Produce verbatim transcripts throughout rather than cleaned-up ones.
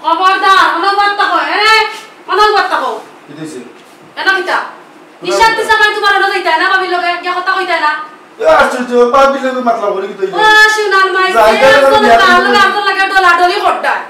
খবরদার, অনবর থাকো, এ, অনবর থাকো। কিতা অইছে? এনা কিতা? নিশান্তি জামাই তোমার অনো যাইতায় না, ভাবির লগে গিয়া কথা কইতায় না। এ, আশ্চর্য, ভাবির লগে মাতলাম করি কিতা অইলো? ও, সোনার মাই, যাইতায় না, বিয়া করতায়।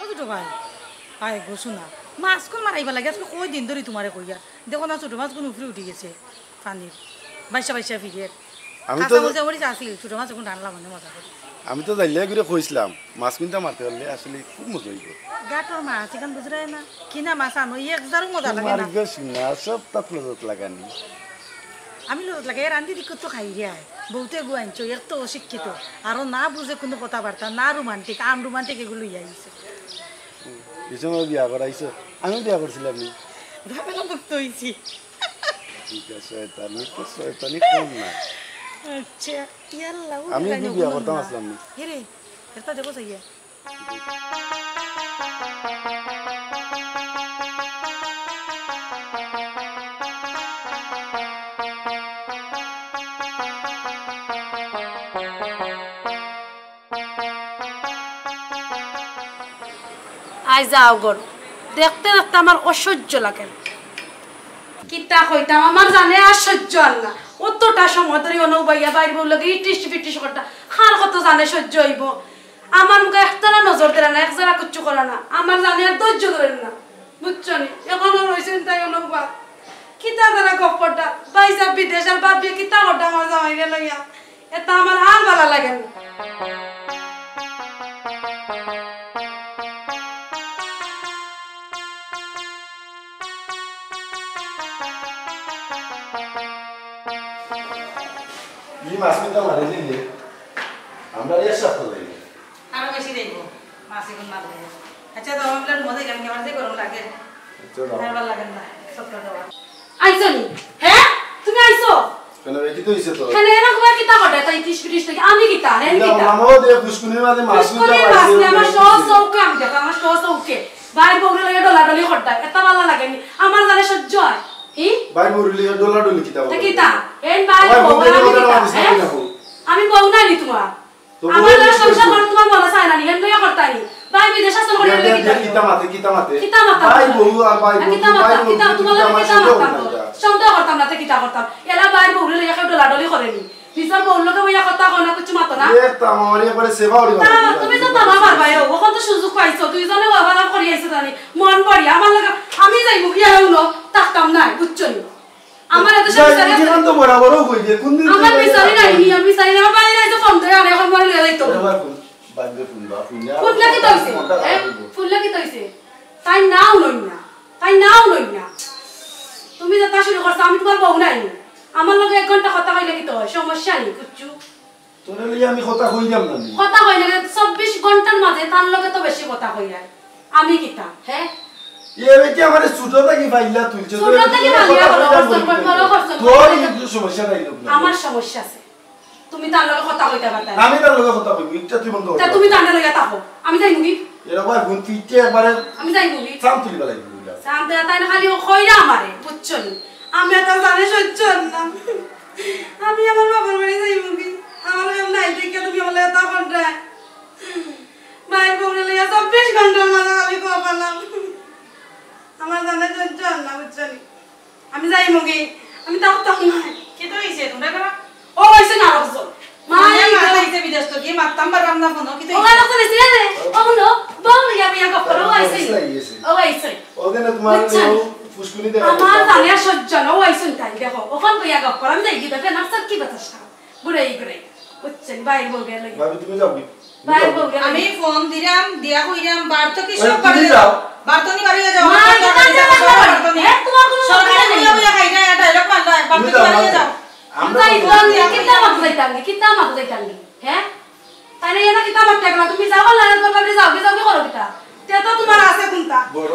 ও ছোট ভাই, আয় গো সোনা, মাছগুন মারাইবার লাগি আজকে কয় দিন ধরি তোমারে কইয়ার। দেখো না, ছোট মাছগুন উফরে উঠি গেছে পানির, বাইশা বাইশা ফিরের। আমি তো কাঁচা মরিচ আছিল, ছোট মাছ অখন রানলাম অনে মজা করি। আমি তো জাইলে ঘুরে কইছিলাম, মাছ কিনতা মারতে পারলে আসলে খুব মজা অইবো। গাটর মাছ, ইখান বুঝরায় না, কিনা মাছ আনো, ই এক জারও মজা লাগে না। মারবে সোনা, সব তাত লজত লাগানি। আমি লজত লাগাই, রান্ধি দিকে তো খাই রে আয়। বউতে গু আনছো, এত অশিক্ষিত, আরো না বুঝে কুনু কথাবার্তা, না রোমান্টিক, আনরোমান্টিক এগু লইয়া আইছে। এই সময় বিয়া করাইছো? আমি বিয়া করছিলাম নি। ভাবেলা মুক্ত হইছি। ঠিক আছে, শয়তানি তো শয়তানি কম না। আচ্ছা, ইয়াল্লা, ও আমি লাইনে এগু বিয়া ওগুলো করতাম না। আসলাম নি। এরে, একটা দেখো চাইয়া। আই যাও গর, দেখতে দেখতে আমার অসহ্য লাগে। কিতা কইতাম, আমার জানে আর সহ্য আর না। অতটা সময় ধরি অনো বাইয়া বাইর বউর লগে ইটিস পিটিস করতা, কার কত জানে সহ্য অইবো? আমার মুখে একটানা নজর দিলা না, এক জারা কিচ্ছু করলা না, আমার জানে আর ধৈর্য ধরে না, বুঝছো নি? অখনো রইছইন তাই অনো বা। কিতা তারা গপ করতা, ভাইসাব বিদেশ আর ভাবিয়ে কিতা করতা আমার জামাইরে লইয়া। এতা আমার আর ভালা লাগে না। ই মাছ কিতা মারে দিলে, আমরা এক সপ্তাহ লাগে। আরো বেশি দেব, মাছ এখন মারলে। আচ্ছা, তো আমরা মজা গেলাম, আমার যে গরম লাগে। আচ্ছা, দাও। আর ভালো লাগে না, সব তো দেওয়া। আইছো নি? হ্যাঁ? তুমি আইছো? কেন রে, কিতা অইছে তো? কেন এরা কইয়া কিতা করে? তাই তিরিশ তিরিশ থেকে আমি কিতা? হ্যাঁ, আমি কিতা? মামাও দে ফুসকুনির মাঝে মাছ ফুসকুনির মাছ নিয়ে আমার সব চৌকে আমি দেখো, আমার সব চৌকে। ভাইর বউরে লইয়া ডলাডলি করতায়, এতা ভালা লাগে নি? আমার জানে সহ্য অয়? ই? ভাইর বউরে লইয়া ডলাডলি কিতা তা বলে? কিতা? এই ভাইর বউ, আমি কিতা? হ্যাঁ? আমি বউ নায় নি তোমার? তো আমার লগে সংসার করে তোমার মনে চায় না নি, এমন ইয়া করতায় নি। ভাই বিদেশ আসল করে কিতা মাতে, কিতা মাতে? কিতা মাতে? ভাই বউ আর ভাই বউ, কিতা মাতে? কিতা তোমার লগে কিতা মাতে? সন্দেহ করতাম না, তে কিতা করতাম? এলা ভাই বউরে লইয়া কেউ ডলাডলি করে নি। নিজর বউর লগে বইয়া কথা কয় না, কিচ্ছু মাতো না। এ, তামারি একবারে সেবা অরি তা, তুমি তো তামা পারবায়, অখন তো সুযোগ পাইছো, দুইজনে ওয়াদা করি আইছো জানি, মন ভরি, আমার লগে, আমি যাইমু গিয়া হুনো, থাকতাম না, বুঝছো নি? আমার এত সব বিচারি আছে। তো বরাবরও কই যে কোন দিন আমার বিচারি নাই নি, আমি বিচারি না, আমার বাড়ি নাই তো ফোন ধরে আনে, এখন বাড়ি লইয়া যাইতো। বাদ দে ফোন বা ফোন যা। ফোন লাগে তো হইছে, হ্যাঁ? ফোন লাগে তো হইছে। তাই নাও লই না, তাই নাও লই না। তুমি যেটা শুরু করছো, আমি তুমার বউ নায়নি? আমার লগে এক ঘন্টা কথা কইলে কিতা অয়? সমস্যা নি কিচ্ছু? তোরে লইয়া আমি কথা কইলাম না নি? কথা কইলে চব্বিশ ঘন্টার মাঝে তার লগে তো বেশি কথা কইরায়। আমি কিতা, হে? এ বেটি আমারে ছোট থাকি পাইলা তুলছো, ছোট থাকি পাইলা, বড় করছো, বড় করছো। তোর কিন্তু সমস্যা নাই লোক না। আমার সমস্যা আছে। তুমি তার লগে কথা কইতা পারতা না। আমি তার লগে কথা কইমু, ইটা তুই বন্ধ কর। তা তুমি তার লগে থাকো, আমি যাইমুগি। এরা ভাই বোন তুই ইটা একবারে আমি যাইমুগি। সাম তুলি বেলাই দিবি। সাম তুলি তাই না, খালি ও কইরা আমারে, বুঝছো নি? আমি আর তার জানে সহ্য অর না। আমি আমার বাবার বাড়ি যাইমুগি। আমার লগে নাই দেখিয়া তুমি আমার লগে তা কররায়। মায়ের বউরে লইয়া চব্বিশ ঘন্টার মাঝে খালি কপালাম। আমার জানে সহ্য অর না, বুঝছো নি? আমি যাইমুগি, আমি থাকতাম না। কিতা অইছে? তোমরা কেন? ও অইছে না, আরো বুঝো। মা, এই মাথা আইছে বিদেশ তো, কি মারতাম পারলাম না ফোন, কিতা ও অইছে? আরো বুঝো, রে। ও হুনো, বউ লইয়া বইয়া গপ করো, ও আইছে। ও আইছে। ও দেন তোমার বুঝছো? ফুসকুনি দেয়। আমার জানে সহ্য না, ও আইছে তাই, দেখো, ওখান বইয়া গপ করো, আমি যাই কি দেখে, না, স্যার, কি বাতাস খাও? ঘুরে এই ঘুরে। বুঝছেন, বাইর বউ গেল। ভাবি, তুমি যাও কি? বাইর বউ গেল। আমি ফোন দিলাম, দিয়া কইলাম, বার তো কি ওই, সব তুমি বাড়ি যাও। যাও। বার তো নি বাড়ি যাও। মা, আমার এটা কথা কাজে যাও, লাগবে না। বার তো নি। হ্যাঁ, তোমার কোনো সরকারি কথা নেই। বইয়া বইয়া খাই না, এটা এরকম মারলা, বার তো তুমি নি যাও, বাড়ি যাও। যাও। আমরা যাই, যাও। কিতা মাত যাইতাম নি, কিতা মাত যাইতাম নি? হ্যাঁ? তাই না, এরা কিতা মাত যাইতাম না? তুমি যাও, আল্লাহ, তোমার বাড়ি যাও, কি যাও, কি করো কিতা? তে তো তোমার আছে কোনটা? বড়।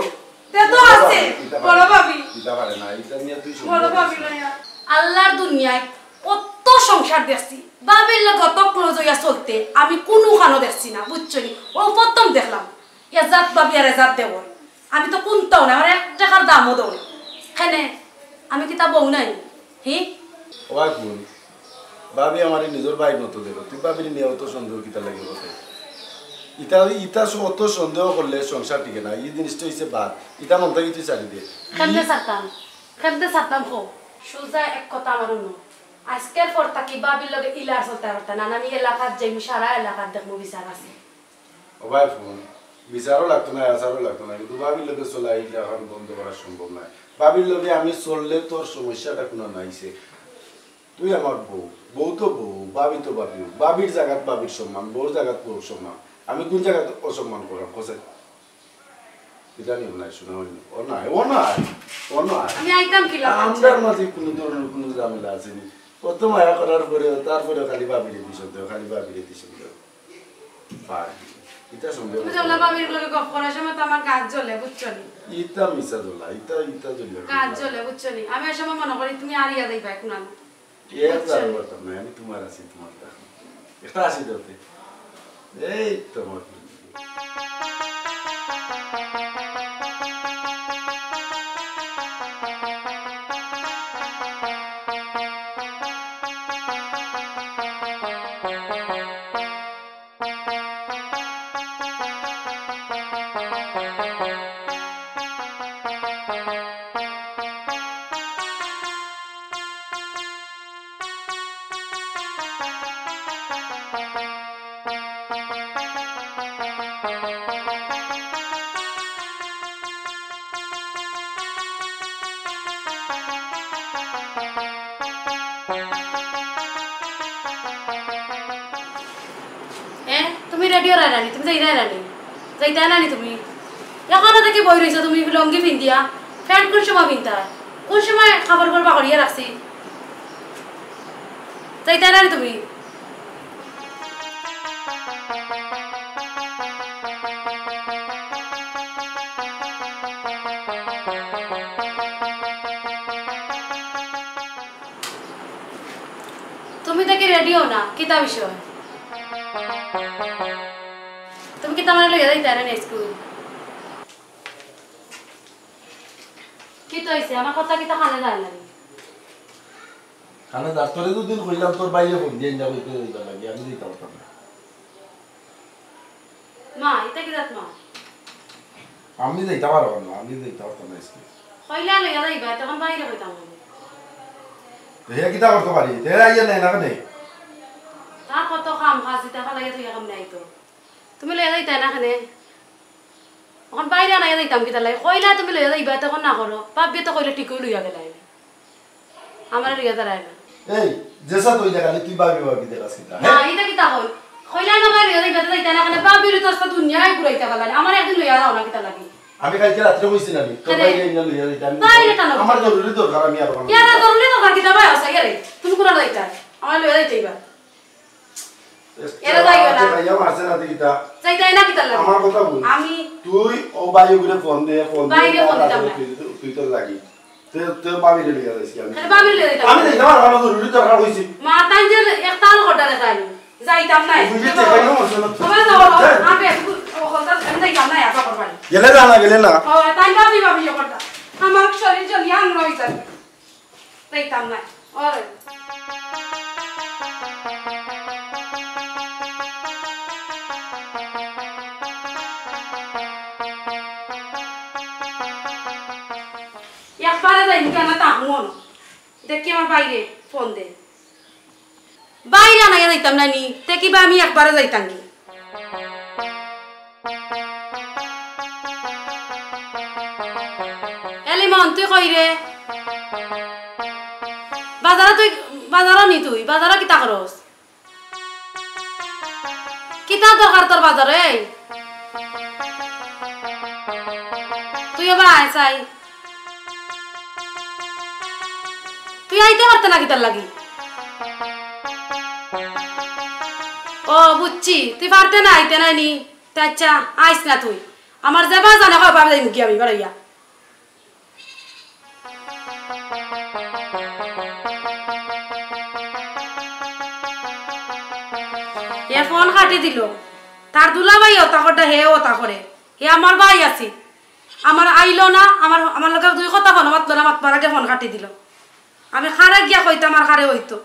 তে তো বড় আছে, ভাবি, কিতা বড় পারে? ভাবি। কিতা পারে না, এটা নিয়ে তুই বড় ভাবি না। আল্লাহর দুনিয়ায় কত সংসার দেখছি, ভাবির লগে অত close হইয়া চলতে আমি কুনুখানো দেখছি না, বুঝছো নি? ও প্রথম দেখলাম। এজাত ভাবি আর এজাত দেওর। আমি তো কুনটাও না, আমার এক টেকার দামও দেও না। কেনে? আমি কিতা বউ নায়? হি? ওই বোন, ভাবি আমারে নিজর ভাইর মতো দেখো, তুই ভাবিরে নিয়া অত সন্দেহ কিতা লাগি করতে? ইতা, ইতা স-, অত সন্দেহ করলে সংসার টিকে না, ই জিনিসটা অইছে বাদ, ইতা মন থাকি তুই ছাড়ি দে। কেমনে ছাড়তাম? কেমনে ছাড়তাম কও? সুজা এক কথা আমার হুনো, আইজকের পর থাকি ভাবির লগে ইলা আর চলতায় পারতায় না, আমি এলাকাত যাইমু, সারা এলাকাত দেখমু বিচার আছে। ও ভাই ফোন, বিচারও লাগতো না, আচারও লাগতো না, কিন্তু ভাবির লগে চলা ইলা এখন বন্ধ করা সম্ভব নায়। ভাবির লগে আমি চললে তোর সমস্যাটা কুনানো আইছে। তুই আমার বউ, বউ তো বউ, ভাবি তো ভাবি, ভাবির জাগাত ভাবির সম্মান, বউর জাগাত বউর সম্মান। আমি কুন জাগাত অসম্মান করলাম, কও চাই? ইদানীং অন্যায় শোনা অইলো। অন্যায়, অন্যায়, অন্যায়। আমি আইতাম কি লাগা? আমরার মাঝে কুনু ধরনের কুনু ঝামেলা আছে নি? কত মায়া করার পরেও, তারপরেও খালি ভাবিরে দিস, খালি ভাবিরে দিস। ভাই, ইতা সন্দেহ তুমি করতে তো পারো না। ভাবির লগে গপ করার সময় তো আমার গাত জ্বলে, বুঝছো নি? ইতা মিছা জ্বলা, ইতা, ইতা জ্বলে। গাত জ্বলে, বুঝছো নি? আমি এই সময় মনে করি তুমি আরিয়া যাইবা এখন আমি। এ বুঝছো জানো নি? পারতাম না, আমি তোমার আছি, তোমার তা। একটা আছি যাতে। এই তোমার। এ, তুমি রেডি অইরায় না নি? তুমি যাইরায় না নি? যাইতায় না নি তুমি? এখনো দেখি বই রইছো তুমি লুঙ্গি পিন্দিয়া। প্যান্ট কুন সময় পিনতায়? কুন সময় কাপড় পাকড়িয়া রাখছি? যাইতায় না নি তুমি? তুমি দেখি রেডি অও না, কিতা বিষয়? তুমি কিতা আমারে লইয়া যাইতায় না নি স্কুল? কিতা অইছে? আমার কথা কিতা কানে যায় না নি? কানে যার, তোরে দুদিন কইলাম, তোর ভাইয়ে ফোন দিয়া ইন্দা কইতে যাইবার লাগি, আমি যাইতাম পারতাম না। মা, ইতা কিতা মা? আমি যাইতাম পারতাম না, আমি যাইতাম পারতাম না স্কুল। কইলা লইয়া যাইবা, তখন বাইরে কইতাম আমি। তো হে কিতা করতে পারি? হে আইয়া নাই না কেনে? তার কত কাম কাজ, ইতা ফালাইয়া থইয়া কাম নাই তো। তুমি লইয়া যাইতায় না কেনে? অখন বাইরে আনাইয়া যাইতাম কিতার লাগি? কইলা তুমি লইয়া যাইবা, তখন না করো। বাপ বিয়ে তো কইলে ঠিকই লইয়া গেলাই। আমারে লইয়া দাঁড়ায় না। এই, যেসা তুই দেখালি, তুই ভাবি ভাবি দেখাস কিতা, না, হ্যাঁ? ইটা কিতা কই? কইলা না আমারে লইয়া যাইবা, তো যাইতা না, কেনে বাপ বিয়ে তো আস্তা দুনিয়ায় ঘুরাইতা পারলা না। আমারে একদিন লইয়া যাও না কিতার লাগি? আমি কালকে রাত্রে কইছি না আমি, তোর কেনে? বাইরে ইন্না লইয়া যাইতে আমি বাইরে কেন? আমার জরুরি দরকার, আমি আর বানাবো না। ইয়ারা জরুরি দরকার কিতা ভাই আছে ইয়ারে? তুমি কোন যাইতা? আমার লইয়া যাইতে এবার। এরা যাইও না। আচ্ছা, ভাইয়া মারছে না, তুই কিতা? যাইতাই না কিতা লাগে? আমার কথা বল। আমি তুই ও ভাই ওগুলো ফোন দে, ফোন দে, বাইরে ফোন দিতাম না। তুই, তুই তোর লাগি। তুই, তুই ভাবিরে লইয়া যাইস কি আমি? আরে ভাবিরে লইয়া যাইতাম। আমি যাইতাম আর আমার জরুরি দরকার কইছি। মা, তাই যে একটা আলো ঘটা দেখাই। যাইতাম না। তুই যে চেপাই না মারছে না। সবাই যাও, যাও। যাই। আমি একটু ও কথা আমি যাইতাম না, একা করবানি। গেলে যা না, গেলে না। ও, তাই ভাবি, ভাবি, ও কথা। আমার শরীর জ্বলিয়া আগুন হয়ে যাবে। যাইতাম না। ওরে। একবারে যাইমু কেন তা হুনো। দেখি আমার বাইরে ফোন দে। বাইরে আনাইয়া যাইতাম না নি, তে কিবা আমি একবারে যাইতাম কি? এ লিমন, তুই কই রে? বাজারো তুই, বাজারো নি তুই, বাজারো কিতা করস? কিতা দরকার তোর বাজারো? এই তুই এবার আয় চাই। তুই আইতে পারতে না কিতার লাগি? ও বুঝছি, তুই পারতে না আইতে না নি। তে আচ্ছা, আইস না তুই। আমার যেবা জানে কয় ভাবে যাইমু কি আমি বাড়াইয়া। এ ফোন কাটি দিল। তার দুলাভাই ওতা করে, হে ওতা করে। হে আমার ভাই আছে। আমার আইলো না, আমার, আমার লগে দুই কথা ফোন মাতলো না, মাতবার আগে ফোন কাটি দিল। আমি কারে গিয়া কইতাম আর কারে হইতো।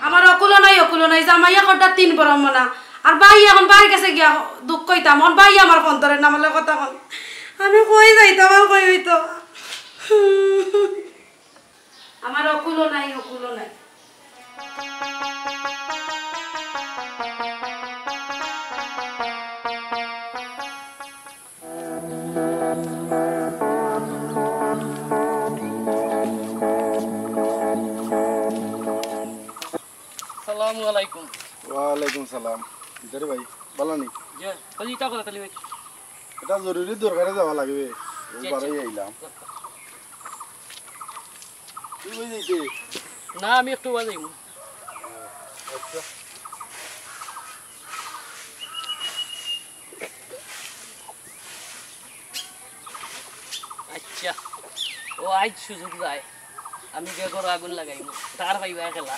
আমার অকুলো নাই, অকুলো নাই, জামাইয়ে কটা তিন বরম মনা। আর ভাই এখন বাইরে গেছে গিয়া দুঃখ কইতাম, অন ভাই আমার ফোন ধরে না, আমার লগে কথা কন। আমি কই যাইতাম আর কই হইতো। আমার অকুলো নাই, অকুলো নাই। সালামু আলাইকুম। ওয়ালাইকুম সালাম। কিতা রে ভাই, ভালা নি? জি, তো ইতা কথা তালি ভাই। এটা জরুরি দরকারে যাওয়া লাগবে। ও জি, বারোই আচ্ছা। আইলাম। তুই কই যাইতে? না, আমি একটু বাদে যাইমু। আচ্ছা। আচ্ছা, ও আইজ সুযোগ যায়, আমি গিয়া ঘরো আগুন লাগাইমু, তার পাইবা খেলা।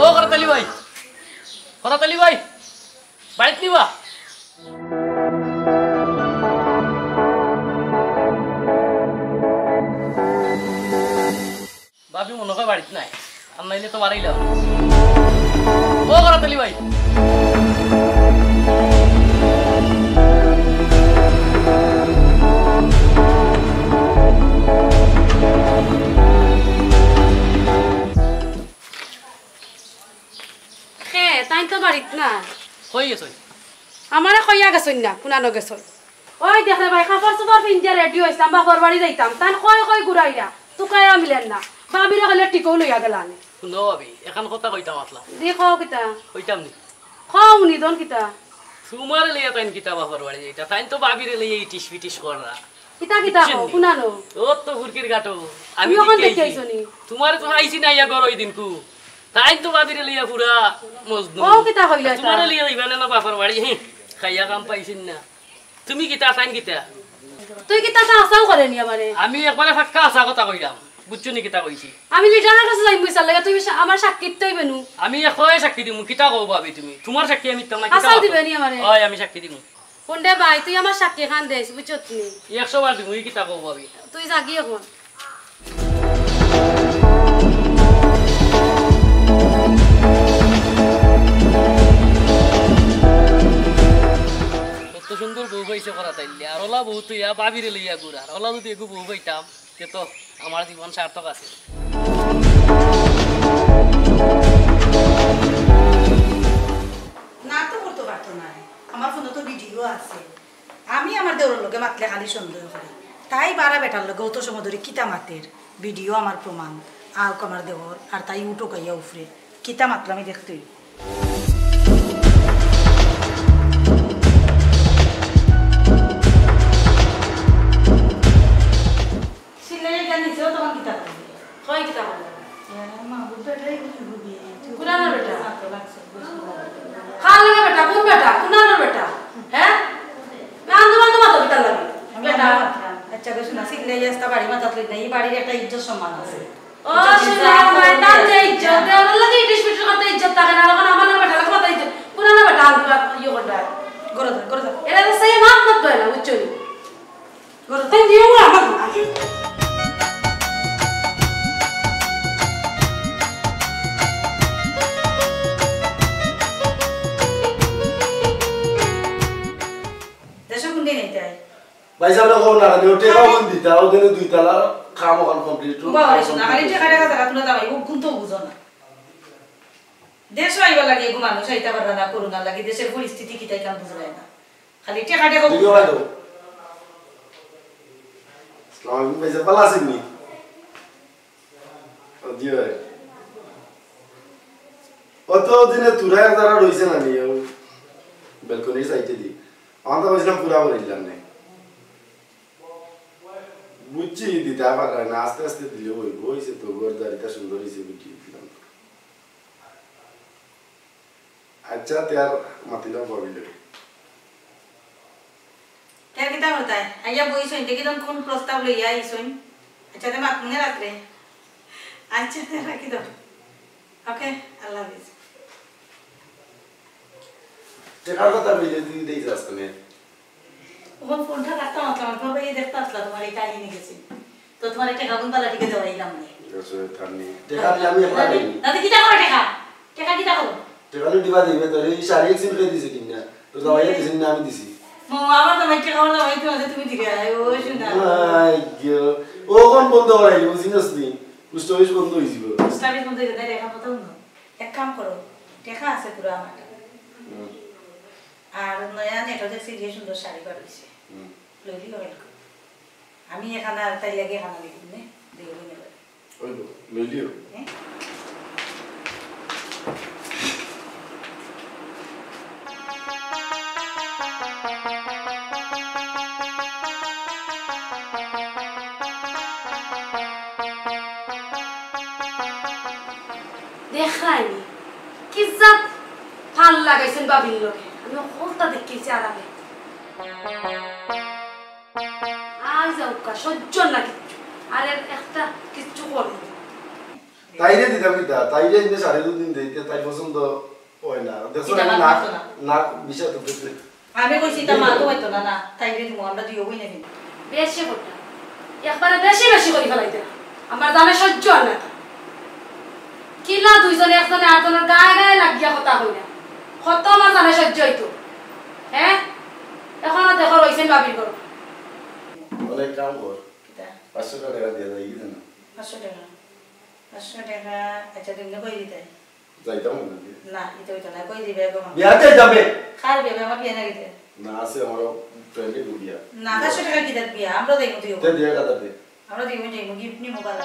ও করাত আলী ভাই, করাত আলী ভাই, বাড়িত নিবা? ভাবি মনে হয় বাড়িত নাই, আর নাইলে তো বাড়াইলাম। ও করাত আলী ভাই, হে, তাইন তো বাড়িত না। কই গেছইন? আমারে কইয়া গেছইন না, কুনানো গেছইন। ওই দেখ রে ভাই, কাপড় চোপড় পিন্দিয়া রেডি অইছলাম, বাপর বাড়ি যাইতাম। তাইন কই কই ঘুরাইরা, তুকাইয়া মিলের না। ভাবিরে কইলে টিকও লইয়া গেলা নি। হুনো ভাবি, এখান কথা কইতাম আসলাম। দি কও কিতা? কইতাম নি। কও নি দন কিতা? তুমারে লইয়া তাইন কিতা বাপর বাড়ি যাইতা? তাইন তো ভাবিরে লইয়া ইটিস পিটিস কররা। কিতা কিতা বুঝছেন কও, নি? কুনানো? ও তো ফুরকির গাটো। আমি তুমি অখন দেখি দেখি আইছি। আইছো নি? তুমারে তো আইছি না ইয়া ঘর ওই দিনকু। তাইন তো ভাবিরে লইয়া পুরা মজনু। ও কিতা কইলা এটা? তুমারে লইয়া যাইবা না, না বাপর বাড়ি, হি। খাইয়া কাম পাইছিন না। তুমি কিতা, তাইন কিতা? তুই কিতা তা আশাও করে নি আমারে? আমি একবারে ফাক্কা আশা কথা কইলাম। বুঝছো নি কিতা কইছি? আমি লিডারর কাছে যাইমু ইসার লাগি, তুমি সা-, আমার সাক্ষী দিতে অইবে নু। আমি একবারে সাক্ষী দিমু, কিতা কও ভাবি তুমি? তুমার সাক্ষী আমি দিতাম না, কিতা আশাও মাতো? দিবে নি আমারে? অয়, আমি সাক্ষী দিমু। কোনটা ভাই, তুই আমার সাক্ষী খান দেস, বুঝছত নি? একশো বার দিমু, ই কিতা কও ভাবি? তুই যাগি অখন। কত সুন্দর বউ পাইছে করাত আলী, আর ওলা বউ তো ইয়া ভাবিরে লইয়া ঘুরার, অলা যদি এগু বউ পাইতাম, তে তো আমার জীবন সার্থক আছে। না তো করতো পারতো না। আমার ফোনো তো ভিডিও আছে। আমি আমার দেওরর লগে মাতলে খালি সন্দেহ করি। তাই বারা বেটার লগে অত সময় ধরি কিতা মাতের? ভিডিও আমার প্রমাণ। আউক আমার দেওর, আর তাই উঠউক আইয়া উফরে। কিতা মাতলো আমি দেখতে অইবো। সিলাই এটা নিচেও তখন কিতা করবে? কয় কিতা করবে? এ, মা, বুঝবে, এটাই বুঝবে, বুঝবে। কুনানোর বেটা? কার লগে বেটা? কোন বেটা? কুনানোর বেটা? হ্যাঁ? না, আন্দু আন্দু মাতো কিতার লাগি? আমি বেটা। আন্দু মাতলাম। আচ্ছা, বেশ না, সিলাই আস্তা বাড়ি মাথাত লই না, এই বাড়ির একটা ইজ্জত সম্মান আছে। ও, ইজ্জত শুনে, সম্মান আমার আছে। তার যে ইজ্জত, ওর লগে ইটিস পিটিস করতে ইজ্জত থাকে না, তখন আমার লগে বেটা লগে কথা ইজ্জত। কুনানোর বেটা, আন্দু ইয়ে করবে। গরো ধর, গরো ধর। এরা তো সেই মাত মাত দেয় না, বুঝছো নি? গরো ধর। তাই দিও না, আমার। দেশো কোন দিন এইটাই? ভাই সাহেব, রাখো না, ও টেকা কোন দিতা? ও দিনে দুই তালা কাম ওখান complete। বাবা, না, খালি টেকা টেকা তারা তুলে দাও, ও কোন তো বুঝো না। দেশো আইবার লাগি এগু মানুষ আইতা পাররা না, করোনার লাগি দেশের পরিস্থিতি কিতা ইখান বুঝরায় না। খালি টেকা টেকা দিদিও ভাই তো। আসসালামু আলাইকুম ভাই সাহেব, ভালা আছইন নি? ও জি ভাই। অত দিনে তুরা যারা রইছে না নি, ও বেলকনির সাইডে দি। আমার তো কইছিলাম পুরা করিলাম নে। বুঝছি, দিতা পাররা না, আস্তে আস্তে দিলে অইবো, অইছে তো, ঘর দারিটা সুন্দর অইছে, বুঝছি দিলাম। আচ্ছা, তে আর মাতিলাম ভাবিলে। তে কিতা করতায়? আইয়া বইছইন, দেখি তখন কোন প্রস্তাব লইয়া আইছইন। আচ্ছা, তে মাত মনে রাখলে। আচ্ছা, তে রাখি দাও। ওকে, আল্লাহ হাফিজ। টেকার কথা কইলে তুই দেই যাস কেনে? ওখান ফোনটা রাখতাম আসলাম, আমার ভাই দেখতে আসলাম, তোমার এই কাহিনী গেছে। তো তোমার একটা গাগুন পালা টিকে দেওয়া এই নাম নেই। ঠিক আছে, তার নেই। টেকা দিয়ে আমি এখন দাদি, আনি। দাদি, কিতা করো টেকা? টেকা কিতা করো? টেকা লুটিবা দিবে তোর, এই শাড়ি এক সিম করে দিছে কিনা? তোর জামাইয়ে দিছে না আমি দিছি? মো, আমার জামাই টেকা, আমার জামাই তুমি, তুমি দিলে, আয়, ও শোনা। I go. ও কোন বন্ধ করাইলি, বুঝিস নি? পোস্ট অফিস বন্ধ হয়ে যাবে। পোস্ট অফিস বন্ধ হয়ে যাবে, টেকা কত হলো? এক কাম করো, টেকা আছে পুরো আমার। হুম। আর নয়া নেটও দেখছি যে সুন্দর শাড়ি বার হইছে। হুম। লইলি অইল। আমি এখানে আর তাই লাগে এখানে লিখুন নে, দেখুন এবার। অইল, লইলিও। হ্যাঁ? দেখরায়নি, কি জাত ফাল লাগাইছইন ভাবির লগে। আমি হকলতা দেখিছি আড়ালে। আই যাউক্কা, সহ্য না কিচ্ছু। আর এর একটা কিচ্ছু করবো। তাইরে দিতাম কিতা? তাইরে এমনি সাড়ে দুই দিন দিতে, তাই পছন্দ হয় না। দেখছো, এটা আমি আমার না, মতো না। না, বিষয় তো বুঝলে। আমি কইছি, এটা মা তো হইতো না, না, তাইরে দিমু, আমরা দুইও বইনে দিমু। বেশি কথা। একবারে বেশি বেশি করি ফেলাইতে না। আমার জানে সহ্য হয় না। কিলা দুইজনে একজনে আরজনর গায়ে গায়ে লাগিয়া কথা কইরা। কত আমার জানে সহ্য হইতো। হ্যাঁ? এখনো দেখো রইছেন ভাবির ঘর। অনেক কাম কর। কিতা? পাঁচশো টাকা দিয়া যাই, কি জানো? পাঁচশো টাকা? পাঁচশো টাকা, আচ্ছা, তুমি কই দিতে? যাইতাম না। না, এটা হইতো না, কই দিবে এখন? বিয়াতে যাবে। কার বিয়া? আমার বিয়া না গেছে। না, আছে আমার ফ্রেন্ডের বিয়া। না, পাঁচশো টাকা কি তার বিয়া? আমরা দেখবো তুই তে দিয়ে কথা দে। আমরা দুই বোন যাইবো, গিফট নিমু বালা।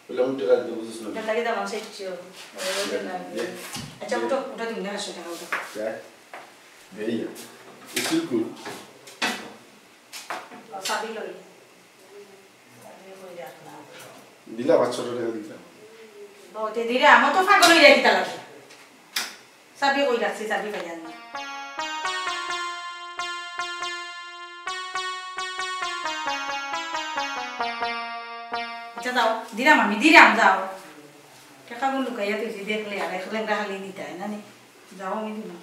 বললাম, টাকা দিতে বুঝিস না। এটা লাগে দাম আছে, ইচ্ছে হবে। ওই যে না। দে। আচ্ছা, উঠো, উঠো, তুমি না, পাঁচশো টাকা উঠো। যা। এই, ইসুল কুল। ও, চাবি লই। চাবি কই রাখলাম? দিলা, পাঁচশো টাকা দিলা। ও, তে দিলে আমার তো পাগল হয়ে যায়, কিতা লাগে? চাবি কই রাখছি, চাবি পাইয়ার না। আচ্ছা, যাও, দিলাম আমি, দিলাম, যাও। টেকাগুন লুকাইয়া থইছি, দেখলে আর এক লেংড়া খালি নিতে হয় না নি? যাও, আমি দিলাম।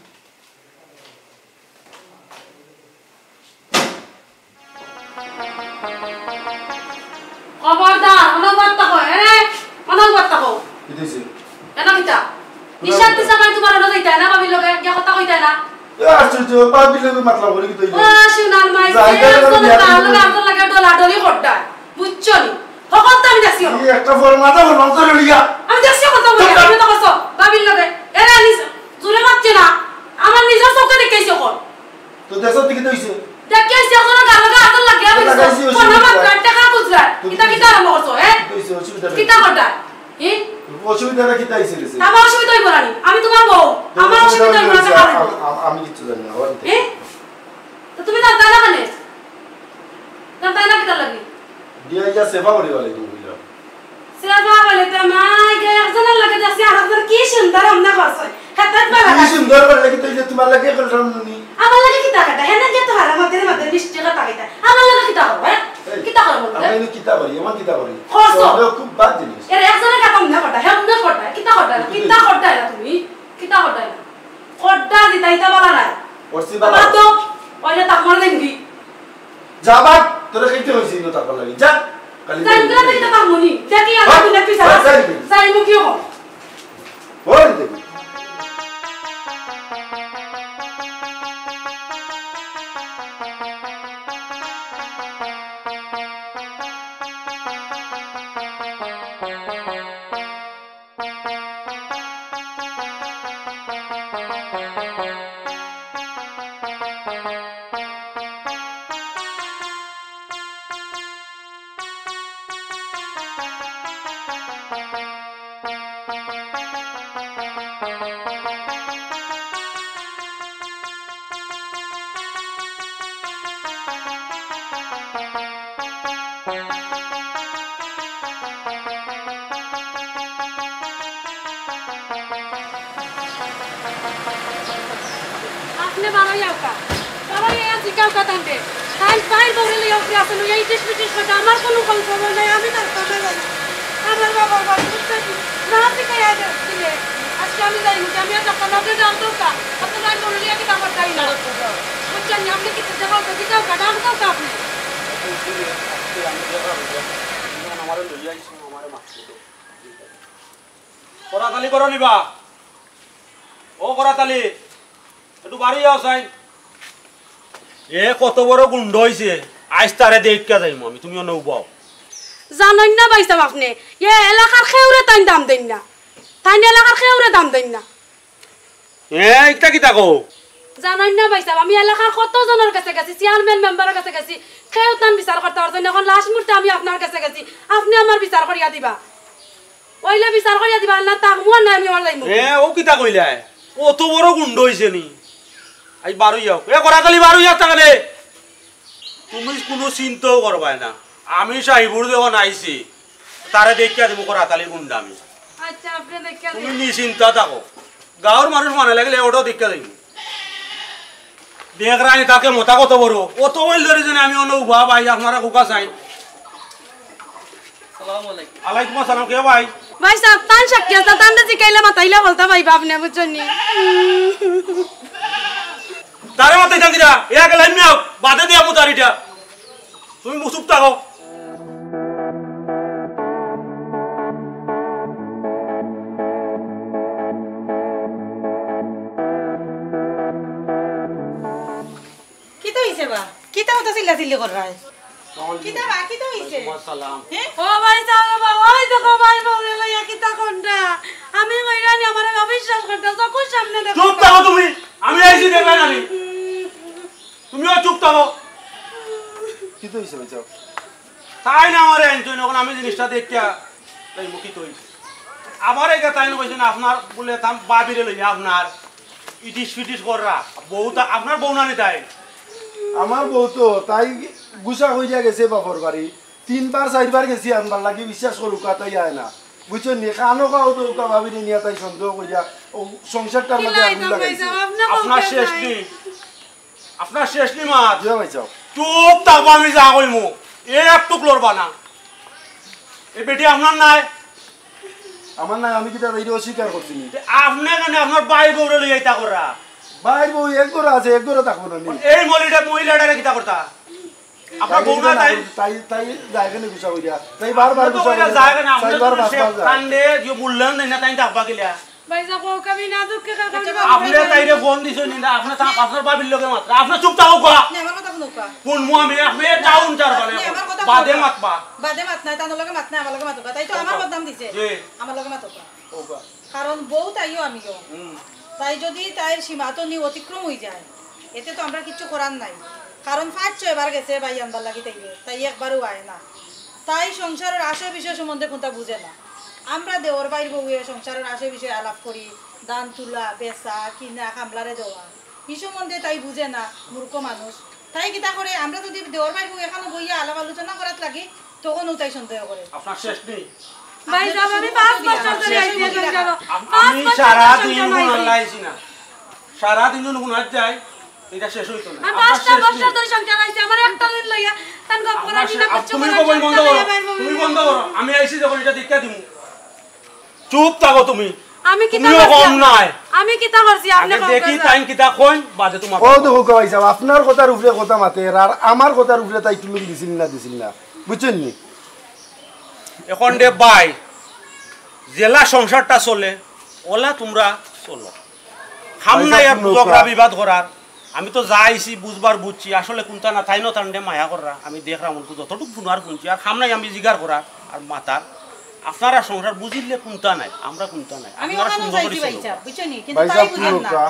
খবরদার, অনবর থাকো, এ, অনবর থাকো। কি দিছি? এনো কিতা? নিশান্তি জামাই তোমার অনো যাইতায় না, ভাবির লগে গিয়া কথা কইতায় না। এ আশ্চর্য, ভাবির লগে মাতলাম করি কিতা অইলো? ও, সোনার মাই, যাই, যে যাই, একজনের যাই, গার লগে যাই। আরেকজন লাগে ডলাডলি করতায়, বুঝছো নি? হকল তো আমি দেখছি। এই একটা ফোন মাথা ফোন মাথা লড়িয়া। আমি দেখছি কত বড়, চুপ কর। আমি তো কইছো, ভাবির লগে। এরা নিজ-, জোরে মাতছে না, আমার নিজর চোখে দেখাইছে কল। তো দেখো তো কিতা অইছে? দেখি আইছি, এখন গালো গা আতর লাগে, আমি লাগাইছি, কোন অসুবিধা মাত্র নাই। টাকা খুচরা। তো ইতা কিতা আরম্ভ করছো, হ্যাঁ? কিতা অইছে, অসুবিধা নাই। কিতা করতা? হ্যাঁ? অসুবিধাটা কিতা অইছে গেছে? আমার অসুবিধা অইবো না নি? আমি তোমার বউ। তো আমার অসুবিধা অসুবিধা অইবো না, অইছে, টাকা আ-, আনবো। আ-, আমি কিচ্ছু জানি না, আমার কিতা? হ্যাঁ? তো তুমি জানতা না কেনে? জানতা না কিতা লাগি? দিয়া ইয়া সেবা করিবা লাগি তুমি বুঝলাম। সেবা বলে তো মা, এই যে একজনের লগে যাচ্ছি, আরেকজন কি সুন্দর রান্না করছে। হেতাত বালা কি লাগে। সুন্দর করে লাগি তো এই যে তোমার লাগে এখন রান্ধুনি। আমার লাগে কিতা কথা? হেনে যে তো হারা মাতের মাতের মিষ্টি কথা কইতা। আমার লাগে কিতা করবো, হ্যাঁ? এই, কিতা করবো বলতে? আমরা এনে কিতা করি, এমন কিতা করি? খরচ। তো আমরা খুব বাদ জিনিস। এর একজনের কথা মনে করতা, হে মনে করতা, কিতা করতা না, কিতা করতা না তুমি? কিতা করতা না? করতা দিতা, ইতা বলা নাই। করছি বাবা। বাবা তো, ওই যে তাকমার দেখবি। যা বাদ, তোরে খাইতে হইছে ইনো তারপর লাগি। যা। খালি যাই, যাই, যাই, যাই। দেখি, আমার বাদ, দুনিয়া পিছে বাদ, আছে। যাই। যাই, মুখিও কম। ওই দেখি। আপনে বারোই আউকা, বারোই আইয়া জিকাউকা তানরে। তাইন তাইন বউরে লইয়া উপরে আছইন, লইয়া ইটিস পিটিস কথা, আমার কুনু খোঁজ খবর নাই, আমি তার কথা জানি। আমার বাবার বাড়ি বুঝতে কি? না জিকাইয়া দিলে। আজকে আমি যাইমু, আমি আর যাইতাম না, আপনে যান তো কা। আপনে যাইন বউরে লইয়া কিতা করতাই না। বুঝছইন নি? আপনে কিতা জিকাউকা, জিকাউকা, ডাক দেউকা আপনে। আজকে আমি দেখা হইয়া, আমারে লইয়া আইছি, আমারে মারছে তো। করাতালি করো নিবা। ও করাতালি, একটু বাড়ি যাও চাই। এ কত বড় গুন্ডা অইছে, আইজ তারে দেখিয়া যাইমু আমি, তুমি অনো উবাও। জানইন না ভাইসাব আপনে, এ এলাকার কেউরে তাইন দাম দেইন না, তাইন এলাকার কেউরে দাম দেইন না। এ, ইটা কিতা কও? জানইন না ভাইসাব, আমি এলাকার কত জনর গেছে গেছি, চেয়ারম্যান মেম্বারর গেছে গেছি, কেউ তান বিচার করতা পারছইন না। এখন লাস্ট মুহূর্তে আমি আপনার গেছে গেছি, আপনে আমার বিচার করিয়া দিবা। অইলে বিচার করিয়া দিবা, না থাকমু আর না আমি আমার যাইমু। এ, ও কিতা কইলায়? অত বড় গুন্ডা অইছে নি? আইজ বারোই আউক। এ, করাতালি বারোই আউক তাকালে। তুমি কুনু চিন্তাও করবায় না। আমি সাহিবুর যখন আইছি, তারে দেখিয়া দিমু করাতালি গুন্ডা আমি। আচ্ছা, আপনে দেখিয়া তুমি দিন। নিশ্চিন্তা থাকো। গাউর মানুষ মানে লাগিলে ওটাও দেখিয়া দিমু। দেখরায়নি তাকে মতা কত বড়। অত বইল ধরি যেন আমি অনো উবা ভাই, আপনারা কুকা চাই। সালাম আলাইকুম। আলাইকুম আসসালাম, কে ভাই? ভাইসাব, তান সাক্ষী আছে, তানরে জিকাইলে মাতাইলে বলতা ভাইবা আপনে, বুঝছইন নি? তারে মাতাইতাম কিতা? এ আগে লাইন নিও, বাদে দিয়া মুতারিটা। তুমি মুসুক থাকো। কিতা অইছে বা? কিতা অত চিল্লাচিল্লি কররায়? কিতা বা, কিতা অইছে? ওয়ালাইকুম আসসালাম। হে? ও ভাইসাব, ওই দেখো ভাই বউরে লইয়া কিতা কররা। আমি কইরানি আমারে অবিশ্বাস করতা, চকুর সামনে দেখো। চুপ থাকো তুমি। আমি আইছি দেখরায় না নি। তুমিও চুপ থাকো। কিতা অইছে ভাইসাব? তাইন আমারে আনছইন, অখন আমি জিনিসটা দেখিয়া তাই মুখিত অইছি। আবার এটা তাইন কইছইন আপনার বুলে তাম ভাবিরে লইয়া আপনার ইটিস ফিটিস কররা। বউ তা আপনার বউ না নি তাইন? আমার বউ তো, তাই গুছা অইয়া গেছে বাপর বাড়ি। তিনবার চাইরবার গেছি আনবার লাগি, বিশ্বাস করুক্কা, তাই আয় না। বুঝছইন নি? কানো কাও তো উকা ভাবিরে নিয়া তাই সন্দেহ করিয়া ও সংসারটার মাঝে আগুন লাগাইছে। আপনার শেষ নি। আপনার শেষ নি মাত। জি ভাইসাব। চুপ থাকবা, আমি যা কইমু। এ এক টুক লড়বা না। এ বেটি আপনার নায়? আমার নায়, আমি কিতা তাইরে অস্বীকার করছি নি? তে আপনে কেনে আপনার ভাইর বউরে লইয়া ইতা কররা? ভাইর বউ এক ঘরে আছে, এক ঘরে থাকবো না নি? এই মহিলাটা, মহিলাটারে কিতা করতা? আপনার বউ না তাই? তাই, তাই যায় কেনে গুছা অইয়া? তাই বারবার গুছা অইয়া যায়। যায় কেনে? আপনি চাইরবার পাঁচবার যায়। কান্দে যে বললেন না, তাই থাকবা কিলা? ভাইজান, কউক্কা, আমি না দুঃখে কার কাছে আচ্ছা, আপনে তাইরে ফোন দিছইন নি, আপনে তা আপনার ভাবির লগে মাতরা, আপনে চুপ থাকউক্কা। আপনে আমার কথা হুনউক্কা। কোন মুয়া আমি, আপনে টাউন চার বানে আপনে আমার কথা বাদে হুনউক্কা। মাতবা। বাদে মাত নাই, তার লগে মাত নাই, আমার লগে মাতউক্কা। তাই তো আমার বদনাম দিছে। জি। আমার লগে মাতউক্কা। কউক্কা। কারণ বউ তাইও আমিও। হুম। তাই যদি তাইর সীমা তো নি অতিক্রম অই যায়, এতে তো আমরার কিচ্ছু করার নাই। কারণ পাঁচ ছয়বার গেছে ভাই আনবার লাগি তাইরে, তাই একবারও আয় না। তাই সংসারর আশয় বিষয় সম্বন্ধে কুন্তা বুঝে না। আমরা দেওর ভাইর বউয়ে সংসারর আশয় বিষয় আলাপ করি, ধান তুলা, বেচা, কিনা, কামলারে দেওয়া, ই সম্বন্ধে তাই বুঝে না, মূর্খ মানুষ। তাই কিতা করে, আমরা যদি দেওর ভাইর বউ এখানো বইয়া আলাপ আলোচনা করাত লাগি, তখনও তাই সন্দেহ করে। আপনার শেষ নেই। ভাইজান, আমি পাঁচ বছর ধরি আইছি এই সংসারো। আম-, পাঁচ আমি বছর সারা ধরি দিন সংসার গুনার আইছি। লাইছি না। সারা দিন যখন গুনার যাই, এটা শেষ হইতো না। আমি আপনার পাঁচটা শেষ বছর নেই। ধরি সংসার আইছি, আমার একটা দিন লইয়া তান গপ করা আপনার দিনা শেষ, আপ-, কিচ্ছু তুমি করা কবই বন্ধ সংসার করো, আইবার বউ। তুমি বন্ধ করো, আমি আইছি যখন এটা দীক্ষা দিমু। চুপ থাকো তুমি। আমি কিতা তুমিও করছি? কম নাই। আমি কিতা করছি? আপনি আগে কম দেখি করছেন। তাইন কিতা কইন, বাদে তোমার ও কথা। দেখো ভাই সাহেব, আপনার কথার উপরে কথা মাতে, আর আমার কথার উপরে তাই টুলুম দিছিল না, দিছিল না, বুঝছেন নি? এখন রে ভাই, যেলা সংসারটা চলে, ওলা তোমরা চলো। খাম ভাই নাই সাহেব, আর নৌকা। ঝগড়া বিবাদ করার। আমি তো যা আইছি বুঝবার বুঝছি, আসলে কুন্তা না, তাইনও তানরে মায়া কররা। আমি দেখরাম অল্প যতটুক হুনার হুনছি, আর খাম নাই আমি জিগার করার আর মাতার। আপনারা সংসার বুঝিলে কুন্তা নাই, আমরা কুন্তা নাই। আমি আপনারা ওখানে সুন্দর চাইছি করি ভাই চলো। সাহেব, বুঝছো নি? কিন্তু ভাই তাই সাহেব, বুঝেন না। নৌকা।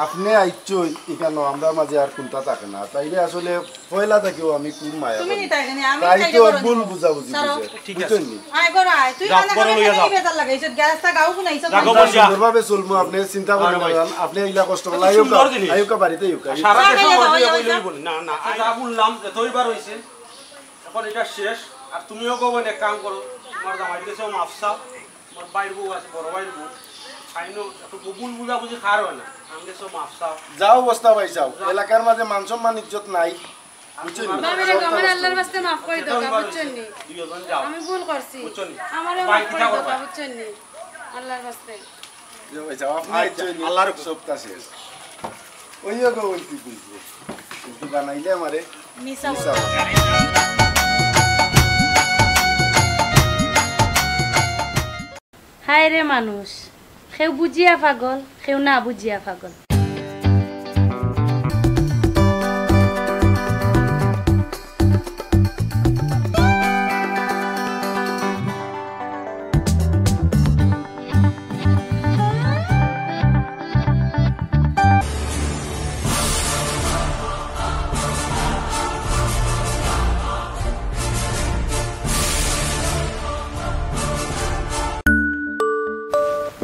আপনি আইচ্ছই এখানো, আমরার মাঝে আর কুন্তা থাকে না। তাইলে আসলে পয়লা থাকিও আমি খুব মায়া তুমি করি। নি তাই জানি, আমি তাই তাই তো তো বড় ভুল নি। বুঝাবুঝি সারো। হইছে। ঠিক আছে। বুঝছেন নি? আয় করো, আয়। তুই যাও, কান্দা করো কান্দা লইয়া যাও। কেন বেজার লাগে? এইসব গ্যাসটা গাও কোন আইছো? রাখো আমরা বলছি। সুন্দরভাবে চলবো, আপনি চিন্তা করবেন আরে ভাই। না। আপনি আইলা কষ্ট করলে, আইউকা, সুন্দর জিনিস। আইউকা বাড়িতে আইউকা। আর সারা দেশর মাঝে কইলে বলি না, না, আর যা বললাম যে দুইবার হইছে, এখন এটা শেষ। আর তুমিও গো বোন এক কাম করো, তোমার জামাই গেছে মাফ চাও। আমার ভাইর বউ আছে, বড় ভাইর বউ। তাইনও একটু ভুল বুঝাবুঝি কার অয় না। আমি গেছো মাফ চাও। যাও অবস্থা ভাই যাও। যাও। এলাকার মাঝে মান সম্মান ইজ্জত নাই। বুঝছেন নি? বাবা রে, আমার আল্লাহর ওয়াস্তে মাফ করি দেও, বুঝছেন নি? দুইজন যাও। আমি ভুল করছি। বুঝছেন নি? আমারে ভাই, মাফ কিতা করি দেও, করবা? বুঝছেন নি? আল্লাহর ওয়াস্তে। যাও ভাই যাও, আপনি আচ্ছা, ইজ্জত নেই। আল্লাহর সবটা শেষ। ওই গো, ওই কি বুঝবো? কিন্তু বানাইলে আমারে মিছা মিছা। হায় রে মানুষ, কেউ বুঝিয়া পাগল, কেউ না বুঝিয়া পাগল।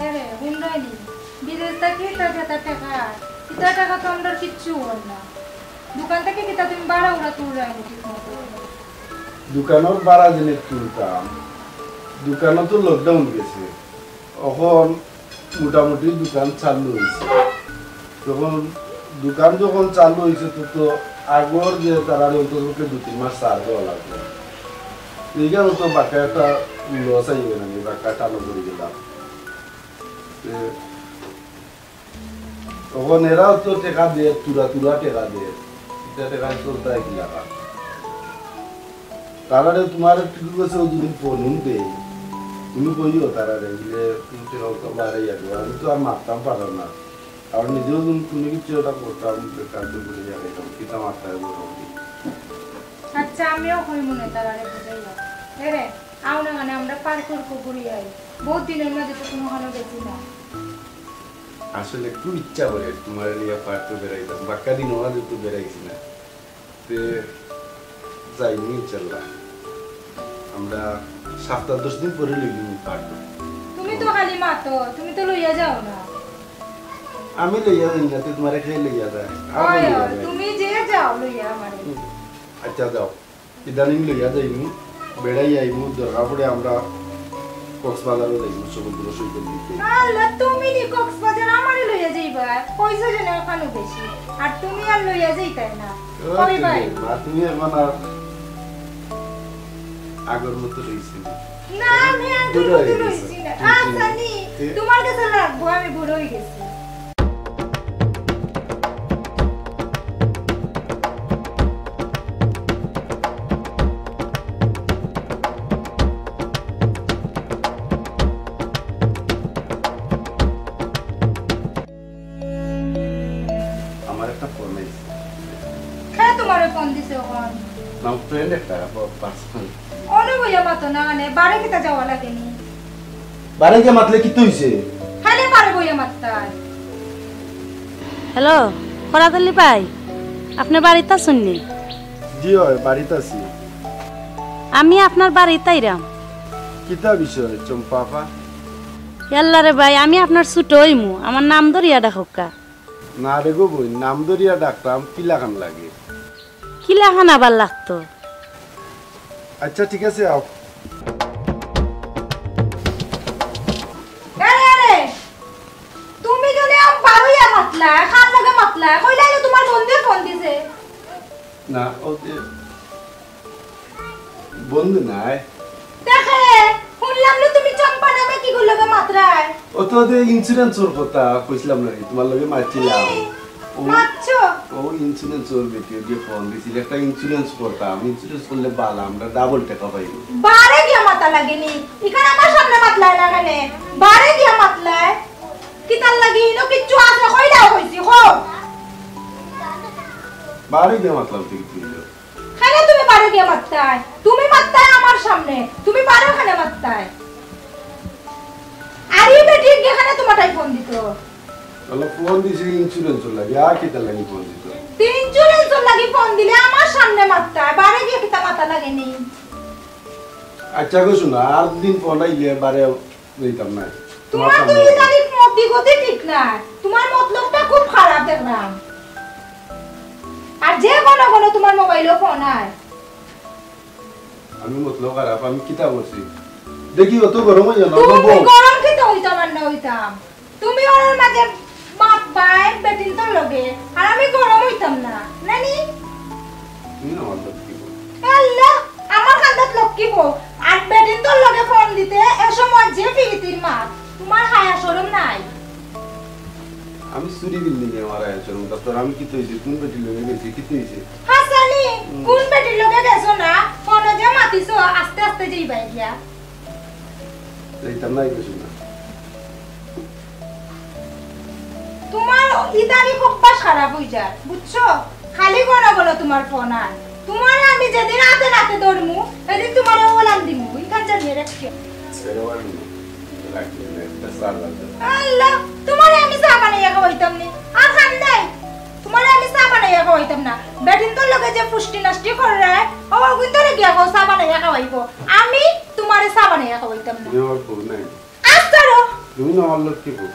এরে, হুনরায়নি, বিদেশ থাকি ইতা যেতা টেকা, ইতা টেকা তো আমরার কিচ্ছু অর না। দোকান থাকি কিতা তুমি ভাড়া উড়া তুলরায়নি ঠিক মতো? দোকানর ভাড়া যেনে তুলতাম, দোকানো তো lockdown গেছে, অখন মোটামুটি দোকান চালু অইছে। তখন দোকান যখন চালু অইছে তো, তো আগর যে তারারে অন্তত পক্ষে দুই তিন মাস ছাড় দেওয়া লাগবো। এইখানো তো বাক্কা একটা loss আইবে না, বাক্কা টানো পড়ি গেলাম। তে তখন এরাও তো টেকা দের, তুরা তুরা টেকা দের। ইতা টেকা চলতা কি লাগা? তারারে তোমার একটু গেছে ও যদি ফোন দেই, তুমি কইও তারারে, যে তুমি টেকা তো বাড়াইয়া দেও। আমি তো আর মারতাম পারলাম না। আর নিজেও যদি কোনো কিছু একটা করতাম, বেকার তো বলে যাবে, কিতা মারতে হবে মোটামুটি। আচ্ছা, আমিও কই মনে তারারে বুঝাইয়া। এরে, আও না মানে আমরা পার্কো ঘুরি আই। বহুত দিনর মাঝে তো কোনো খানো গেছি না। আসলে খুব ইচ্ছা করে তোমার নিয়ে পার্কো বেড়াইতাম, বাক্কা দিন ওরা তো বেড়াইছি না। তে যাইনি ইনশাল্লাহ। আমরা সপ্তাহ দশ দিন পরে লইলি পার্কো। তুমি তো খালি মাতো, তুমি তো লইয়া যাও না। আমি লইয়া যাই না, তে তোমারে কে লইয়া যায়? আর অয়, লইয়া অয়, যায়। তুমি যে যাও লইয়া আমারে। হুম। আচ্ছা যাও। ইদানিং লইয়া যাইমু, বেড়াই আইমু, দরকার পড়ে আমরা কক্সবাজারও যাইমু, সমুদ্র সৈকত দেখতে। আল্লাহ, তুমি নি কক্সবাজার আমারে লইয়া যাইবা? পয়সা যেন এখানো বেশি, আর তুমি আর লইয়া যাইতায় না। ও, কই তুমি, ভাই? মা, তুমি এখন আর আগর মতো রইছি না। না, আমি আগর বুড়া মতো হয়ে গেছো। রইছি না। আচ্ছা, নি, এ? তোমার কাছে রাখবো, আমি বুড়ো হয়ে গেছি। আমার ফ্রেন্ড একটা, প-, পার্সোনাল। অনো বইয়া মাতো না, মানে, বারে কিতা যাওয়া লাগেনি? বারে গিয়া মাতলে কিতা অইছে? খালি বারে বইয়া মাততায়। হ্যালো, ফরাদ আলী ভাই, আপনে বাড়িত আছইন নি? জি অয়, বাড়িত আছি। আমি আপনার বাড়িত আইরাম। কিতা বিষয়, চম্পা আপা? ইয়াল্লা রে ভাই, আমি আপনার ছুটো অইমু, আমার নাম ধরিয়া ডাকউক্কা। না রে গো বইন, নাম ধরিয়া ডাকতাম, কিলাখান লাগে? কিলাখান আবার লাগতো? আচ্ছা, ঠিক আছে, আও। আরে, আরে, তুমি কেনে আম বারইয়া মাতলায়, কার লগে মাতলায়? কইলায় যে তুমার বন্ধুয়ে ফোন দিছে। না, ও যে বন্ধু নায়। দেখে, হুনলাম না তুমি চম্পা নামে কিগুর লগে মাতরায়। ও তো ওদের ইন্স্যুরেন্সর কথা কইছিলাম না, তুমার লগে মাতছিলাম। কি? ও, মাতছো? ও ইন্স্যুরেন্সর বেটি, ওকে ফোন দিছিল, একটা ইন্স্যুরেন্স করতাম, ইন্স্যুরেন্স করলে বালা, আমরা ডাবল টেকা পাইমু। বারে গিয়া মাতা লাগেনি, ইখান আমার সামনে মাতলায় না কেনে? বারে গিয়া মাতলায়। কিতার লাগি? ইনো কিচ্ছু আছে, কইলাও কইছি, কও। বারে গিয়া মাতলাম তো কিতা অইলো? কেনে তুমি বারে গিয়া মাততায়? তুমি মাততায় আমার সামনে, তুমি বারে কেনে মাততায়? আর ই বেটি গিয়া কেনে তুমারটায় ফোন দিতো? আল্লাহ, ফোন দিছে ইন্স্যুরেন্সর লাগি, আর কিতার লাগি ফোন দিতো? তে ইন্স্যুরেন্সর লাগি ফোন দিলে আমার সামনে মাততায়, বারে গিয়া কিতা মাতা লাগেনি? আচ্ছা গো সোনা, আর দিন ফোন আইলে বারে যাইতাম না। তুমার তো ইদানিং মতি গতি ঠিক নাই, তুমার মতলবটা খুব খারাপ দেখলাম। আর যে ঘন ঘন তুমার মোবাইলো ফোন আয়। আমি মতলব খারাপ, আমি কিতা করছি? দেখি অত গরম অইও না, তুমি গরম কিতা অইতাম আর না অইতাম? তুমি ওর মাঝে বাপ ভাই বেটিন্তর লগে, আর আমি গরম অইতাম না, নানি? তুমি আমার লক্ষ্মী বউ। আল্লাহ, আমার কান্দাত লক্ষ্মী বউ। আর বেটিন্তর লগে ফোন দিতে এ সময় যে ফিরিতির মাত, তুমার হায়া শরম নাই? আমি চুরি বিল্ডিং এ আমার হায়া শরম, তারপর আমি কিতা অইছে, কোন বেটির লগে গেছি, কিতা অইছে? হাসানি, হুম। কোন বেটির লগে গেছো না? ফোনো যে মাতিছো, আস্তে আস্তে যাইবায় গিয়া। যাইতাম না, কিছু না। তুমার ইদানিং অভ্যাস খারাপ অই যায়, বুঝছো? খালি ঘন ঘন তুমার ফোন আয়। তুমারে আমি যেদিন আতে নাতে ধরমু, এদিন তুমারে ওলান দিমু, ইখান জানিয়া রাখিও। আল্লাহ, তুমারে আমি চা বানাইয়া খাওয়াইতাম নি। আর খান নাই, তুমারে আমি চা বানাইয়া খাওয়াইতাম না। বেটিন্তর লগে যে ফুষ্টি নষ্টি কররায়, ও অগুইন্তরে গিয়া কও চা বানাইয়া খাওয়াইবো। আমি তুমারে চা বানাইয়া খাওয়াইতাম না। আমার বউ নাই। আস্তারো। তুমি না আমার লক্ষ্মী বউ।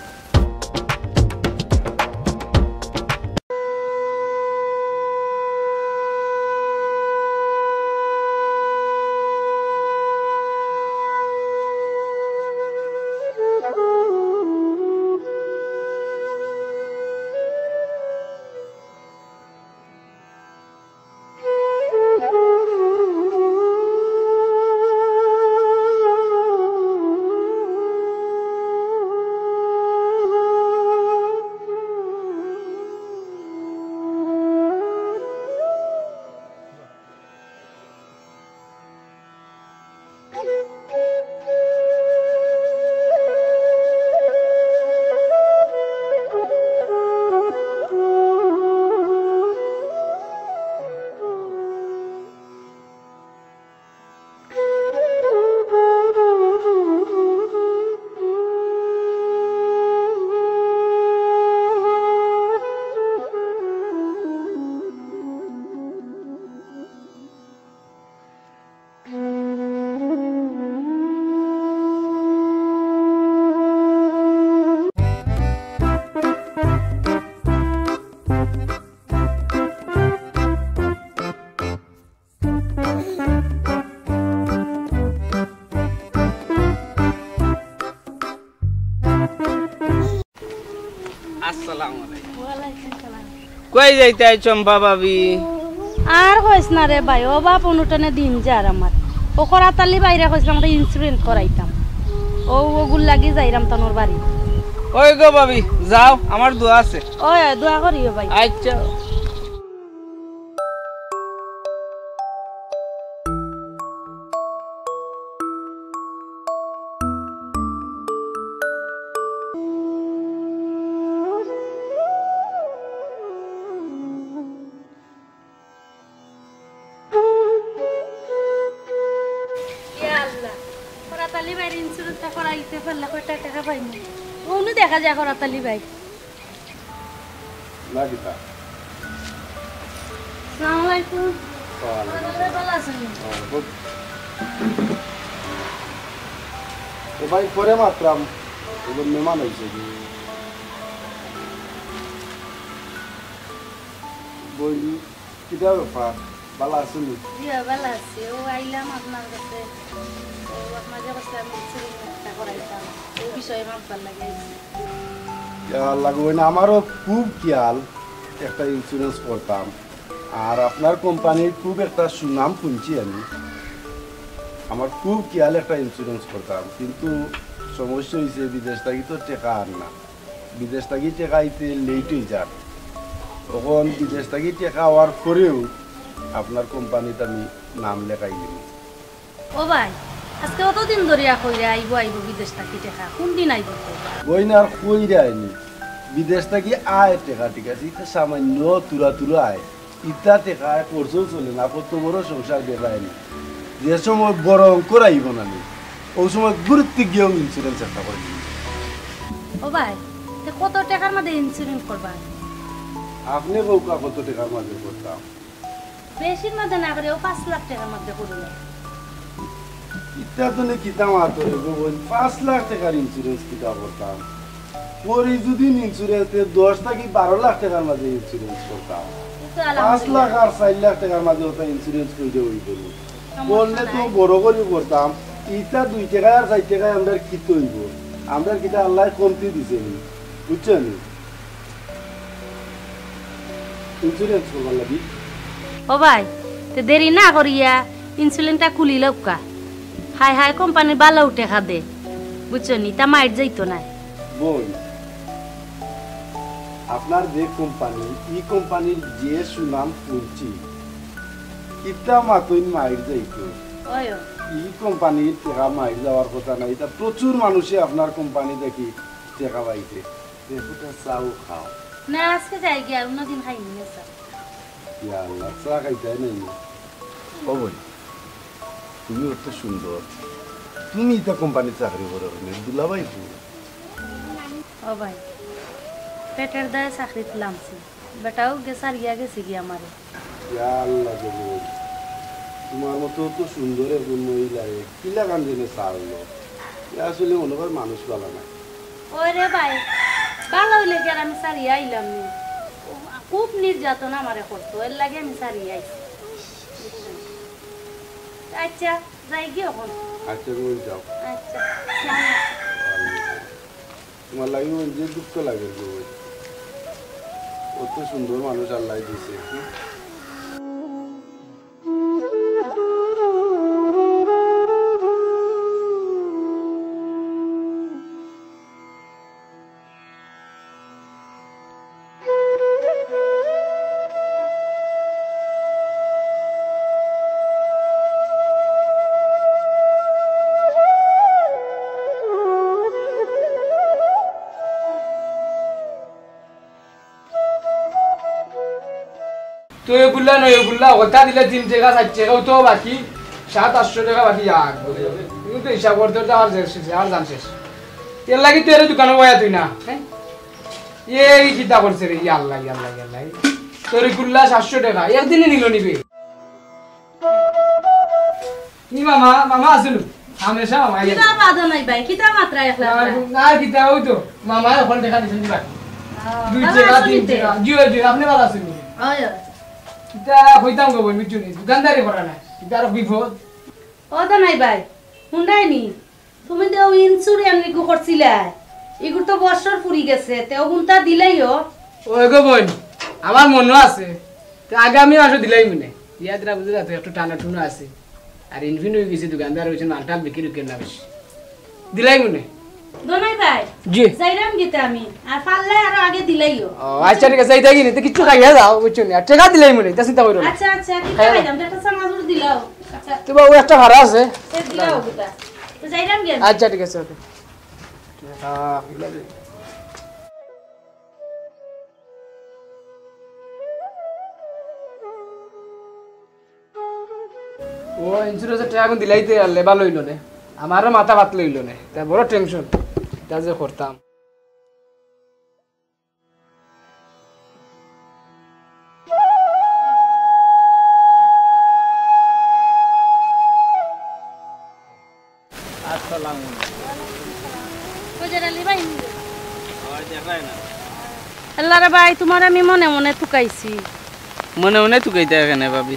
আসসালামু আলাইকুম। ওয়ালাইকুম সালাম। কই যাইতায় চম্পা ভাবি? আর কইস না রে ভাই, অভাব অনটনে দিন যার আমার। ও করাত আলী ভাইরে কইছলাম একটা ইন্স্যুরেন্স করাইতাম, ও অগুর লাগি যাইরাম তানর বাড়ি। ওই গো ভাবি, যাও, আমার দোয়া আছে। ওই, দোয়া করিও ভাই। আচ্ছা। আলী ভাইর ইন্স্যুরেন্সটা করাইতে পারলে কয়টা টেকা পাইমু? অনো দেখা যায় করাত আলী ভাই। না কিতা? আসসালামু আলাইকুম। ওয়ালাইকুম আসসালাম। ভালো আছেন? ওয়ালাইকুম। ও ভাই, পরে মাতরাম, অখন মেহমান আইছে। বইন, কিতা ব্যাপার? ভালা আছইন নি? জি, ভালা আছি। অউ আইলাম আপনার কাছে। অউ আপনারে কইছিলাম ইন্স্যুরেন্স একটা করাইতাম। অউ বিষয়ে মাতবার লাগি আইছি। ইয়া আল্লাহ গো, না, আমারও খুব খিয়াল একটা ইন্স্যুরেন্স করতাম। আর আপনার কোম্পানির খুব একটা সুনাম হুনছি আমি। আমার খুব খিয়াল একটা ইন্স্যুরেন্স করতাম, কিন্তু সমস্যা অইছে বিদেশ থাকি তো টেকা আর না। বিদেশ থাকি টেকা আইতে লেট অই যার। অখন বিদেশ থাকি টেকা আওয়ার পরেউ আপনার কোম্পানিত আমি নাম লেখাই দিমু। ও ভাই, আজকে অতদিন ধরিয়া কইরা আইবো আইবো বিদেশ থাকি টেকা, কুনদিন আইবো কও? বইন আর কইরায় নি, বিদেশ থাকি আয় টেকা, ঠিক আছে, ইতা সামান্য তুরা তুরা আয়। ইতা টেকায় খরচও চলে না, কত বড় সংসার বেলায় নি। যে সময় বড় অঙ্কর আইবো না নি, অউ সময় গুরুত্ব গিয়াও ইন্স্যুরেন্স একটা করি দিমু। ও ভাই, তে কত টেকার মাঝে ইন্স্যুরেন্স করবা? আপনে কউক্কা কত টেকার মাঝে করতাম? বেশির মাঝে না করি, অউ পাঁচ লাখ টেকার মাঝে করি না। ইতা তো নে কিতা মাতো রে গো বইন, পাঁচ লাখ টেকার ইন্স্যুরেন্স কিতা করতাম? করি যদি ইন্স্যুরেন্স, তে দশ থাকি বারো লাখ টেকার মাঝে ইন্স্যুরেন্স করতাম। এই তো পাঁচ লাখ আলহামদুলিল্লাহ। আর চাইর লাখ টেকার মাঝে অতা ইন্স্যুরেন্স কইরা অইবো নি। সমস্যা করলে তো নাই। বড় করি করতাম। ইতা দুই টেকায় আর চাইর টেকায় আমরার কিতা অইবো? আমরার কিতা আল্লায় কমতি দিছে নি? বুঝছো নি? ইন্স্যুরেন্স করবার লাগি। ও ভাই, তে দেরি না করিয়া ইন্স্যুরেন্সটা খুলি লউক্কা। হায় হায়, কোম্পানির ভালা টেকা দে। বুঝছো নি? ইতা মাইর যাইতো নায়। বইন, আপনার যে কোম্পানি, ই কোম্পানির যে সুনাম হুনছি, ইতা মাতইন মাইর যাইতো। ওই, ওই। ই কোম্পানির টেকা মাইর যাওয়ার কথা নায়। ইতা প্রচুর মানুষে আপনার কোম্পানি থাকি টেকা পাইছে। দেখোটা চাও খাও। না, আজকে যাইগিয়া, অন্যদিন খাইমু নে চা। ইয়া আল্লাহ, চা খাইতায় নায় নি? ও বইন, তুমি অত সুন্দর, তুমি ইতা কোম্পানিত চাকরি করো কেনে? দুলাভাই কই? ও ভাই, পেটর দায়ে চাকরিত লামছি, বেটাও গে ছাড়িয়া গেছেগি আমারে। ইয়া আল্লাহ গো, তুমার মতো অত সুন্দর একজন মহিলারে কিলাখান যেনে ছাড়লো। ইয়া আসলে মনে অয় মানুষ ভালা নায়। ওরে ভাই, ভালা অইলে কি আর আমি ছাড়িয়া আইলাম নি? খুব নির্যাতন আমারে করতো, এর লাগি আমি ছাড়িয়া আইছি। আচ্ছা, যাইগি অখন। আচ্ছা, তুমি যাও। আচ্ছা, আসসালামু আলাইকুম। তুমার লাগি অইন যে দুঃখ লাগে গো। অত সুন্দর মানুষ আল্লায় দিছে। তুই এগুলা নয়, এগুলা কথা দিলে তিন টেকা, চাইর টেকাও তো বাকি, সাত আটশো টেকা বাকি আর। তুই তো হিসাব করতে করতে আমার শেষ, আমার জান শেষ। এর লাগি তুই এর দোকানো বয়া তুই না, হ্যাঁ? এই কিতা করছে রে, ইয়া আল্লাহ, ইয়া আল্লাহ, ইয়া আল্লাহ। তোর এগুলা সাতশো টেকা, একদিনে নিল নিবে। ই মামা, মামা আসুন। হামেশা মামা আইয়া। কিতা বাদো নাই ভাই, কিতা মাতরা একলা একলা? না, কিতা, ওই তো, মামা অখন টেকা দিছইন দিবা। আহ, দুই ভালা টেকা, আছইন তিন নি তে? টেকা। জি, জি, আপনে ভালা আছইন নি? অয়, অয়। কিতা কইতাম গো বইন, বুঝছো নি? দোকানদারি করা না। কিতা আরো বিপদ। ও তো নাই ভাই, হুনরায় নি? তুমি যে অউ ইন্স্যুরেন্স ইগু করছিলায়, ইগুর তো বছর ফুরি গেছে, তে অগুনতা দিলাইও। ও এগো বইন, আমার মনো আছে, তে আগামী মাসো দিলাইমু নে। ইয়াদ রা বুঝে যাতে একটু টানা টুনা আছে। আর ইনফিন অই গেছে, দোকানদার অইছে, মালটাল বিক্রি করে না বেশি। দিলাইমু নে। দোনাই ভাই, জি। যাইরাম গিতে আমি, আর পারলে আরো আগে দিলাইও। ও, আচ্ছা, ঠিক আছে, যাইতায় গি নি, তে কিচ্ছু খাইয়া যাও, বুঝছো নি? আর টেকা দিলাইমু নে, তা চিন্তা করিও না। আচ্ছা, আচ্ছা, ঠিক আছে, খাইয়া যাও। যাইরাম, একটা চানাচুর দিলাও। আচ্ছা। তো বাবু, একটা ভাড়া আছে। এ দিলাও গিতা। তো যাইরাম গি আমি। আচ্ছা, ঠিক আছে, ওকে। ও, ইন্স্যুরেন্সর টেকা অখন দিলাইতে আরলে ভালা অইলো নে। আমারও মাথা ভাত লইল নে, তা বড় টেনশন, তা যে করতাম। আসসালামু আলাইকুম। ফজর আলী ভাই। আমার দেখায় না। আল্লাহ রে ভাই, তুমারে আমি মনে মনে তুকাইছি। মনে মনে তুকাইতা কেনে ভাবি?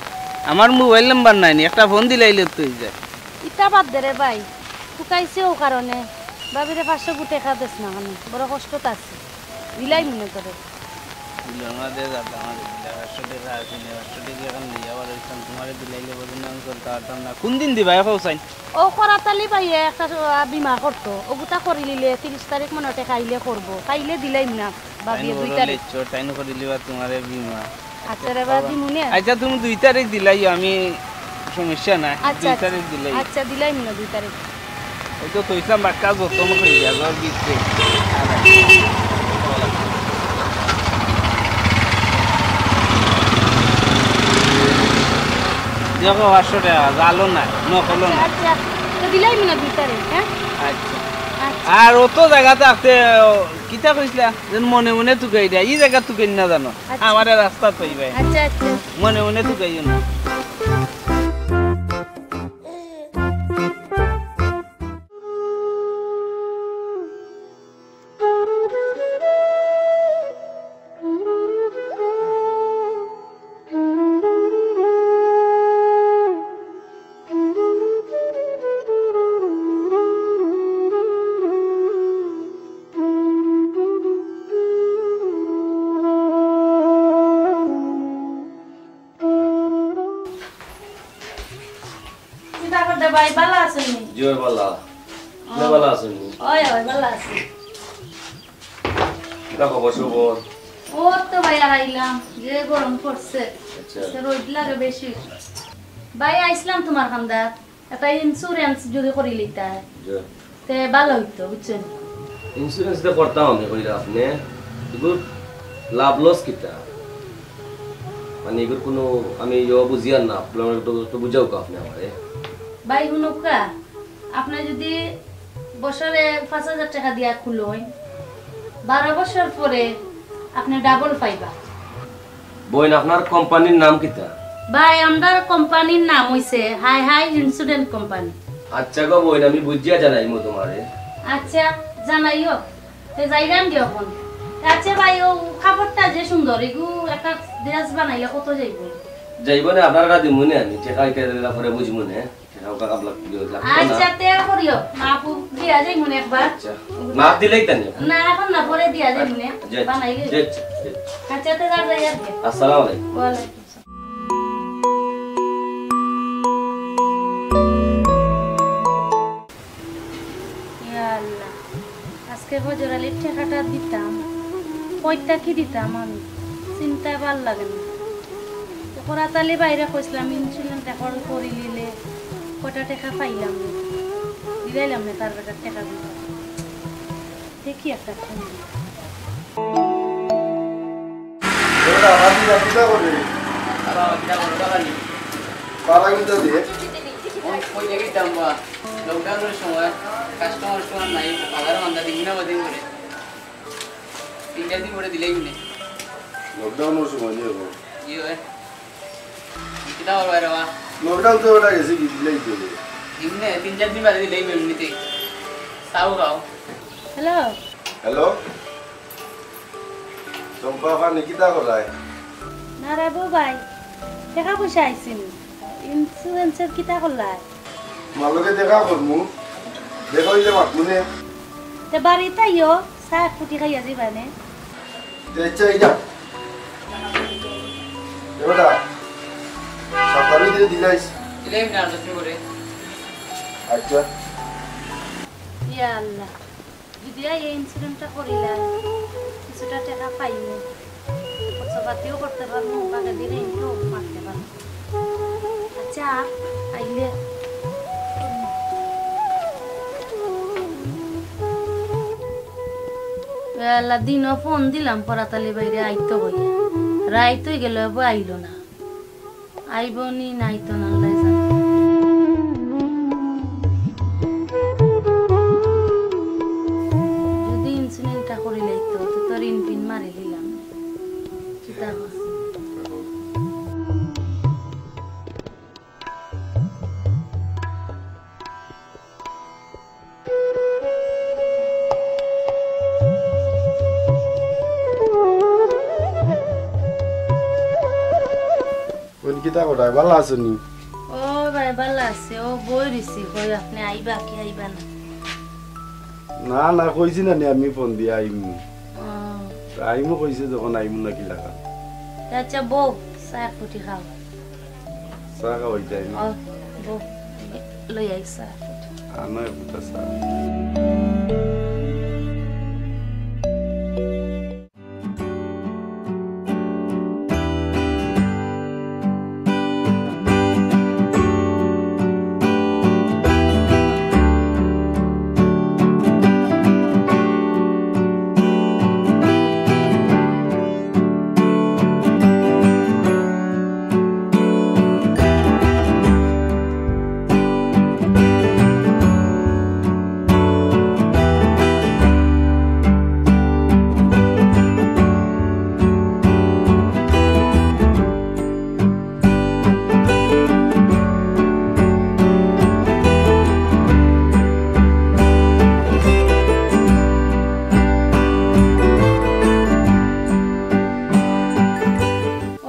আমার মোবাইল নাম্বার নাই নি, একটা ফোন দিলাইলে তো অই যায়। ইতা বাদ দে রে ভাই, তুকাইছি অউ কারণে। ভাবিরে পাঁচশো গু টেকা দেস না কেনে, বড় কষ্টত আছি। দিলাইমু নে তোরে। দিল না দে যাতা আমার দিলা, পাঁচশো টেকা আছে নি, পাঁচশো টেকা অখন লইয়া বার অইতাম, তুমারে দিলাইলে বুঝো না আমি চলতা পারতাম না। কুন দিন দিবায় কও চাইন? অউ করাত আলী ভাইয়ে একটা, আহ, বীমা করতো, অগুতা করিলিলে তিরিশ তারিখ মনো টেকা আইলে করবো, পাইলে দিলাইমু না, ভাবিয়ে তাইন দুই বড় তারিখ। লেচ্ছর, তাইন করিলিবা তুমারে বীমা। আচ্ছা রে বা, দিমু নে। আচ্ছা, তুমি দুই তারিখ দিলাইও, আমি সমস্যা নাই, আচ্ছা, দুই আচ্ছা। তারিখ দিলাই। আচ্ছা, দিলাইমু নে দুই তারিখ। অউ তো থইছলাম বাক্কা যত্ন করি দিয়া, ঘর ভিতরে। দেখো, পাঁচশো টেকা, জালো না, নকলো না। আচ্ছা, আচ্ছা। তো দিলাইমু নে দুই তারিখ, হ্যাঁ? আচ্ছা। আচ্ছা। আর অত জাগা থাকতে, কিতা কইছলা? যেন মনে মনে তুকাই দেয়, ই জাগা তুকাই না জানো। আচ্ছা। আমারে রাস্তা পাইবে। আচ্ছা, আচ্ছা। মনে মনে তুকাইও না। কিতা করতা ভাই, ভালা আছইন নি? জি অয় ভালা। আপনে ভালা আছইন নি? অয়, অয়, ভালা আছি। কিতা খবর সবর? অউ তো ভাই আর আইলাম, যে গরম পড়ছে। আচ্ছা। আজকে রইদ লাগে বেশি। ভাই আইছলাম তুমার কান্দাত, একটা insurance যুদি করিলিতায়। জি। তে ভালা অইতো, বুঝছইন? Insurance তো করতাম আমি, কইরা আপনে। ইগুর লাভ লস কিতা? মানে, ইগুর কুনু আমি ইয়ো বুঝিয়ার না, আপনে একটু, একটু বুঝাউক্কা আপনে আমারে। ভাই, হুনউক্কা, আপনে যুদি বছরে পাঁচ হাজার টেকা দিয়া খুলইন, বারো বছর পরে আপনে ডাবল পাইবা। বইন, আপনার কোম্পানির নাম কিতা? ভাই, আমরার কোম্পানির নাম অইছে হাই হাই ইন্স্যুরেন্স কোম্পানি। আচ্ছা গো বইন, আমি বুঝিয়া জানাইমু তুমারে। আচ্ছা, জানাইও। তে যাইরাম গি অখন। তে আচ্ছা ভাই, অউ কাপড়টা যে সুন্দর, ইগু একটা ড্রেস বানাইলে কত যাইবো? যাইবো নে, আপনারে দিমু নে আমি, টেকা ইটা দিলা পরে বুঝমু নে। টেকা উকা কাপ লাগ-, লাগতো না। আচ্ছা, তে করিও, মাপ দিয়া যাইমু নে একবার। আচ্ছা। মাপ দিলাইতা নি? না, অখন না, পরে দিয়া যাইমু নে। আচ্ছা, বানাইলে। আচ্ছা, আচ্ছা। আচ্ছা, তে যার যাই আর কি। আসসালামু আলাইকুম। ওয়ালাইকুম। ইয়া আল্লাহ, আজকে ফজর আলীর টেকাটা দিতাম, কই থাকি দিতাম আমি, চিন্তায় ভালা লাগে না। তো করাত আলী ভাইরে কইছলাম, ইন্স্যুরেন্স রেকর্ড করিলিলে কয়টা টেকা পাইলাম না, দিলাইলাম না, তার বেটার টেকা দিতাম। দেখি একটা ফোন দি। ওরা আবার কিতা, কিতা করে? বাবা, কিতা করে, বাবা নি? বাবা কিতা দিয়ে? ওই, ওই দেখি দাম বা। লকডাউনের সময় কাস্টমার টাস্টমার নাই, বাজারো মান্দা দিন না দিন করে। তিন চার দিন পরে দিলেই মিলে। লকডাউনের সময় দিয়ে গো। জি অয়। কিতা করবা রে বা? লকডাউন তো ওটা গেছে কি দিলেই তো। দিমু নে, তিন চার দিন বাদে দিলেই মিলে এমনিতেই। চাও খাও। হ্যালো। হ্যালো। চম্পা, আপনে কিতা করায়? না রে বউ ভাই, টেকা পয়সা আইছে নি? ইন্স্যুরেন্সর কিতা করলায়? তুমার লগে দেখা করমু, দেখা অইলে মাতমু নে। তে বাড়িত আইও, চা এক ফুটি খাইয়া যাইবা নে। তে আচ্ছা, এই যা। এ বেটা, সাপ্তাহ ভিতরে দিলাইস। দিলাইমু নে আর দশ দিন পরে। আচ্ছা। ইয়া আল্লাহ। যুদি এই ইন্স্যুরেন্সটা করিলাই, কিছুটা টেকা পাইমু, খরচপাতিও করতে পারমু, বাকি দিনে ইনকেও মারতে পারমু। আচ্ছা, আইলে। এ আল্লাহ, দিনও ফোন দিলাম, পরাতালি বাইরে আইতো কইয়া, রাইত অই গেল, এবার আইলো না। আইবো নি না আইতো না, আল্লায় জানে। কিতা করায়, ভালা আছো নি? ও ভাই, ভালা আছি। ও বই রইছি, কই আপনে আইবা কি আইবা না? না, না, কইছি না নি আমি ফোন দিয়া আইমু। ও। আইমু কইছে যখন আইমু না কি লাগা? আচ্ছা বউ, চা এক ফুটি খাও। চা খাওয়াই যাই না? ও, বউ, লই আই চা এক ফুটি। আনো এক ফুটা চা।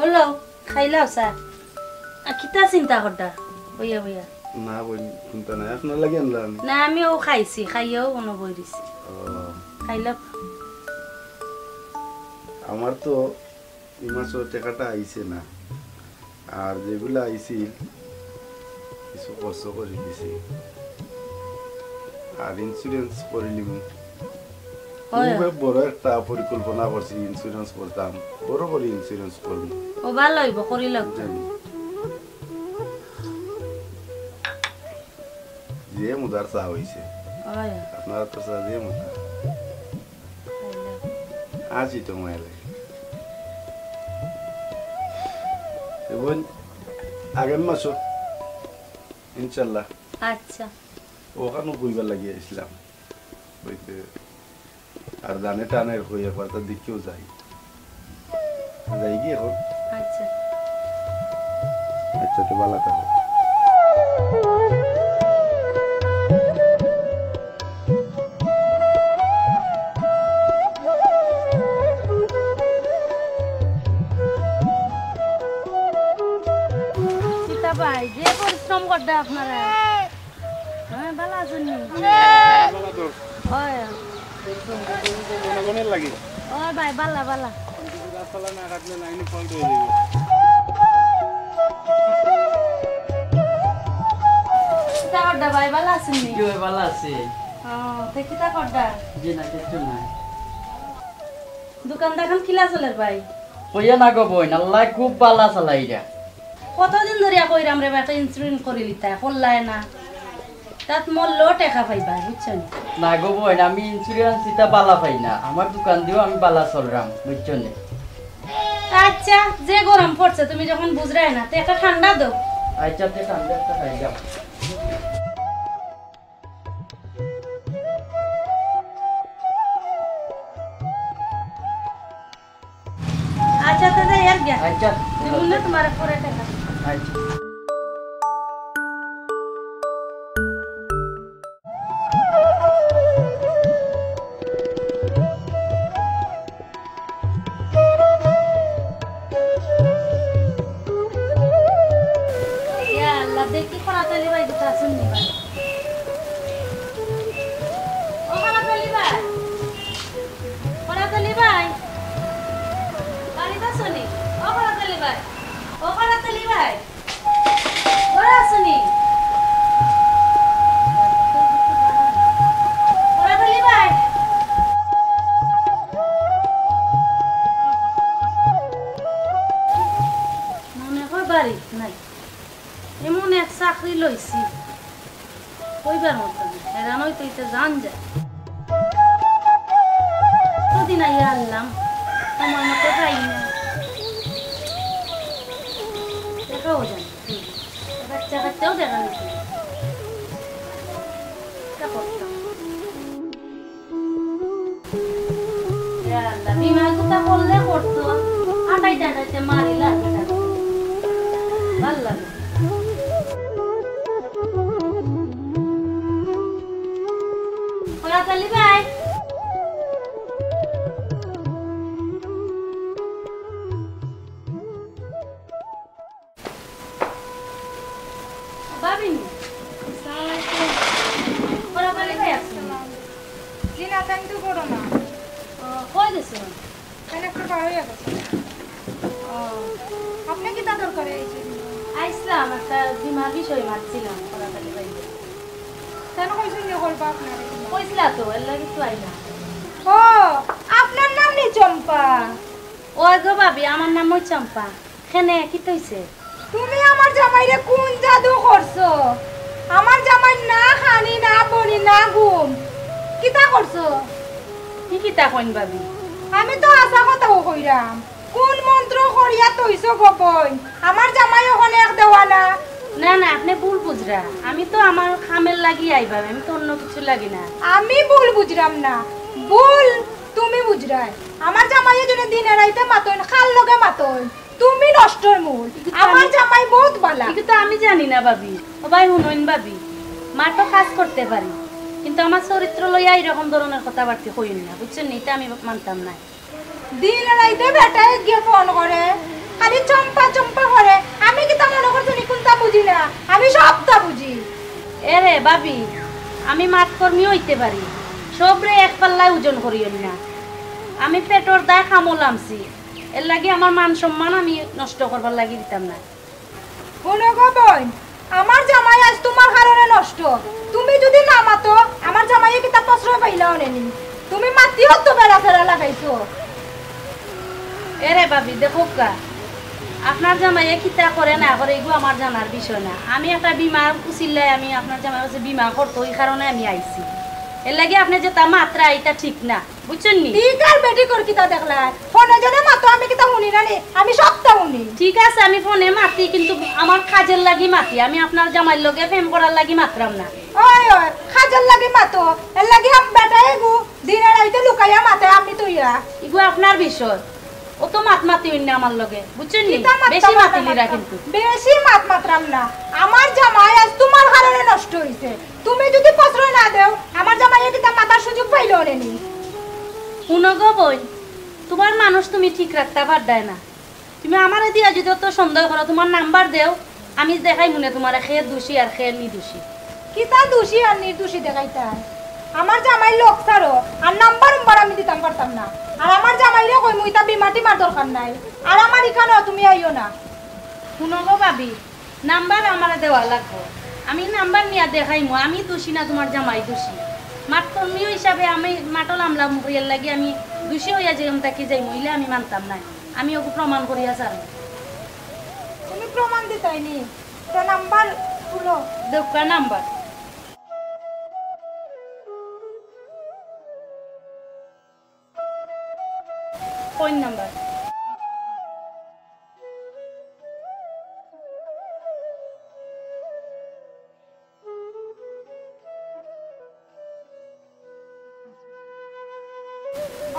ওলো, খাইলাও চা। আর কিতা চিন্তা করডা? বইয়া বইয়া। না বইন, চিন্তা নাই, আপনার লাগি আনলাম আমি। না, আমিও খাইছি, খাইয়াও কোনো বই দিছি। ও। খাইলাও। আমার তো ই মাসর টেকাটা আইছে না, আর যেগুলা আইছিল কিছু খরচ করি দিছি, আর ইন্স্যুরেন্স করিলিমু। হয়। খুব বড় একটা পরিকল্পনা করছি, ইন্স্যুরেন্স করতাম, বড় করি ইন্স্যুরেন্স করমু। ও ভালা অইবো, করিলাও। জানি। যে মজার চা অইছে। হয়। আপনারা তো চা যে মজা। আছি তো মায়া লাগে। এখন আগের মাসো, ইনশাল্লাহ। আচ্ছা। ওখানো কইবার লাগি আইছিলাম। অইতে আর জানে টানে কই একবার তার দিকেও যাই। যাই কি এখন? আচ্ছা। আচ্ছা, তো ভালা থাকো। কিতা ভাই, যে পরিশ্রম করতে আপনারা। হ্যাঁ, ভালা আছইন নি? ভালা তো। হয়। জনগণের লাগি। ও ভাই, ভালা, ভালা। রাস্তাটা না কাটলে লাইনে ফল্ট অই যাইবো। কিতা করতা ভাই, ভালা আছইন নি? জি ভাই, ভালা আছি। ও, তে কিতা করতা? জি না, কিচ্ছু নাই। দোকান দাখান কিলা চলের ভাই? কইও না গো বইন, আল্লায় খুব ভালা চালাইরা। কতদিন ধরিয়া কইরাম রে বা, একটা ইন্স্যুরেন্স করিলিতা, করলায় না। তাত মরলেও টেকা পাইবা, বুঝছো নি? না গো বইন, আমি ইন্স্যুরেন্স ইতা ভালা পাই না, আমার দোকান দিও আমি ভালা চলরাম, বুঝছো নি? আচ্ছা, যে গরম পড়ছে, তুমি যখন বুঝরায় না, তে একটা ঠান্ডা দেও। আচ্ছা, তে ঠান্ডা একটা খাই দাও। আচ্ছা, তে যাই আর গিয়া। আচ্ছা। দিমুনে তোমারে পরে টেকা। আচ্ছা। ইয়া আল্লাহ, দেখি করাত আলী ভাই কোথায় আছইন নি ভাই? ও করাত আলী ভাই, করাত আলী ভাই, বাড়িত আছো নি? ও করাত আলী ভাই, ও করাত আলী ভাই। ঘরো আছো নি? করাত আলী ভাই। মনে হয় বাড়িত নাই। এমন এক চাকরি লইছি, কইবার মতো না। হেরান অইতে অইতে জান যায়। কতদিন আইয়া আইলাম, সময় মতো পাই না। দেখাও যায় না। বাচ্চা কাচ্চাও দেখা গেছে না। কিতা করতাম? ইয়া আল্লাহ, বিমা কুতা করলে করতো, আটাইতে আটাইতে মারি লাগবে। ভালা লাগে। করাত আলী ভাই। ভাবিনি? আসসালামু আলাইকুম। বরাবরই ভাই আছেন? জি না, তাই তো বড় না। ও, কই গেছো? তাই একটু বার হইয়া গেছে। ও, আপনি কিতা দরকারে আইছেন? আইসলাম, একটা বিমার বিষয়ে মাতছিলাম, করাকালি ভাই। কেন কইছেন যে করবা আপনারে? কইছিলা তো, এর লাগি তো আইলাম। ও, আপনার নাম নি চম্পা? ওই গো ভাবি, আমার নাম ওই চম্পা। কেনে, কিতা অইছে? তুমি আমার জামাইরে কোন জাদু করছো? আমার জামাই না খানি, না পানি, না ঘুম। কিতা করছো? কি কিতা কইন ভাবি? আমি তো হাছা কথাউ কইরাম। কোন মন্ত্র করিয়া থইছো গো বইন? আমার জামাই অখন এক দেওয়ানা। না, না, আপনে ভুল বুঝরা। আমি তো আমার কামের লাগি আইবা, আমি তো অন্য কিছু লাগি না। আমি ভুল বুঝরাম না, ভুল তুমি বুঝরায়। আমার জামাইয়ে যেন দিনে রাইতে মাতইন, কার লগে মাতইন। তুমি নষ্টর মূল। ইগু তো আমার আমি জামাই বউত বালা। ইগু তো আমি জানি না ভাবি। ও ভাই, হুনইন ভাবি, মাঠো কাজ করতে পারি, কিন্তু আমার চরিত্র লইয়া এরকম ধরনের কথাবার্তা কইন না, বুঝছেন নি? ইটা আমি মানতাম না। দিন রাইতে বেটায় গিয়া ফোন করে, খালি চম্পা চম্পা করে। আমি কিতা মনো করছো নি কুনতা বুঝি না? আমি সবতা বুঝি। এরে ভাবি, আমি মাতকর্মী অইতে পারি, সবরে এক পাল্লায় ওজন করিও না। আমি পেটর দায় কামো লামছি, এর লাগি আমার মান সম্মান আমি নষ্ট করবার লাগি দিতাম না। হুনো গো বইন, আমার জামাই আইজ তুমার কারণে নষ্ট। তুমি যুদি না মাতো, আমার জামাইয়ে কিতা প্রশ্রয় পাইলা অনে নি? তুমি মাতিও তো বেড়া ফেরা লাগাইছো। এরে ভাবি, দেখউক্কা, আপনার জামাইয়ে কিতা করে না করে, ইগু আমার জানার বিষয় না। আমি একটা বিমা উছিলায়, আমি আপনার জামাইর কাছে বিমা করতো, ই কারণে আমি আইছি। এর লাগি আপনে যেতা মাতরা, ইটা ঠিক না। বুঝছইন নি? ঠিক আর বেঠিকর কিতা দেখলায়? ফোনে যেনে মাতো, আমি কিতা হুনি না নি? আমি সবতা হুনি। ঠিক আছে, আমি ফোনে মাতি, কিন্তু আমার কাজের লাগি মাতি। আমি আপনার জামাইর লগে প্রেম করার লাগি মাতরাম না। ওই, ওই, কাজের লাগি মাতো। এর লাগি আম বেটায় ইগু দিনে রাইতে লুকাইয়া মাতে আমি তুইয়া। ইগু আপনার বিষয়। অত মাত মাতিও না আমার লগে। বুঝছইন নি? কিতা মাত বেশি মাতরাম মাতিলিরা না? কিন্তু। বেশি মাত মাতরাম না। আমার জামাই আইজ তুমার কারণে নষ্ট অইছে। তুমি যুদি প্রশ্রয় না দেও, আমার জামাইয়ে কিতা মাতার সুযোগ পাইলো অনে নি? হুনো গো বইন, তুমার মানুষ তুমি ঠিক রাখতা পাররায় না। তুমি আমারে দিয়া যুদি অত সন্দেহ করো, তুমার নাম্বার দেও, আমি দেখাইমুনে তুমারে কে দুষী আর কে নির্দোষী। কিতা দুষী আর নির্দোষী দেখাইতায়? আমার জামাইর লগ ছাড়ো, আর নাম্বার উম্বার আমি দিতাম পারতাম না। আর আমার জামাইরে কইমু, ইতা বিমা টিমার দরকার নাই। আর আমার ইখানো তুমি আইও না। হুনো গো ভাবি, নাম্বার আমারে দেওয়া লাগবো। আমি নাম্বার নিয়া দেখাইমু, আমি দুষী না তুমার জামাই দুষী। মাঠকর্মী হিসাবে আমি মাঠো লামলাম করিয়ার লাগি আমি দুষী অইয়া যেমন থাকি যাইমু, ইলা আমি মানতাম নায়। আমি অগু প্রমাণ করিয়া ছাড়মু। তুমি প্রমাণ দিতায় নি? তে নাম্বার খুলো। দেউক্কা নাম্বার। Phone number.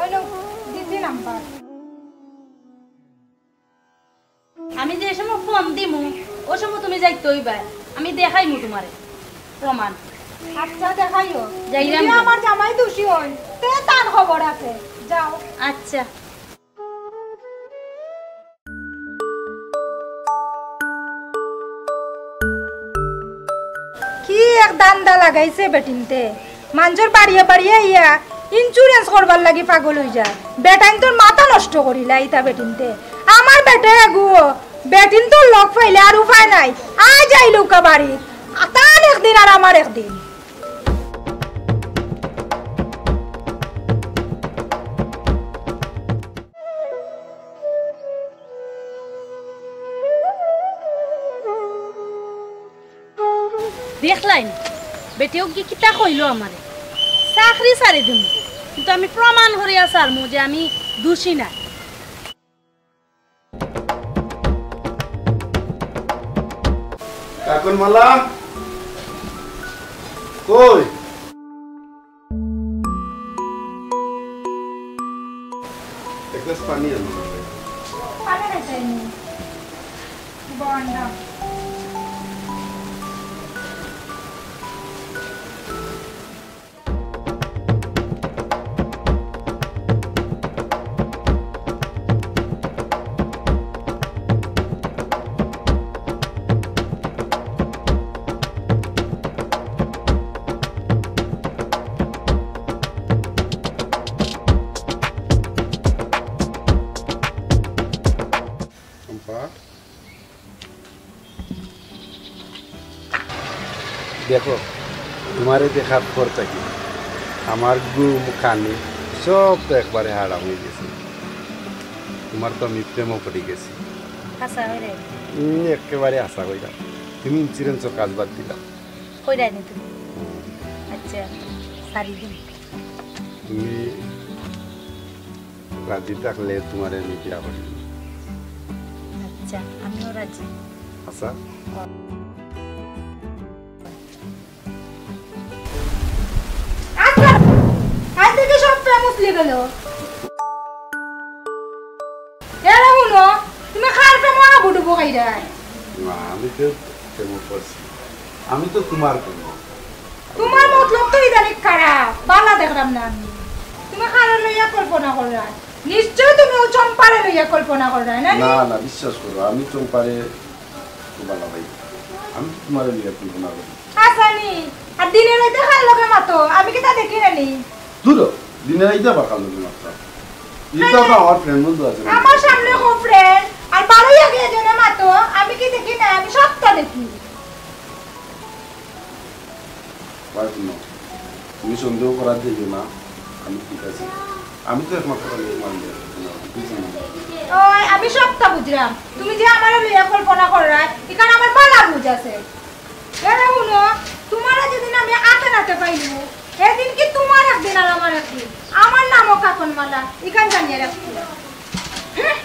অইলো, দিছি নাম্বার। আমি যে সময় ফোন দিমু, ও সময় তুমি যাইতে অইবা। আমি দেখাইমু তুমারে প্রমাণ। আচ্ছা, দেখাইও। যাইরাম যুদি আমি। আমার জামাই দুষী অইন, তে তার খবর আছে। যাও। আচ্ছা। কি এক ধান্দা লাগাইছে বেটিন্তে। মানষর বাড়িয়ে বাড়িয়ে আইয়া insurance করবার লাগি পাগল অইযায়। বেটাইন্তর মাথা নষ্ট করিলা ইতা বেটিন্তে। আমার বেটায় এগু বেটিন্তর লগ পাইলে আর উপায় নাই। আইজ আইলউক্কা বাড়িত। তান একদিন আর আমার একদিন। দেখলাইন, বেটিও কি কিতা কইলো আমারে, চাকরি ছাড়ি দিমু, কিন্তু আমি প্রমাণ করিয়া ছাড়মু যে আমি দুষী না। কাকন মালা, কই? এক গ্লাস পানি আনো। পানি নাই, তাই নি। বন্ডা। দেখো, তুমারে দেখার পর থাকি আমার ঘুম, খানি সব তো একবারে হারাম অই গেছে। তুমার তো আমি প্রেমো পড়ি গেছি। হাছা কইরে? উম, একেবারে হাছা কইরাম। তুমি ইন্স্যুরেন্সর কাজ বাদ দিলাও। কইরায় নি তুমি? হুম। আচ্ছা, ছাড়ি দিন। তুমি রাজি থাকলে তুমারে আমি বিয়া করি। আচ্ছা, আমিও রাজি। আচ্ছা। আচ্ছা, আজ থাকি সব প্রেম উছলি গেল। এরে হুনো, তুমি কার প্রেমো হাবুডুবু খাইরায়? না, আমি তো প্রেমো পড়ছি। আমি তো তুমার প্রেমো। তুমার মতলব তো ইদানিং খারাপ, বালা দেখরাম না আমি। তুমি কারে লইয়া কল্পনা কররায়? নিশ্চয় তুমি অউ চম্পারে লইয়া কল্পনা কররায়, না নি? না, না, বিশ্বাস করো, আমি চম্পারে খুব বালা পাই। আমি তো তুমারে লইয়া কল্পনা করি। হাছা নি? আর দিনে রাইতে কার লগে মাতো? আমি কিতা দেখি না নি? দুরো, দিনে রাইতে আবার কার লগে মাততাম? ইতা তো আমার friend বন্ধু আছে না? আমার সামনে কও friend, আর বারোই আগে এজনে মাতো, আমি কি দেখি না? আমি সবটা দেখি। ভাই, হুনো, তুমি সন্দেহ করাত যাইও না, আমি ঠিক আছি। আমি তো একমাত্র খালি তোমার লগে আছি, বুঝছো নি? ওই, আমি সবটা বুঝরাম। তুমি যে আমারে লইয়া কল্পনা কররায়, ইখান আমার বালা বুঝ আছে। এরে হুনো, তুমারে যেদিন আমি আতে নাতে পাইমু, এদিন কি তুমার একদিন আর আমার একদিন। আমার নামও কাকনমালা, ইখান জানিয়া রাখো। হুম।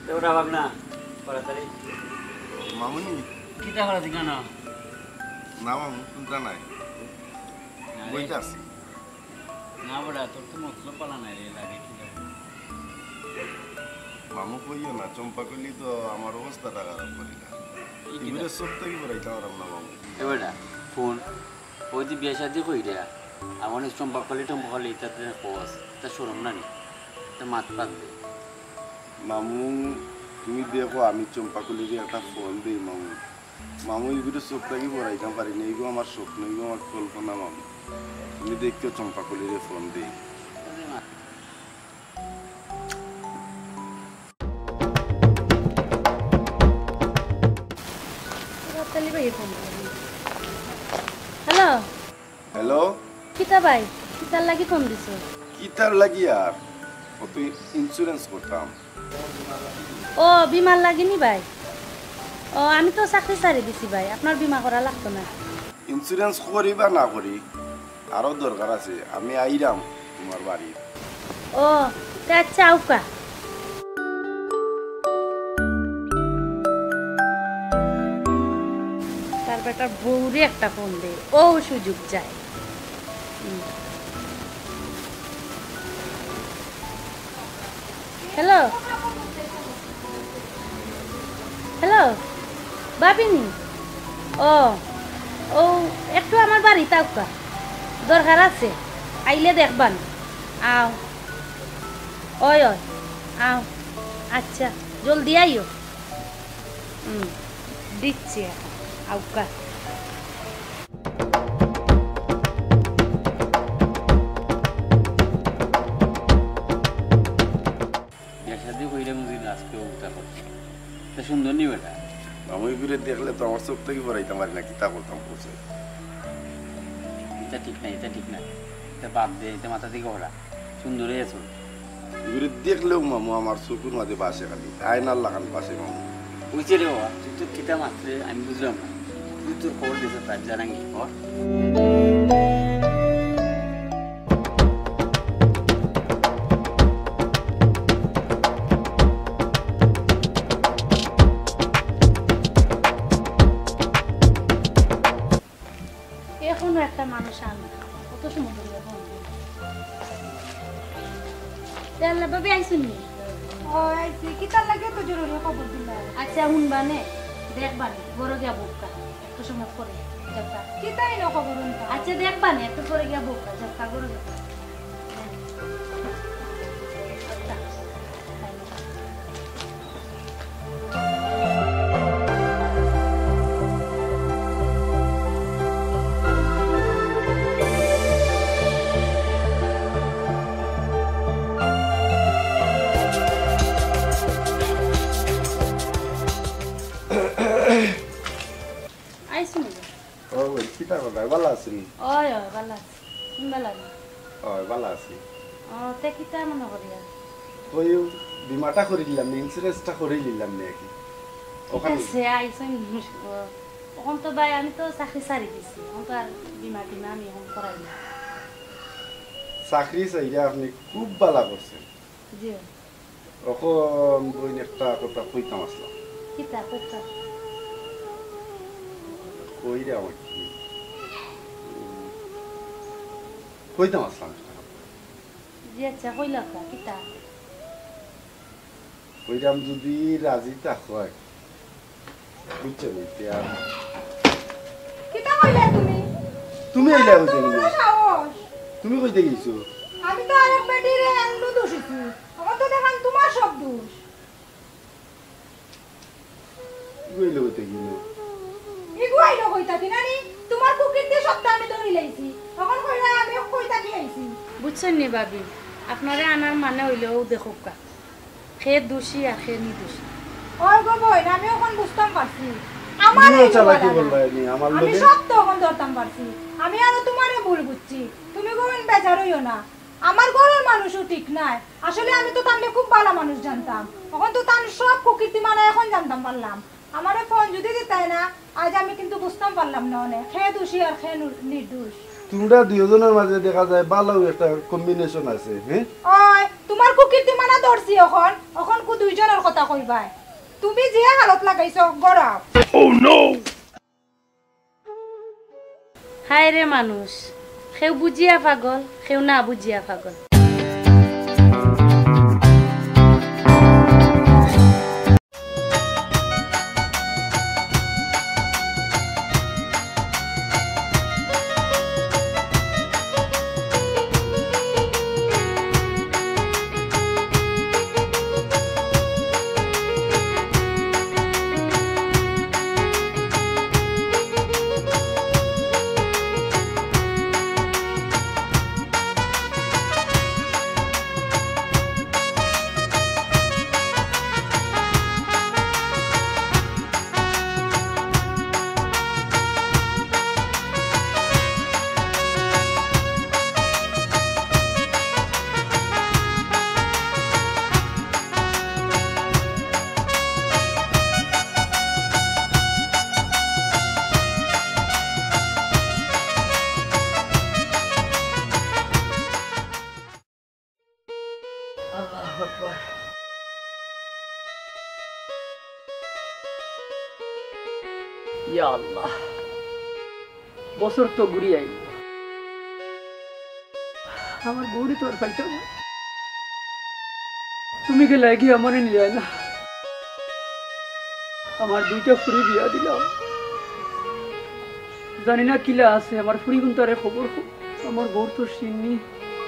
এ ওটা ভাগ না, তাড়াতাড়ি। মামুনি। কিতা করা দিকা না? না মামু, চিন্তা নাই। না রে। বইতে আছি। না বেটা, তোর তো মতলব পালা নাই রে, লাগে কি লাগে? মামু কইও না, চম্পা কলি তো আমার অবস্থাটা খারাপ করি না। কি কি ইগুরে চোখ থাকি পড়াইতাম পারতাম না মামু। এ বেটা, ফোন। ওই যে বিয়া শাদি কইরা, আমার চম্পা কলি টম্পা কলি ইতাতে কস, তা শরম না নি? তা মাত পাত দে। মামু, তুমি দেখো আমি চম্পা কলিরে একটা ফোন দেই মামু। মামু, ইগুরে চোখ থাকি পড়াইতাম পারি না, ইগু আমার স্বপ্ন, ইগু আমার কল্পনা মামু। তুমি দেখিও চম্পা কলিরে ফোন দেই। হ্যালো। হ্যালো। কিতা ভাই, কিতার লাগি ফোন দিছো? কিতার লাগি আর? ও তো ইন্স্যুরেন্স করতাম। ও, বীমার লাগি নি ভাই? ও, আমি তো চাকরি ছাড়ি দিছি ভাই, আপনার বীমা করা লাগতো না। ইন্স্যুরেন্স করি বা না করি, আরো দরকার আছে, আমি আইরাম তুমার বাড়ি। ও, তে আচ্ছা, আউক্কা। তার বেটার বউরে একটা ফোন দে, ও সুযোগ যায়। হুম। হ্যালো? হ্যালো? ভাবিনি? ও, ও, একটু আমার বাড়িত আউক্কা। দরকার আছে। আইলে দেখবান। আও। ওই, ওই। আও। আচ্ছা, জলদি আইও। হুম, দিচ্ছি এখন। আউক্কা। বিয়া শাদি কইরাম যদি আজকে অবস্থা করছে। তা সুন্দর নি বেটা? আমি ইগুরে দেখলে তো আমার চোখ থাকি পড়াইতাম পারি না, কিতা করতাম কও চাই? ইটা ঠিক না, ইটা ঠিক না। ইটা বাদ দে, ইটা মাথা থাকি হরা। সুন্দরী আছো। ইগুরে দেখলেও মামু আমার চকুর মাঝে বাসে খালি। আয়নার লাখান বাসে মামু। অইছে রে বাবা, তুই তো কিতা মাতরে আমি বুঝলাম না। তুই তোর খবর দিছ তার জানাঙ্গি, কর। একটা মানুষ আন, অত সময় ধরে ফোন দিন। তে আল্লাহ ভাবি আইছইন নি? ও, আইছি। কিতার লাগি তো জরুরি খবর দিলা? আচ্ছা, হুনবা নে, দেখবা নে, ঘরো গিয়া বউক্কা। একটু সময় পরে যাবা। কিতা ইনো খবর হুনতা? আচ্ছা, দেখবা নে, একটু পরে গিয়া বউক্কা, যাবা, ঘরো যাবা। আচ্ছা। আইছো নি? ও বইন, কিতা কররায়? ভালা আছো নি? অয়, অয়, ভালা আছি। তুমি ভালা নি? অয়, ভালা আছি। ও, তে কিতা মনো করিয়া? ওই বিমাটা করিলিলাম নে, insurance টা করিলিলাম নে আর কি। ঠিক আছে, আইছো নি? ও, অখন তো ভাই, আমি তো চাকরি ছাড়ি দিছি। অখন তো আর বিমা টিমা আমি অখন করাই না। চাকরি ছাড়িয়া আপনে খুব ভালা করছইন। জি। অখন বইন একটা কথা কইতাম আছলাম। কিতা কইতা? কইরাম আর কি। উম, কইতাম আছলাম একটা কথা। জি আচ্ছা, কইলাউক্কা, কিতা? কইরাম যুদি রাজি থাকো আর কি। বুঝছো নি? তে আর কিতা কইলায় তুমি? তুমি আইলায় কইতে গেলে। তোমার সাহস। তুমি কইতে গেছো? আমি তো আরেক বেটিরে এমনু দোষিছি। অখন তো দেখলাম তোমার সব দোষ। ইগু আইলো কইতে গেলে। ইগু আইলো কইতা কি নানি? তোমার কুকীর্তি সবটা আমি ধরিলাইছি। অখন কইরায় আমি কইতা কি আইছি। বুঝছইন নি ভাবি? আপনারে আনার মানে অইলো অউ দেখউক্কা। কে দোষী আর কে নির্দোষী। ওই গো বইন, আমি অখন বুঝতাম পারছি। আমার তুমিও এই চালাকি নিবালা না। করলায় নি আমার আমি লগে। সব তো অখন ধরতাম পারছি। আমি আরো তোমারে ভুল বুঝছি। তুমি গো বইন বেজার অইও না। আমার ঘরর মানুষও ঠিক নায়। আসলে আমি তো তানরে খুব ভালা মানুষ জানতাম। অখন তো তান সব কুকীর্তি মানা অখন জানতাম পারলাম। আমারে ফোন যুদি দিতায় না, আইজ আমি কিন্তু বুঝতাম পারলাম না অনে, কে দোষী আর কে নু-, নির্দোষ। তুমরা দুইওজনর মাঝে দেখা যায় ভালাউ একটা combination আছে, হ্যাঁ? ওই, তোমার কুকীর্তি মানা ধরছি অখন, অখন কু দুইজনর কথা কইবায়। তুমি যে হালত লাগাইছো, গড়াও। হায় রে মানুষ, কেউ বুঝিয়া পাগল, কেউ না বুঝিয়া পাগল। আল্লাহু আকবার। ইয়া আল্লাহ, বছর তো ঘুরি আইল, আমার বউরে তো আর পাইতাম না। তুমি গেলায় গিয়া আমারে নিলায় না, আমার দুইটা ফুরি বিয়া দিলাও। জানি না কিলা আছে, আমার ফুরিগুনতারে খবর কও। আমার বউর তো শিন্নি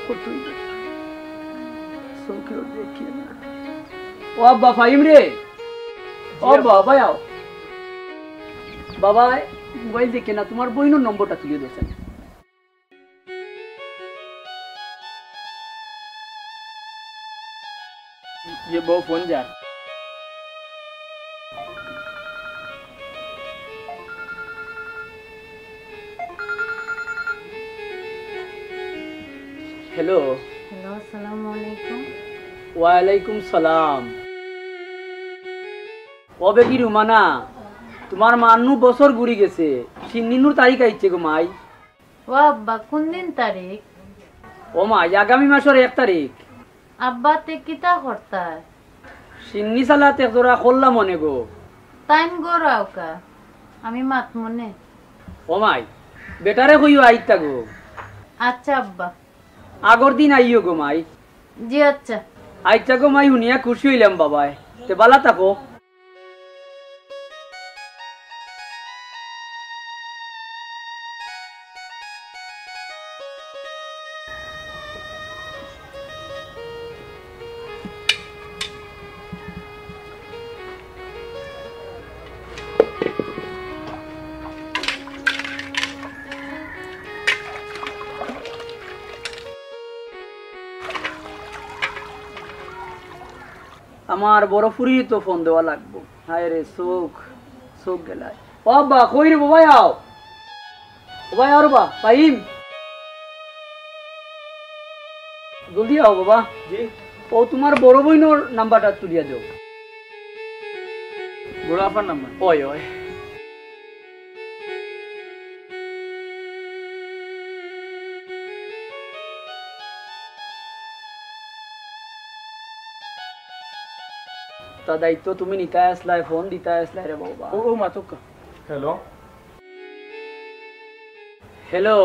করতে অইবো। চোখেও দেখি না। ও আব্বা, ফাহিম রে। ও জি আব্বা। বাবা, আও। বাবা, মোবাইল দেখে না, তোমার বইনর নম্বরটা তুলিয়া দেও। ইয়ে বউ, ফোন যা। হ্যালো। হ্যালো, আসসালামু আলাইকুম। ওয়ালাইকুম সালাম। ও বেটি রুমানা, তোমার মার নু বছর ঘুরি গেছে, শিন্নির নু তারিখ আইছে গো মাই। ও আব্বা, কুনদিন তারিখ? ও মাই, আগামী মাসর এক তারিখ। আব্বা, তে কিতা করতায়? শিন্নি চালাত এক জোড়া করলাম অনে গো। তাইন ঘরো আউক্কা, আমি মাতমু নে। ও মাই, বেটারে কইও আইতা গো। আচ্ছা আব্বা। আগর দিন আইও গো মাই। জি আচ্ছা। আইচ্ছা গো মাই, হুনিয়া খুশি অইলাম বাবায়। তে বালা থাকো। আমার বড় ফুরিরে তো ফোন দেওয়া লাগবো। হায় রে চউখ, চউখ গেলায়। ও আব্বা, কই রে বাবা, আও। বাবা, আও রে বা, ফাহিম। জলদি আও বাবা। জি। ও তুমার বড় বইনর নাম্বারটা তুলিয়া দেও। বড় আপার নাম্বার? অয়, অয়। তা দায়িত্ব তুমি নিতায় আছলায়, ফোন দিতায় আছলায় রে বাবা। ও, ও মাতক্কা। হ্যালো। হ্যালো।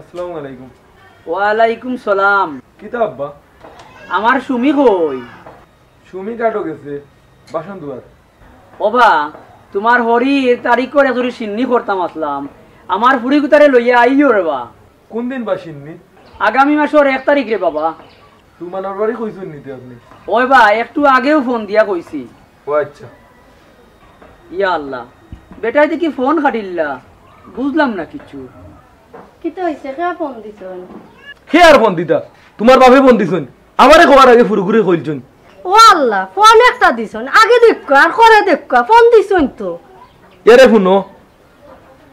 আসসালামু আলাইকুম। ওয়ালাইকুম সালাম। কিতা আব্বা? আমার সুমি কই? সুমি কাটো গেছে, বাসন ধোয়ার। ওবা, তুমার হরির তারিখর এজুরি সিন্নি করতাম আছলাম। আমার ফুরিগুতারে লইয়া আইও রে বা। কোন দিন বা সিন্নি? আগামী মাসর এক তারিখ রে বাবা। তুমার বাড়ি কইছইন নি তে আপনে? ওই বা, একটু আগেউ ফোন দিয়া কইছি। ও আচ্ছা। ইয়া আল্লাহ, বেটায় দেখি ফোন কাটিল্লা, বুঝলাম না কিচ্ছু। কিতা অইছে? কে ফোন দিছইন? কে আর ফোন দিতা? তুমার বাপে ফোন দিছইন। আমারে কওয়ার আগে ফুরুগুরে কইলছইন। ও আল্লাহ, ফোন একটা দিছইন। আগে দেখো আর করে দেখো, ফোন দিছইন তো। এরে হুনো,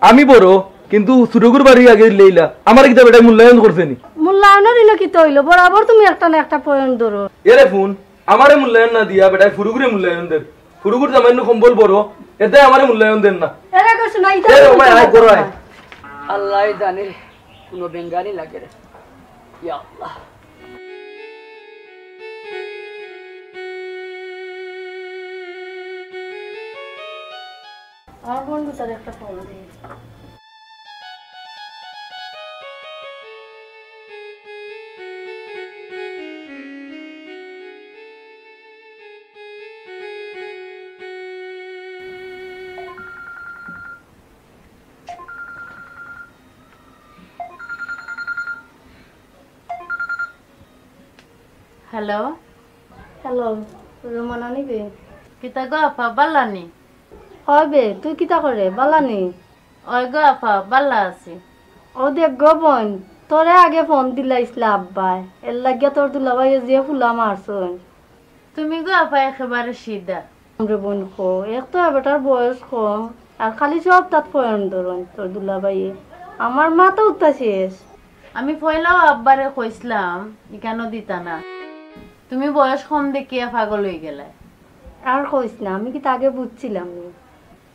আমি বড়, কিন্তু ফুরুগুর বাড়ি আগে লইলা। আমারে কিতা বেটায় মূল্যায়ন করছে নি? মূল্যায়নর ইনো কিতা অইলো? বরাবর তুমি একটা না একটা point ধরো। এরে হুন, আমারে মূল্যায়ন না দিয়া বেটায় ফুরুগুরে মূল্যায়ন দের। ফুরুগুর জামাইনু কম্বল বড়, এতে আমারে মূল্যায়ন দের না। এরে কইছো না, ইটা এরে তুমি ভাই, আয়, করো আয়। আল্লায় জানে, কুনু বেঙ্গানি লাগে রে। ইয়া আল্লাহ। আমার বন্ধু তার একটা ফোন দিই। হ্যালো। হ্যালো, রুমানা নি বে? কিতা গো আফা, বালা নি? অয় বে, তুই কিতা করে, বালা নি? অয় গো আফা, বালা আছি। ও দেখ গো বইন, তোরে আগে ফোন দিলাইছলা আব্বায়, এর লাগিয়া তোর দুলাভাইয়ে যে ফুলা মারছইন। তুমি গো আফা একেবারে সিধা। রে বইন কো, এক তো বেটার বয়স কম, আর খালি সব তাত ফয়ন ধরইন তোর দুলাভাইয়ে। আমার মাথা উত্তা শেষ। আমি পয়লাও আব্বারে কইছলাম, ইখানো দিতা না। তুমি বয়স কম দেখিয়া পাগল অইগেলায়। আর কইছ না, আমি কিতা আগে বুঝছিলাম নি?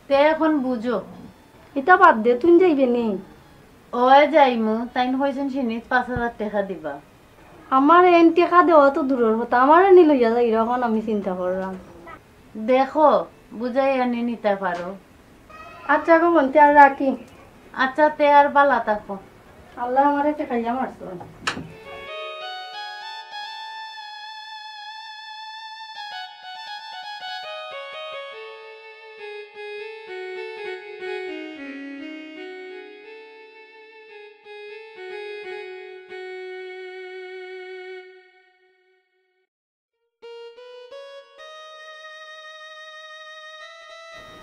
তে এখন বুঝো। ইতা বাদ দে, তুই যাইবে নি? অয় যাইমু, তাইন কইছইন সিন্নিত পাঁচ হাজার টেকা দিবা। আমার এন টেকা দেওয়া তো দূরর কথা, আমারে নি লইয়া যাইরা অখন আমি চিন্তা কররাম। দেখো, বুঝাইয়া নি নিতা পারো। আচ্ছা গো বইন, তে আর রাখি। আচ্ছা, তে আর বালা থাকো। আল্লায় আমারে ঠেকাইয়া মারছইন।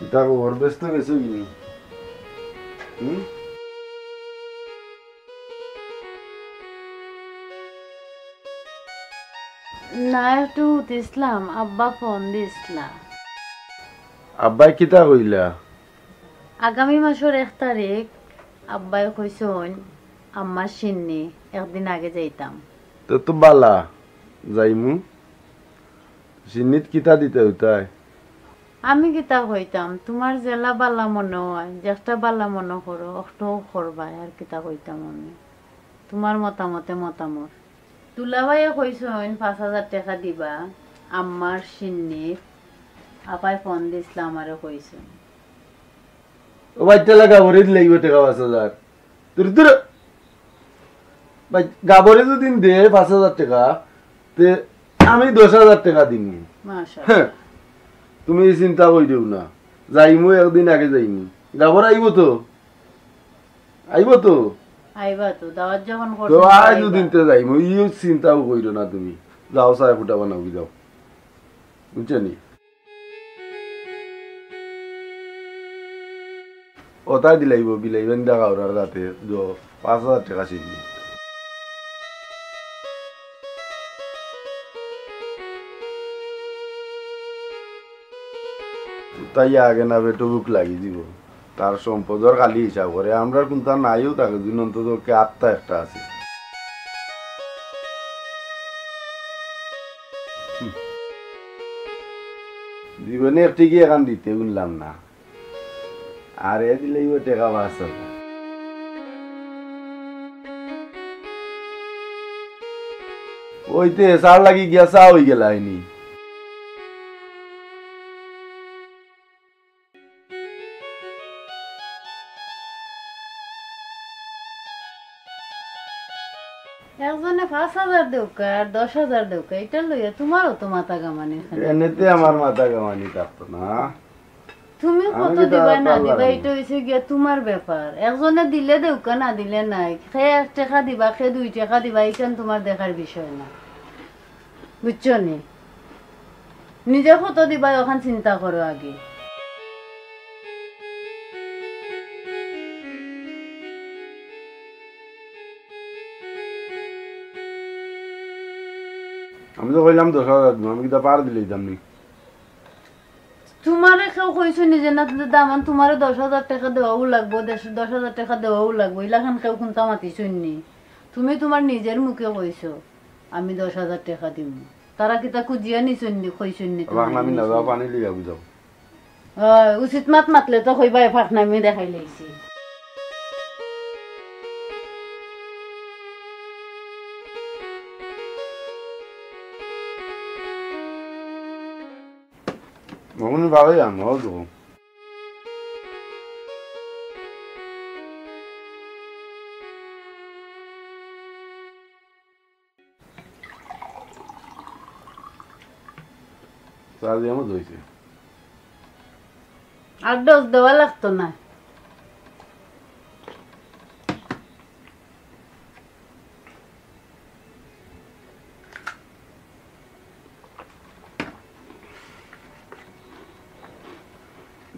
কিতা খবর, ব্যস্ত গেছো কিনি? হুম? না, একটু হুতিছলাম, আব্বা ফোন দিছলা। আব্বায় কিতা কইলা? আগামী মাসর এক তারিখ আব্বায় কইছইন, আম্মার সিন্নি, একদিন আগে যাইতাম। তো তো বালা, যাইমু। সিন্নিত কিতা দিতা উতায়? আমি কিতা কইতাম, তুমার যেলা বালা মনো অয়, যেকটা বালা মনো করো, অকটাউ করবায়, আর কিতা কইতাম আমি। তুমার মতামতে মতামত। দুলাভাইয়ে কইছইন পাঁচ হাজার টেকা দিবা, আম্মার সিন্নিত, আপায় ফোন দিছলা আমারে কইছইন। ও বাইচ্চা লাগা, ভরি দিলাইবো টেকা পাঁচ হাজার। দূর, দূর। ভাই, গাবরে যদি দে পাঁচ হাজার টেকা, তে আমি দশ হাজার টেকা দিমু। মাশাআল্লাহ। হ্যাঁ, তুমি এই চিন্তা করিও না, যাইমু একদিন আগে যাইমু। গাবর আইবো তো? আইবো তো? আইবা তো, দাওয়াত যখন তো করছো, আইজ আইবা। দুদিন তে যাইমু, ইও চিন্তাও করিও না তুমি। যাও, চায় ফুটা বানাও, যাও। বুঝছো নি? ওতায় দিলাইবো, বিলাইবেন দেখা ওরার যাতে, যে পাঁচ হাজার টেকা ছিনবি। তাই আগে না বেটো ভুক লাগি দিব। তার সম্পদর খালি হিসাব করে, আমরার কুন্তা নাইও থাকে, দিন অন্তত কে আত্মা একটা আছে। হুম। জীবনে একটি কি এখান দিতে উনলাম না। আর এ দিলেই ও টেকা বাঁচত। ওইতে সার লাগি গিয়া চা হই গেল আইনি। একজনে পাঁচ হাজার দেউকা আর দশ হাজার দেউকা, এটা লইয়া তোমারও তো মাথা গামানি খালি। এমনিতে আমার মাথা গামানি থাকতো না। তুমি আমি কত কিতা দিবায় না পারলাম দিবায়, না। এটা হইছে গিয়া তোমার ব্যাপার। একজনে দিলে দেউকা, না দিলে নাই। কে এক টেকা দিবা, কে দুই টেকা দিবা, এইখান তোমার দেখার বিষয় না, বুঝছো নি? নিজে কত দিবায়, ওখান চিন্তা করো আগে। আমি তো কইলাম দশ হাজার দিমু, আমি কিতা পার দিলে দিতাম নি? তোমারে কেউ কইছে নি যে না, দামান তোমারে দশ হাজার টেকা দেওয়াও লাগবো, দশ, দশ হাজার টেকা দেওয়াও লাগবো, ইলাখান কেউ কুন্তা মাতিছইন নি? তুমি তোমার নিজের মুখে কইছো, "আমি দশ হাজার টেকা দিমু।" তারা কিতা খুজিয়া নিছইন নি, কইছইন নি তোমার আমি না নিজে? যাও, পানি লইয়া বুঝাও। অয়, উচিত মাত মাতলে তো কইবা, "এ ফাঁকনামি দেখাই লাইছি।" মগনি বাড়ি যান, ও তো। চা দিয়া মতো হইছে। আর ডোজ দেওয়া লাগতো না।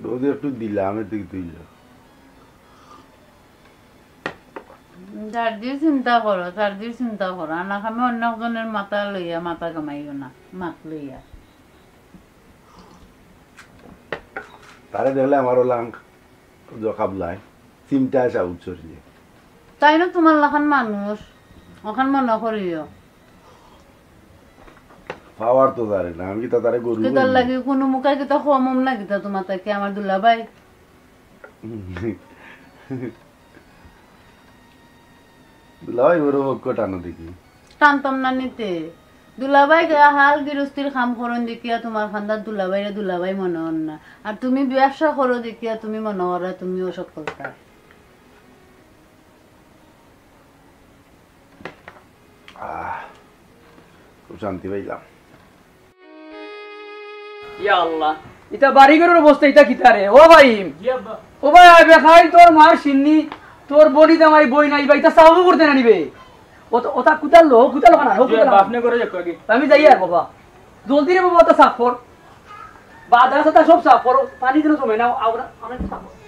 ডোজ একটু দিলাম, এতে কি তুই যা। যার যে চিন্তা করো, তার যে চিন্তা করো। আনা খামে অন্য একজনের মাথা লইয়া, মাথা কামাইও না, মাত লইয়া। তারে দেখলে আমারও লাং জখাবলায়, চিমটা আসা উঠছে যে। তাই না তোমার লাখান মানুষ, ওখান মনে করিও। পাওয়ার তো তারে না, আমি কিতা তারে গরু কিতার কইনি? লাগি কোনো মুখে কিতা কম হম না কিতা তোমার তাকে আমার দুলাভাই? দুলাভাই বড় পক্ষ টানো দেখি। টানতাম না নিতে। দুলাভাই গা হাল গিরস্তির কাম করইন দেখিয়া তোমার খান্দাত দুলাভাইরে দুলাভাই মনে হন না। আর তুমি ব্যবসা করো দেখিয়া তুমি মনে করো তুমিও সফলতা। আহ, খুব শান্তি পাইলাম। ইয়া আল্লাহ, ইতা বাড়ি ঘরর অবস্থা ইতা কিতা রে? ও ভাই, জি আব্বা। ও ভাই, আইবে খাই তোর মার শিন্নি, তোর বনি দামাই বই নাই বা ইতা সাফ করতে না নিবে। ওতা, ওতা কুতার লো, কুতার লো না, জি আব্বা, আপনি করে যাও আগে। আমি যাই আর বাবা। জলদি রে বাবা, ওতা সাফ কর। বাদা সাদা সব সাফ করো, পানি যেন জমে না, আমরা, আমরা একটু সাফ করো।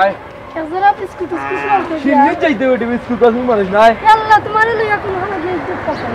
আয়। এক জোড়া বিস্কুট উস্কুট লাগতো সিন্নি দিয়া। চাইতে বেটি বিস্কুট আছে মানুষ নাই। আল্লাহ, তোমারে লইয়া কোন হালত নেই, চুপ থাকো।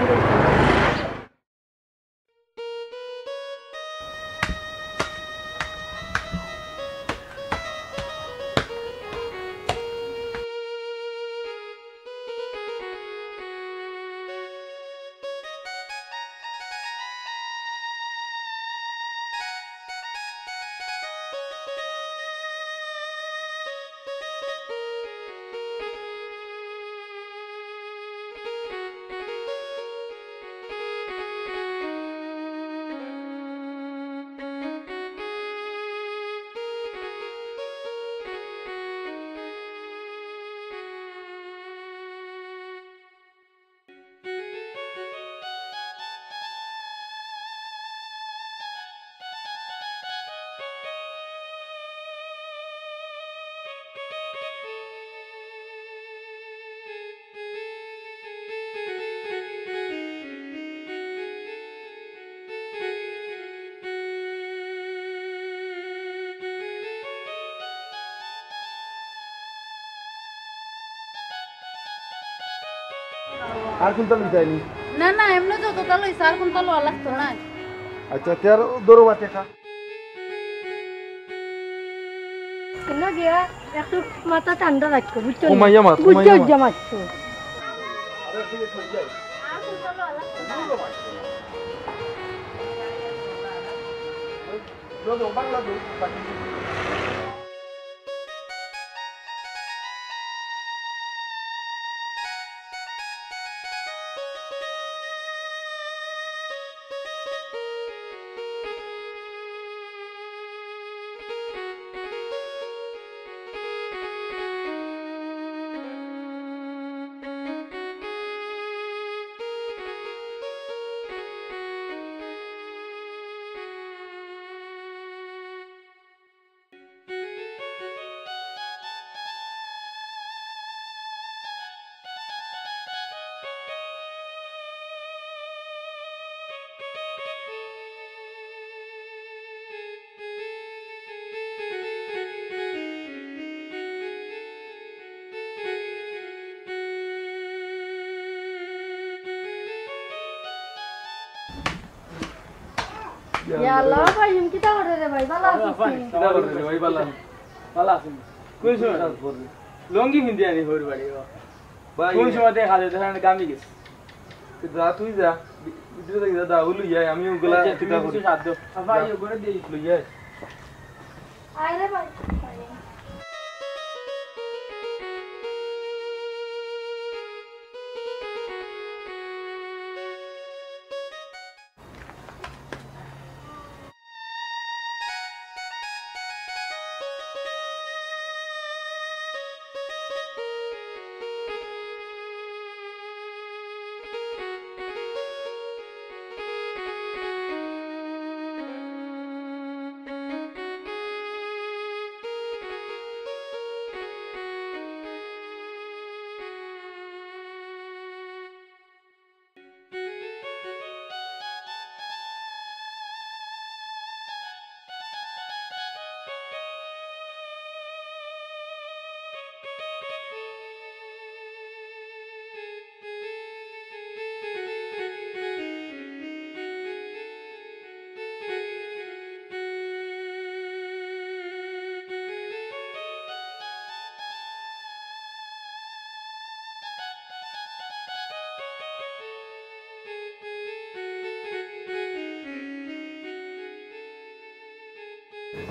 আর কুনতা লইতায় নি? না, না, এমনে যততা লইছে, আর কুনতা লওয়া লাগতো না। আচ্ছা, তে আর ধরো বা টেকা। কিনো গিয়া একটু মাথা ঠান্ডা রাখো, বুঝছো নি? কমাইয়া মাত, বুঝছো কমাইয়া মাত। যে মাতছো। ইয়া আল্লাহ, ভাই, ইমন কিতা করে রে ভাই? ভালা আছস নি? কিতা করে রে ভাই? ভালা আছি। ভালা আছি। কোন সময়? লুঙ্গি পিন্দি আনি হউর বাড়ি, ও। ভাই, কোন সময় দেখা যায়, দেখা যায় গামি গেছে। যা, তুই যা। ভি-, ভিতরে থাকি যা, দা, ও লইয়া আয়, আমি ওগুলা আচ্ছা, তুমি কিতা কিছু করি। সাহায্য। যা। ভাই, ও করে দেই। লইয়া আয়। আয় রে ভাই।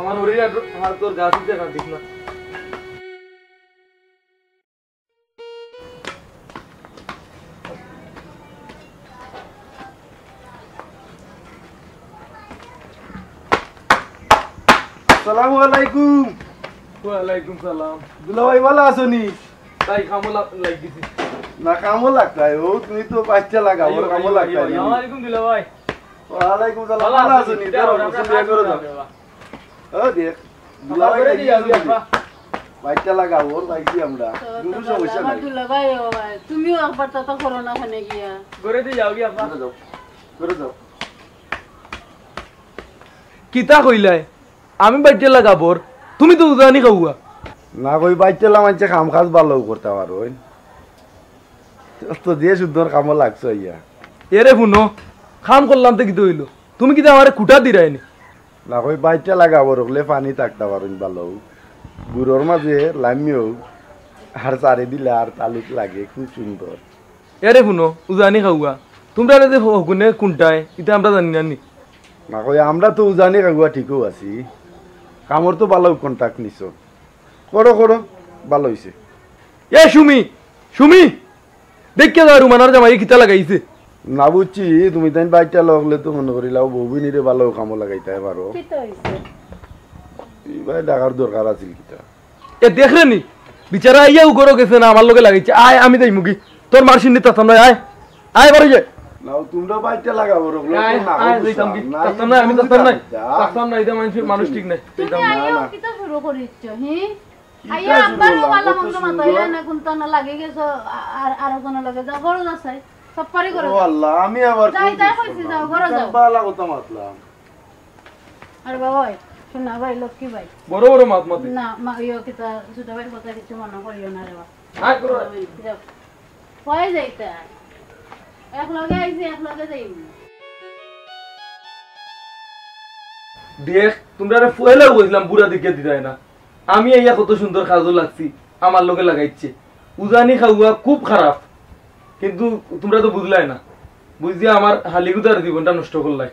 আমার ওরে আর আমার তোর গাছ দিতে কাটিস না। আসসালামু আলাইকুম। ওয়ালাইকুম সালাম। দুলাভাই, ভালা আছো নি? তাই কামো লা-, লাগ দিছি। না, কামো লাগতায়। ও, তুমি তো বাচ্চা লাগা, ওর কামো লাগতায় না। আসসালামু আলাইকুম দুলাভাই। ওয়ালাইকুম সালাম। ভালা আছো নি? কিতা করো, কিতা করো? ও দেখ, দুলাভাই করে লাগি দিয়া আছে। বাচ্চা লাগা, ওর লাগি আমরা। তো, কোনো তো সমস্যা আমার নাই। দুলাভাই, ও ভাই, তুমিও একবার তো, তো করো না ওখানে গিয়া। করে দিয়ে যাও গিয়া, আব্বা। করে যাও, করে যাও। কিতা কইলায়? আমি বাইট্টা লাগাবর, তুমি তো উজানি খাওয়া। না কই, বাইট্টা লা মানষে কাম কাজ ভালাউ করতা পারইন। তো যে সুন্দর কামো লাগছো ইয়া। এরে হুনো, কাম করলাম তে কিতা অইলো? তুমি কিতা আমারে খুটা দিরায় নি? না কই, বাইট্টা লাগাবর, অকলে পানি থাকতা পারইন ভালাউ। গুড়র মাঝে লামিও আর চারি দিলে আর তালুক লাগে, খুব সুন্দর। এরে হুনো, উজানি খাওয়া। তুমরারে যে হগুনে কুনটায়, ইতা আমরা জানি না নি। না কই, আমরা তো উজানি খাওয়া ঠিকউ আছি। কামর তো ভালাউ contact নিছো। করো, করো, ভালা অইছে। এ সুমি, সুমি, দেখিয়া যাও রুমানার জামাই কিতা লাগাইছে। না বুঝছি, তুমি তাইন বাইট্টা লা অকলে তো মনো করিলাও বউ বইনিরে ভালাউ কামো লাগাইতায় পারো। কিতা অইছে? ইবায় ডাকার দরকার আছিল কিতা? এ দেখরে নি, বিচারা আইয়াউ ঘরো গেছে না, আমার লগে লাগাইছে। আয়, আমি যাইমুগি। তোর মার সিন্নি তাতাম নাই, আয়। আয়, বারো যে। নাও, তুমরা বাইট্টা লাগাবর, অকলে আয়, তো না আয়, বুঝছো। যাইতাম কি? না, তাতাম নাই, আমি তাতাম নাই। যা। তাতাম নাই, ইতা মানুষ, মানুষ ঠিক নাই। তুমি যাইতাম না, আইয়াউ না। কিতা শুরু করিছো, হি? কিতা আইয়া শুরু আব্বারও করলাম? ভালা কত মন্দ মাতাইলা সুন্দর। না, কুনতা না লাগি গেছো, আ-, আর, আর কোন লগে যাও, ঘরো যাও চাই। সব পারি করো। ও আল্লাহ, আমি আবার যাই, কোন যাই দুষ কইছি, করলাম? যাও, ঘরো যাও। ভালা কথা মাতলাম। আরে বাবা, ওই, শোনা ভাই, লক্ষ্মী ভাই। বড় বড় মাত মাতে। না, মা, ইয়ো, কিতা, ছোট ভাইর কথা কিছু মনো করিও না রে বাবা। আয়, করো। যাও। কই যাইতা? একলগে আইছি, একলগে যাইমু। দেখ, তুমরারে পয়লাউ কইছিলাম বুড়া দেখিয়া দিতায় না। আমি আইয়া কত সুন্দর কাজো লাগছি, আমার লগে লাগাইছে। উজানি খাওয়া খুব খারাপ, কিন্তু তুমরা তো বুঝলায় না। বুঝিয়া আমার হালিগুদার জীবনটা নষ্ট করলায়।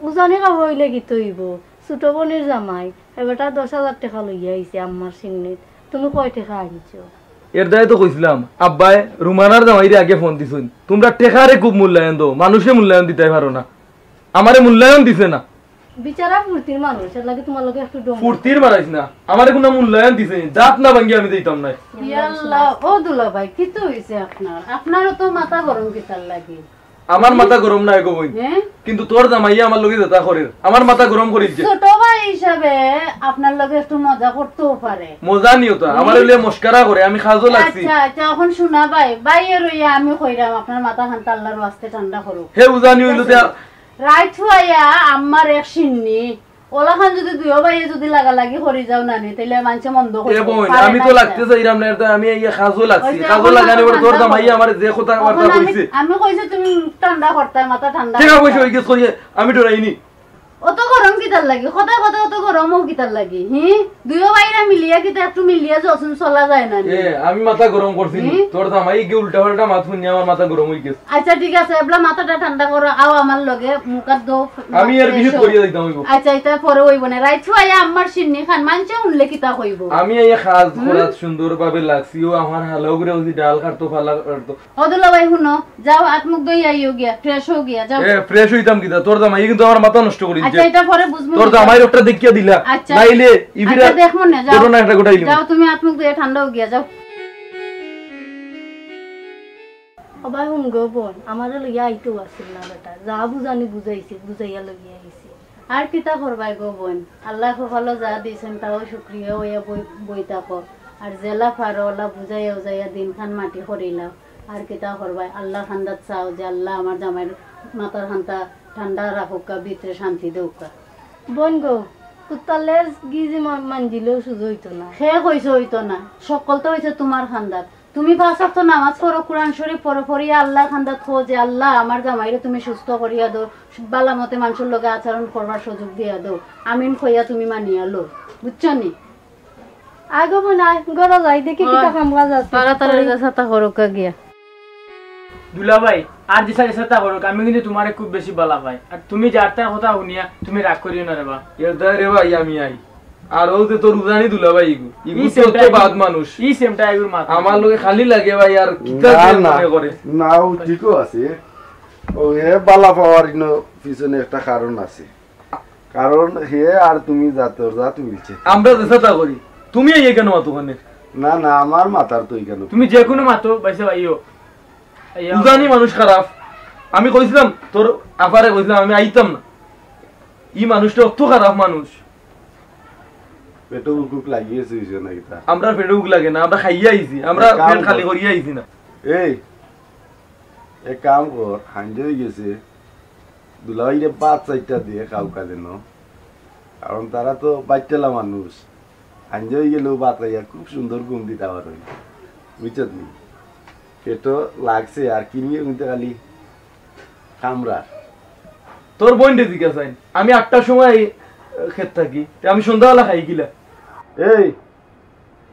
উজানি খাওয়া অইলে কিতা অইবো? ছোট বইনর জামাই, এ বেটা দশ হাজার টেকা লইয়া আইছে আম্মার শিন্নিত। তুমি কয় টেকা আনছো? এর দায় তো কইছিলাম, আব্বায় রুমানার জামাইরে আগে ফোন দিছইন। তুমরা টেকারে খুব মূল্যায়ন দেও, মানুষে মূল্যায়ন দিতায় পারো না। আমারে মূল্যায়ন দিছে না। বিচারা ফুর্তির মানুষ, এর লাগি তুমার লগে একটু ডং। ফুর্তির মারাইছ না, আমারে কুনু মূল্যায়ন দিছে নি? দাঁত না ভাঙ্গি আমি দিতাম নায়। ইয়া আল্লাহ, ও দুলাভাই, কিতা অইছে আপনার? আপনারও তো মাথা গরম কিতার লাগি? আমার মাথা গরম নায় গো বইন, হ্যাঁ? কিন্তু তোর জামাইয়ে আমার লগে যেতা করের, আমার মাথা গরম করি দিছে। ছোট ভাই হিসাবে আপনার লগে একটু মজা করতেও পারে। মজা নিও তো, আমার হইলে মস্করা করে, আমি কাজো লাগছি। আচ্ছা, আচ্ছা, এখন শুনা ভাই, ভাইয়ে রইয়া আমি কইরাম, আপনার মাথা খান্তা আল্লাহর ওয়াস্তে ঠান্ডা করুক। হে উজানি অইলো তে রাইত হুয়াইয়া আম্মার এক শিন্নি, ওলাখান যদি দুইও ভাইয়ে যদি লাগালাগি করি যাও না নি, তাইলে মানষে মন্দ কইবো। এ বইন, আমি তো লাগতে চাইরাম না, এটা আমি এই কাজো লাগছি। ওই যে কাজো লাগানি বড় তোর জামাইয়ে আমার যে কথা বার্তা কইছে। আমি কইছি তুমি ঠান্ডা করতায়, মাথা ঠান্ডা করতায়। টেকা পয়সা অই গেছে কইয়া আমি ডরাইনি। অত গরম কিতার লাগি? কথায় কথায় অত গরম অও কিতার লাগি? হি? দুইও ভাইরা মিলিয়া কিতা একটু মিলিয়া যখন চলা যায় না নি? এ, আমি মাথা গরম করছি নি। হি? তোর জামাই গিয়ে উল্টা পাল্টা মাত হুনিয়া আমার মাথা গরম অই গেছে। আচ্ছা, ঠিক আছে, এবলা মাথাটা ঠান্ডা করো, আও আমার লগে, মুখ আত ধও, আমি এর বিহিত করিয়া দিতাম অইবো। আচ্ছা, এটা পরে অইবো না। রাইত হুয়াইয়া আম্মার শিন্নি খান, মানষে হুনলে কিতা কইবো? আমি এই কাজ করাত সুন্দরভাবে লাগছি, ও আমার হালাও করে ওই ডাল কাটতো, ফালা কাটতো। ও দুলাভাই, হুনো, যাও, আত মুখ ধইয়া আইও গিয়া, fresh হও গিয়া, যাও। এ, fresh হইতাম কিতা? তোর জামাই কিন্তু আমার মাথা নষ্ট করি দিছে। আচ্ছা, এটা পরে বুঝবো তোর নি, জামাইর যাও। ওটা দেখিয়া দিলা। আচ্ছা। নাইলে ইবিরা আচ্ছা, দেখবো না, যাও। ঘটনা একটা ঘটাইলি। যাও, তুমি আত মুখ ধইয়া ঠান্ডা হও গিয়া, যাও। ও ভাই, হুন গো বইন, আমারে লইয়া আইতেও আছিল না বেটা। যা বুঝানি বুঝাইছি, বুঝাইয়া লইয়া আইছি। আর কিতা করবায় গো বইন, আল্লায় কপালো যা দিছইন তাও শুকরিয়া অইয়া বই, বই থাকো। আর যেলা পারো ওলা বুঝাইয়া উজাইয়া দিনখান মাটি করিলাও। আর কিতা করবায়, আল্লার কান্দাত চাও যে আল্লায় আমার জামাইর মাথার কান্তা ঠান্ডা রাখউক্কা, ভিতরে শান্তি দেউক্কা। বইন গো, কুত্তার লেজ গিজি মা-, মাঞ্জিলেও সুজা অইতো না। কে কইছে অইতো না? হক্কলতা অইছে তুমার কান্দাত। তুমি পাঁচ ওয়াক্ত নামাজ পড়ো, কুরআন শরীফ পড়ো, পড়িয়া আল্লার কান্দাত কও যে, "আল্লা, আমার জামাইরে তুমি সুস্থ করিয়া দেও, বালা মতে মানষর লগে আচরণ করবার সুযোগ দিয়া দেও।" আমিন কইয়া তুমি মানিয়া লও, বুঝছো নি? আয় গো বইন, আয়, ঘরো যাই, দেখি কিতা কাম কাজ আছে। তাড়াতাড়ি যা, ছাতা করুক্কা গিয়া। দুলাভাই, আর যে সাথে সাথে করুক, আমি কিন্তু তুমারে খুব বেশি বালা পাই। আর তুমি যার তার কথা হুনিয়া তুমি রাগ করিও না রে বা। এর দায় রে ভাই, আমি আই। আর ও যে তোর উজানি দুলাভাই ইগু, ইগু ই তো সেমটা তো ইগু, বাদ মানুষ। ই সেমটা ইগুর মাথা। আমার লগে খালি লাগে ভাই, আর কিতা না, যে না, মনে করে। না, ও ঠিকও আছে। ও হে বালা পাওয়ার ইনো পিছনে একটা কারণ আছে। কারণ হে আর তুমি জাতর জাত মিলছে। আমরা যে সাথে করি, তুমি এই কেন মাতো ওখানে? না, না, আমার মাথার তো এখানে। তুমি যে কোনো মাতো, বাইসে ভাইও। এই উজানি মানুষ খারাপ। আমি কইছিলাম, তোর আফারে কইছিলাম, আমি আইতাম না। ই মানুষটা অত খারাপ মানুষ। পেটো ভুক লাগিয়েছে, হইছে না কিতা? আমরা পেটো ভুক লাগে না, আমরা খাইয়া আইছি, আমরা এক কাম পেট খালি কর। করিয়া আইছি না। এই, এক কাম কর, হাঞ্জা হয়ে গেছে, দুলাভাইরে ভাত চাইটা দিয়ে খাউক্কা যেন, কারণ তারা তো বাইট্টালা মানুষ। হাঞ্জা হয়ে গেলেও ভাত খাইয়া খুব সুন্দর ঘুম দিতা পারইন, বুঝছত নি? পেটো লাগছে আর কিনিয়ে উনতে খালি কামড়া। তোর বইনরে জিজ্ঞাসা আইন। আমি আটটার সময়, আহ, খেত থাকি। তে আমি সন্ধ্যাবেলা খাই কিলা? এই,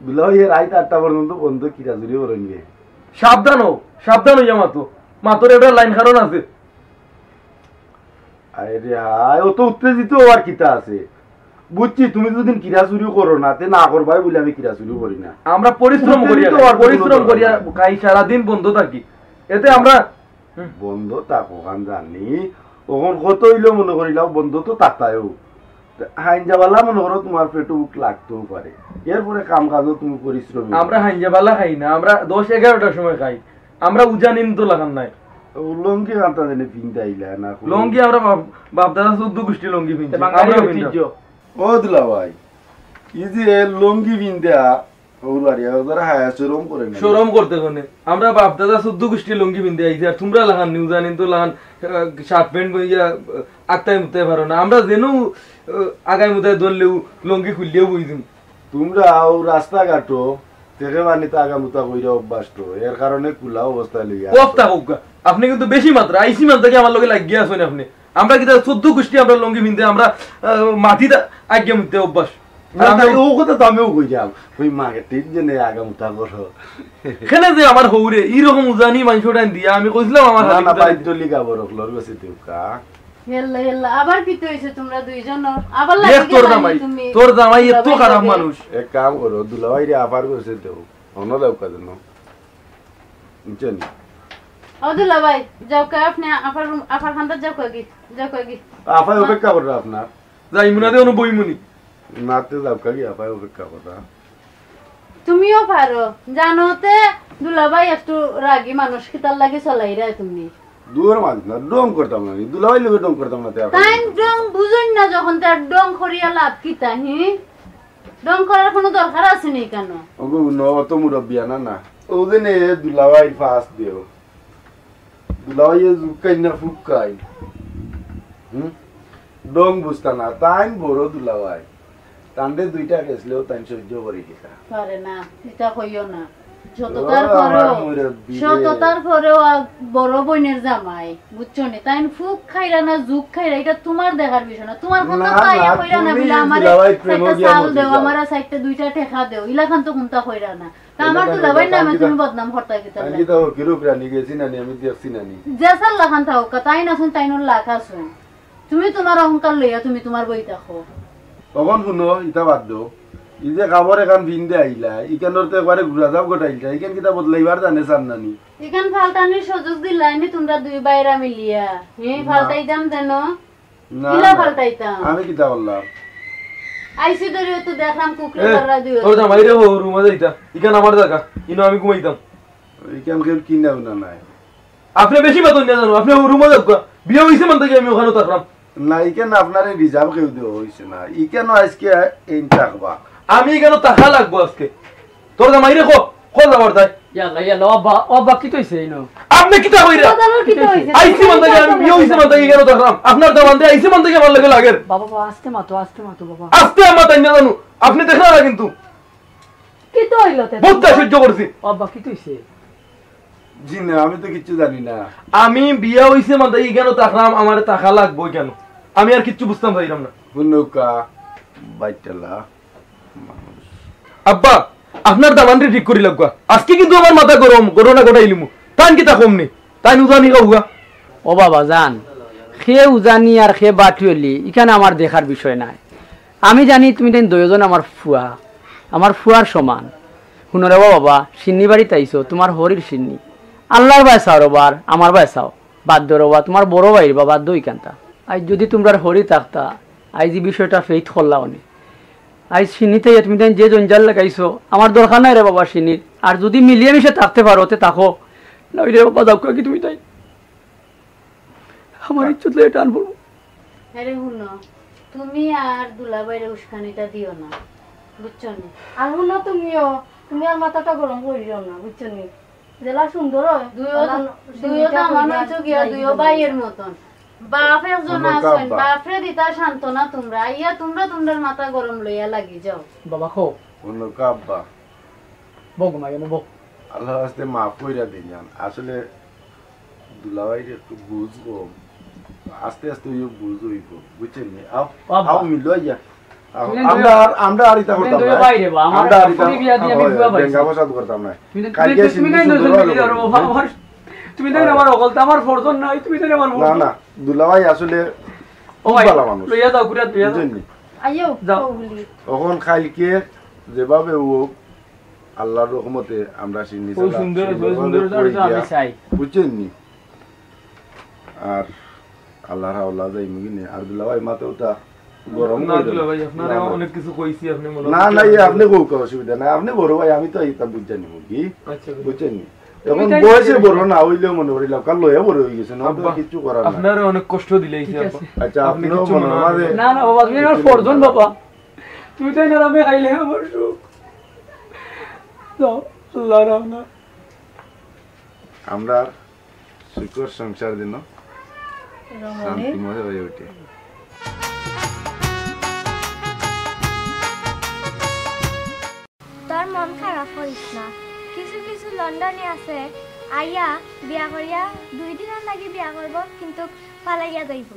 দুলাভাই, এ রাইত আটটা পর্যন্ত বন্ধ কিরা চুরি করইন গে? সাবধান হও, সাবধান হইয়া মাতো। মাতোর একটা লাইন কারণ আছে। আরে হায়, অত উত্তেজিত হওয়ার কিতা আছে? বুঝছি, তুমি যদি কিরা চুরি করো না, তে না করবায় বলে আমি কিরা চুরি করি না। আমরা পরিশ্রম করিয়া উত্তেজিত খাই, হওয়ার কোনো পরিশ্রম দরকার করিয়া নাই। খাই, সারাদিন বন্ধ থাকি। এতে আমরা হুম। বন্ধ থাকো, খান জানি। অখন কত হইলেও মনে করিলাও বন্ধ তো থাকতায়ও। তে হাইঞ্জাবালা মনে করো তোমার পেটো ভুক লাগতেও পারে। এরপরে কাম কাজও তুমি পরিশ্রমী। আমরা হাইঞ্জাবালা খাই না, আমরা দশ এগারোটার সময় খাই। আমরা উজানিন তো লাখান নাই। ও লুঙ্গি কান্তা জানি পিন্দাইলা না? লুঙ্গি আমরা বাপ, বাপ দাদা চৌদ্দ গোষ্ঠী লুঙ্গি পিনছি। তে বাঙালি আমরাও ঐতিহ্য। পিনতাম। ও দুলাভাই, এই যে লুঙ্গি পিন্দা, ওর বাড়ি, ওরা হায়া শরম করে না। শরম করতে কোনে? আমরা বাপ দাদা চৌদ্দ গোষ্ঠী লুঙ্গি পিন্দে আইছি, আর তোমরা লাখান নি উজানিন তো লাখান, আহ, শার্ট প্যান্ট বইয়া, আহ, আক্তাই মুক্তাই পারো না। আমরা যেন, আহ, আগাই মুতাই ধরলেও লুঙ্গি খুললেও বই দিন। তোমরা ও রাস্তাঘাটো থেকে পানি তো আগা মুতা কইরা অভ্যাস তো, এর কারণে কুলা অবস্থায় লইয়া কফ আছো। থাকুক গা। আপনে কিন্তু বেশি মাতরা, আইছি মান থাকি আমার লগে লাগিয়া আছইন আপনে। আমরা কিতা চৌদ্দ গুষ্টি আমরা লুঙ্গি পিন্দে, আমরা, আহ, মাটিত আগে মুততে অভ্যাস। আর না, আমরা তাই ও কথা তো আমিও কইরাম। ওই মাটিত যেনে আগে মুতা করো। কেনে যে আমার হউরে, ই রকম উজানি মানষর টাইন দিয়া, আমি কইছিলাম আমার না, হাবিব না, তারে। বাইদ্য লিগা বড় লোর গেছে দেউক্কা। হেল্লা, হেল্লা, আবার কিতা অইছে তুমরা দুইজন? আবার লাগি দেখ তোর গেলা নি জামাই, তুমি? তোর জামাই এত দুলাভাইর খারাপ লগে। মানুষ। এক কাম করো, দুলাভাইরে আফার গেছে দেও, অন্য দেউক্কা যেন। বুঝছো নি? ও দুলাভাই, যাউক্কা আপনে আফার রুম, আফার কান্দাত যাউক্কা গি, যাউক্কা গি। আফায় অপেক্ষা কররা আপনার। যাইমু না দে, অনো বইমুনি। না তে যাউক্কা গি, আফায় অপেক্ষা কররা। তুমিও পারো, জানো তে দুলাভাই একটু রাগী মানুষ, কিতার লাগি চলাইরায় তুমি? দুর মাত না, ঢং করতাম না, দুলাভাইর লগে ঢং করতাম না তে আফায়। তাইন ঢং বুঝইন না যখন, তে আর ঢং করিয়া লাভ কিতা, হি? ঢং করার কুনু দরকার আছে নি কেনে? ওগো, ন অত মুরব্বিয়ানা না। ও যে নে দুলাভাই ফাঁস দেও। দুলাভাই এ জুকাই না ফুকাই। হুম? ঢং বুঝতা না, তাইন বড় দুলাভাই। তানরে দুইটা গেছলেও তাইন সহ্য করি কিতা? পারে না, ইতা কইও না। ও, সততার আমার পরেও, মুরব্বি রে। সততার পরেও আ-, বড় বইনের জামাই, বুঝছো নি? তাইন ফুক খাইরা না, জুক খাইরা, ইটা তুমার দেখার বিষয় না। তুমার কুনতা না, পাইয়া না, কইরা না তুমি বুলে, আমারে দুলাভাই প্রেমও চাইরটা গিয়া চাউল মতি দেও, যাও। আমারে চাইরটা দুইটা টেকা দেও, ইলাখান তো কুনতা কইরা না। তা আমার দুলাভাইর নামে তুমি বদনাম করতা কিতা? আমি কিতা ফকির রানী গেছি না নি, আমি দেখছি না নি। যে সার লাখান থাকউক্কা, তাইন আছইন, তাইনর লাখ আছইন। তুমি তুমার অহংকার লইয়া তুমি তুমার বই থাকো। অখন হুনো, ইতা বাদ দেও। ই যে কাপড় এখান পিন্দে আইলা, ইখানর তো একবারে গুড়া জাপ গটাইলতা, ইখান কিতা বদলাইবার জানে চার না নি? ইখান ফালতানির সুযোগ দিলায় নি তুমরা দুই ভাইরা মিলিয়া। হে, না। ফালতাইতাম যেন। না, কিলা না। ফালতাইতাম? আমি কিতা করলাম? আইছি ধরিও তো দেখলাম কুকুরে এ, পাল্লা দিও। তোর জামাইরে হো, রুমো যাইতা। ইখান আমার জাগা। ইনো আমি ঘুমাইতাম। ইখান কেউ কিনা উনা নাই। আপনে বেশি মাতইন না জানো, আপনে রুমো যাউক্কা। বিয়া অইছে মান থাকি আমি অখানো থাকরাম। না, ইখান আপনারে reserve কেউ দেওয়া অইছে না। ইখান আইজকে এইন থাকবা। আমি ইখানো থাকা লাগবো আইজকে। তোর জামাইরে ক, ক যাবার তাই। ইয়াল্লা, ইয়াল্লা, ও আব্বা, ও আব্বা, কিতা অইছে ইনো? আপনে কিতা কইরা? কথা বলো, কিতা অইছে? আইছি মান থাকি আমি বিয়া অইছে মান থাকি ইখানো থাকরাম। আপনার দামান্দে আইছি মান থাকি আমার লগে লাগের। বাবা, বাবা, আস্তে মাতো, আস্তে মাতো, বাবা। আস্তে মাতইন না জানো, আপনে দেখরা না কিন্তু। কিতা অইলো তে? বহুত সহ্য করছি। ও আব্বা, কিতা অইছে? জি না, আমি তো কিচ্ছু জানি না। আমি বিয়া অইছে মান থাকি ইখানো থাকরাম, আমারে থাকা লাগবো ইখানো। আমি আর কিচ্ছু বুঝতাম চাইরাম না। হুনউক্কা, বাইটালা মানুষ। আব্বা, আপনার দামান্দরে ঠিক করি লাউক্কা। আইজকে কিন্তু আমার মাথা গরম, ঘটনা ঘটাইলিমু। তাইন কিতা কম নি? তাইন উজানি খাউক্কা। ও বাবা জান, কে উজানি আর কে বাটুয়ালি, ইখানো আমার দেখার বিষয় নায়। আমি জানি তুমি তাইন দুইজন আমার ফুয়া, আমার ফুয়ার সমান। হুনো রে বাবা, শিন্নি বাড়িত আইছো, তুমার হরির শিন্নি। আল্লার বায় চাও রে বা, আর আমার বায় চাও। বাদ দেও রে বা, তুমার বড় ভাইর বা, বাদ দেও ইখানতা। আইজ যুদি তুমরার হরি থাকতা, আইজ ই বিষয়টা ফেইত করলা অনে। আইজ শিন্নিত আইয়া তুমি তাইন যে জঞ্জাল লাগাইছো, আমার দরকার নাই রে বাবা শিন্নির। আর যুদি মিলিয়া মিশে থাকতে পারো, তে থাকো। না অইলে বাবা যাউক্কা গি তুমি তাইন। আমার ইজ্জত লইয়া টান পড়বো। আরে হুনো, তুমি আর দুলাভাইরে উস্কানিটা দিও না, বুঝছো নি? আর হুনো তুমিও, তুমি আর মাথাটা গরম করিও না, বুঝছো নি? যেলা সুন্দর অয়, দুইও, অলা দুইও শিন্নিটা দামান কইরা অইছো গিয়া, যাই দুইও দিও। ভাইয়ের মতন। বাপ একজন হুনো আছইন, কাব্বা। বাপরে দিতা সান্ত্বনা তুমরা, আইয়া তুমরা তুমরার মাথা গরম লইয়া লাগি যাও। বাবা কও। হুনো কাব্বা। বউ ঘুমাই গেল, বউ। আল্লার ওয়াস্তে মাফ কইরা দিলাম। আসলে দুলাভাইর একটু বুঝ কম। আস্তে আস্তে অইও বুঝ অইবো। বুঝছইন নি? আও, ও আব্বা। আও মিলো আইয়া। আও, তুমি আমরা আর, আমরা আর ইতা তুমি করতাম দুই না। ভাই রে বা, আমার আমরা আর ইতা, বিয়া দিয়া আমি হয়, দুয়া পাইছি। বেঙ্গা বসাত করতাম না। তুমি, তুমি, কালকে তুমি, তুমি সিন্ধু কেন সুন্দর দুজন হলো মিলে করবো। ধরো? আমার, তুমি তো হয়। আমার অকল, তো আমার ফরজন নাই, তুমি তো আমার না, ফরজন। না, দুলাভাই আসলে ও খুব ভাই, ভালো মানুষ। লইয়া যাও, ঘুরে লইয়া যাও। বুঝছইন নি? আইও, যাও। বউলি। অখন কালকে যেভাবে হোক, আল্লার রহমতে আমরা শিন্নি ওই চালা সুন্দর, ওই সুন্দরভাবে সুন্দর কই চালটা আমি দিয়া, চাই। বুঝছইন নি? আর আল্লার হাওলা যাইমু কিনে। আর দুলাভাই মাতেও তা গরম না, হয়ে গেল। দুলাভাই, আপনারে না, না। অনেক কিছু কইছি, আপনি মনে না, হয় না, ইয়ে, আপনি কউক, অসুবিধা নাই। আপনি বড় ভাই, আমি তো এটা বুঝে নিব কি? আচ্ছা, বুঝছেন নি? তুমি এখন তাই বয়সে বুঝে বড় নিবে। না হইলেও মনে করি লাভ, কাল লইয়া বড় হয়ে গেছে, না, আব্বা, কিচ্ছু করার নাই। আপনারে অনেক কষ্ট দিলাইছি, ঠিক আব্বা। আছে। আচ্ছা, আপনি আপনিও কিচ্ছু মনে মনে হয় করবেন না। না, না, বাবা, তুমি আমার ফরজন, বাবা। তুমি তাই না, আমি খাইলে আমার সুখ। যাও, আল্লাহ রাম না। আমরা সুখর সংসার যেন রমণী। শান্তিময় হয়ে ওঠে। তোর মন খারাপ করিস না। কিছু কিছু লন্ডনি আছে, আইয়া বিয়া করিয়া দুই দিনর লাগি বিয়া করব, কিন্তু পালাইয়া যাইব।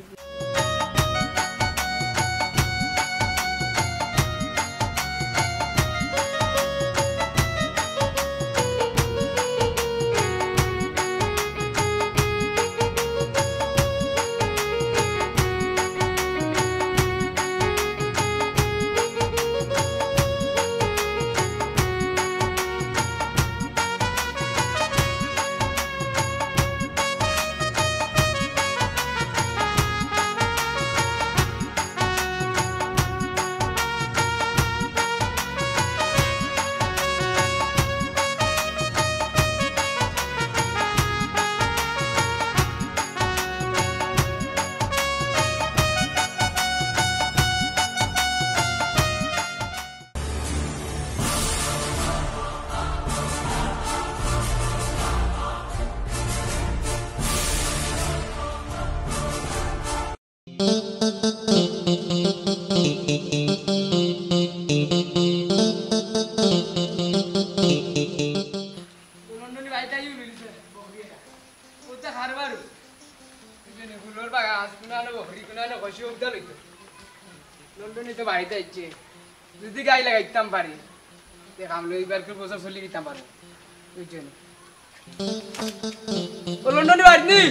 লন্ডনি ভাই তাই উড়িলছে, বকরি এটা। ও তো হারবার। এই যে ফুলর বাগান, কোন আনো বকরি, কোন আনো কষি উদ্ধার হইতো। লন্ডনি তো বাড়িতে আইছে। যদি গাই লাগাইতাম পারি, তে কাম লই এবার কি বছর চলি দিতাম পারবো। বুঝছেন? ও লন্ডনি বাড়িত নি?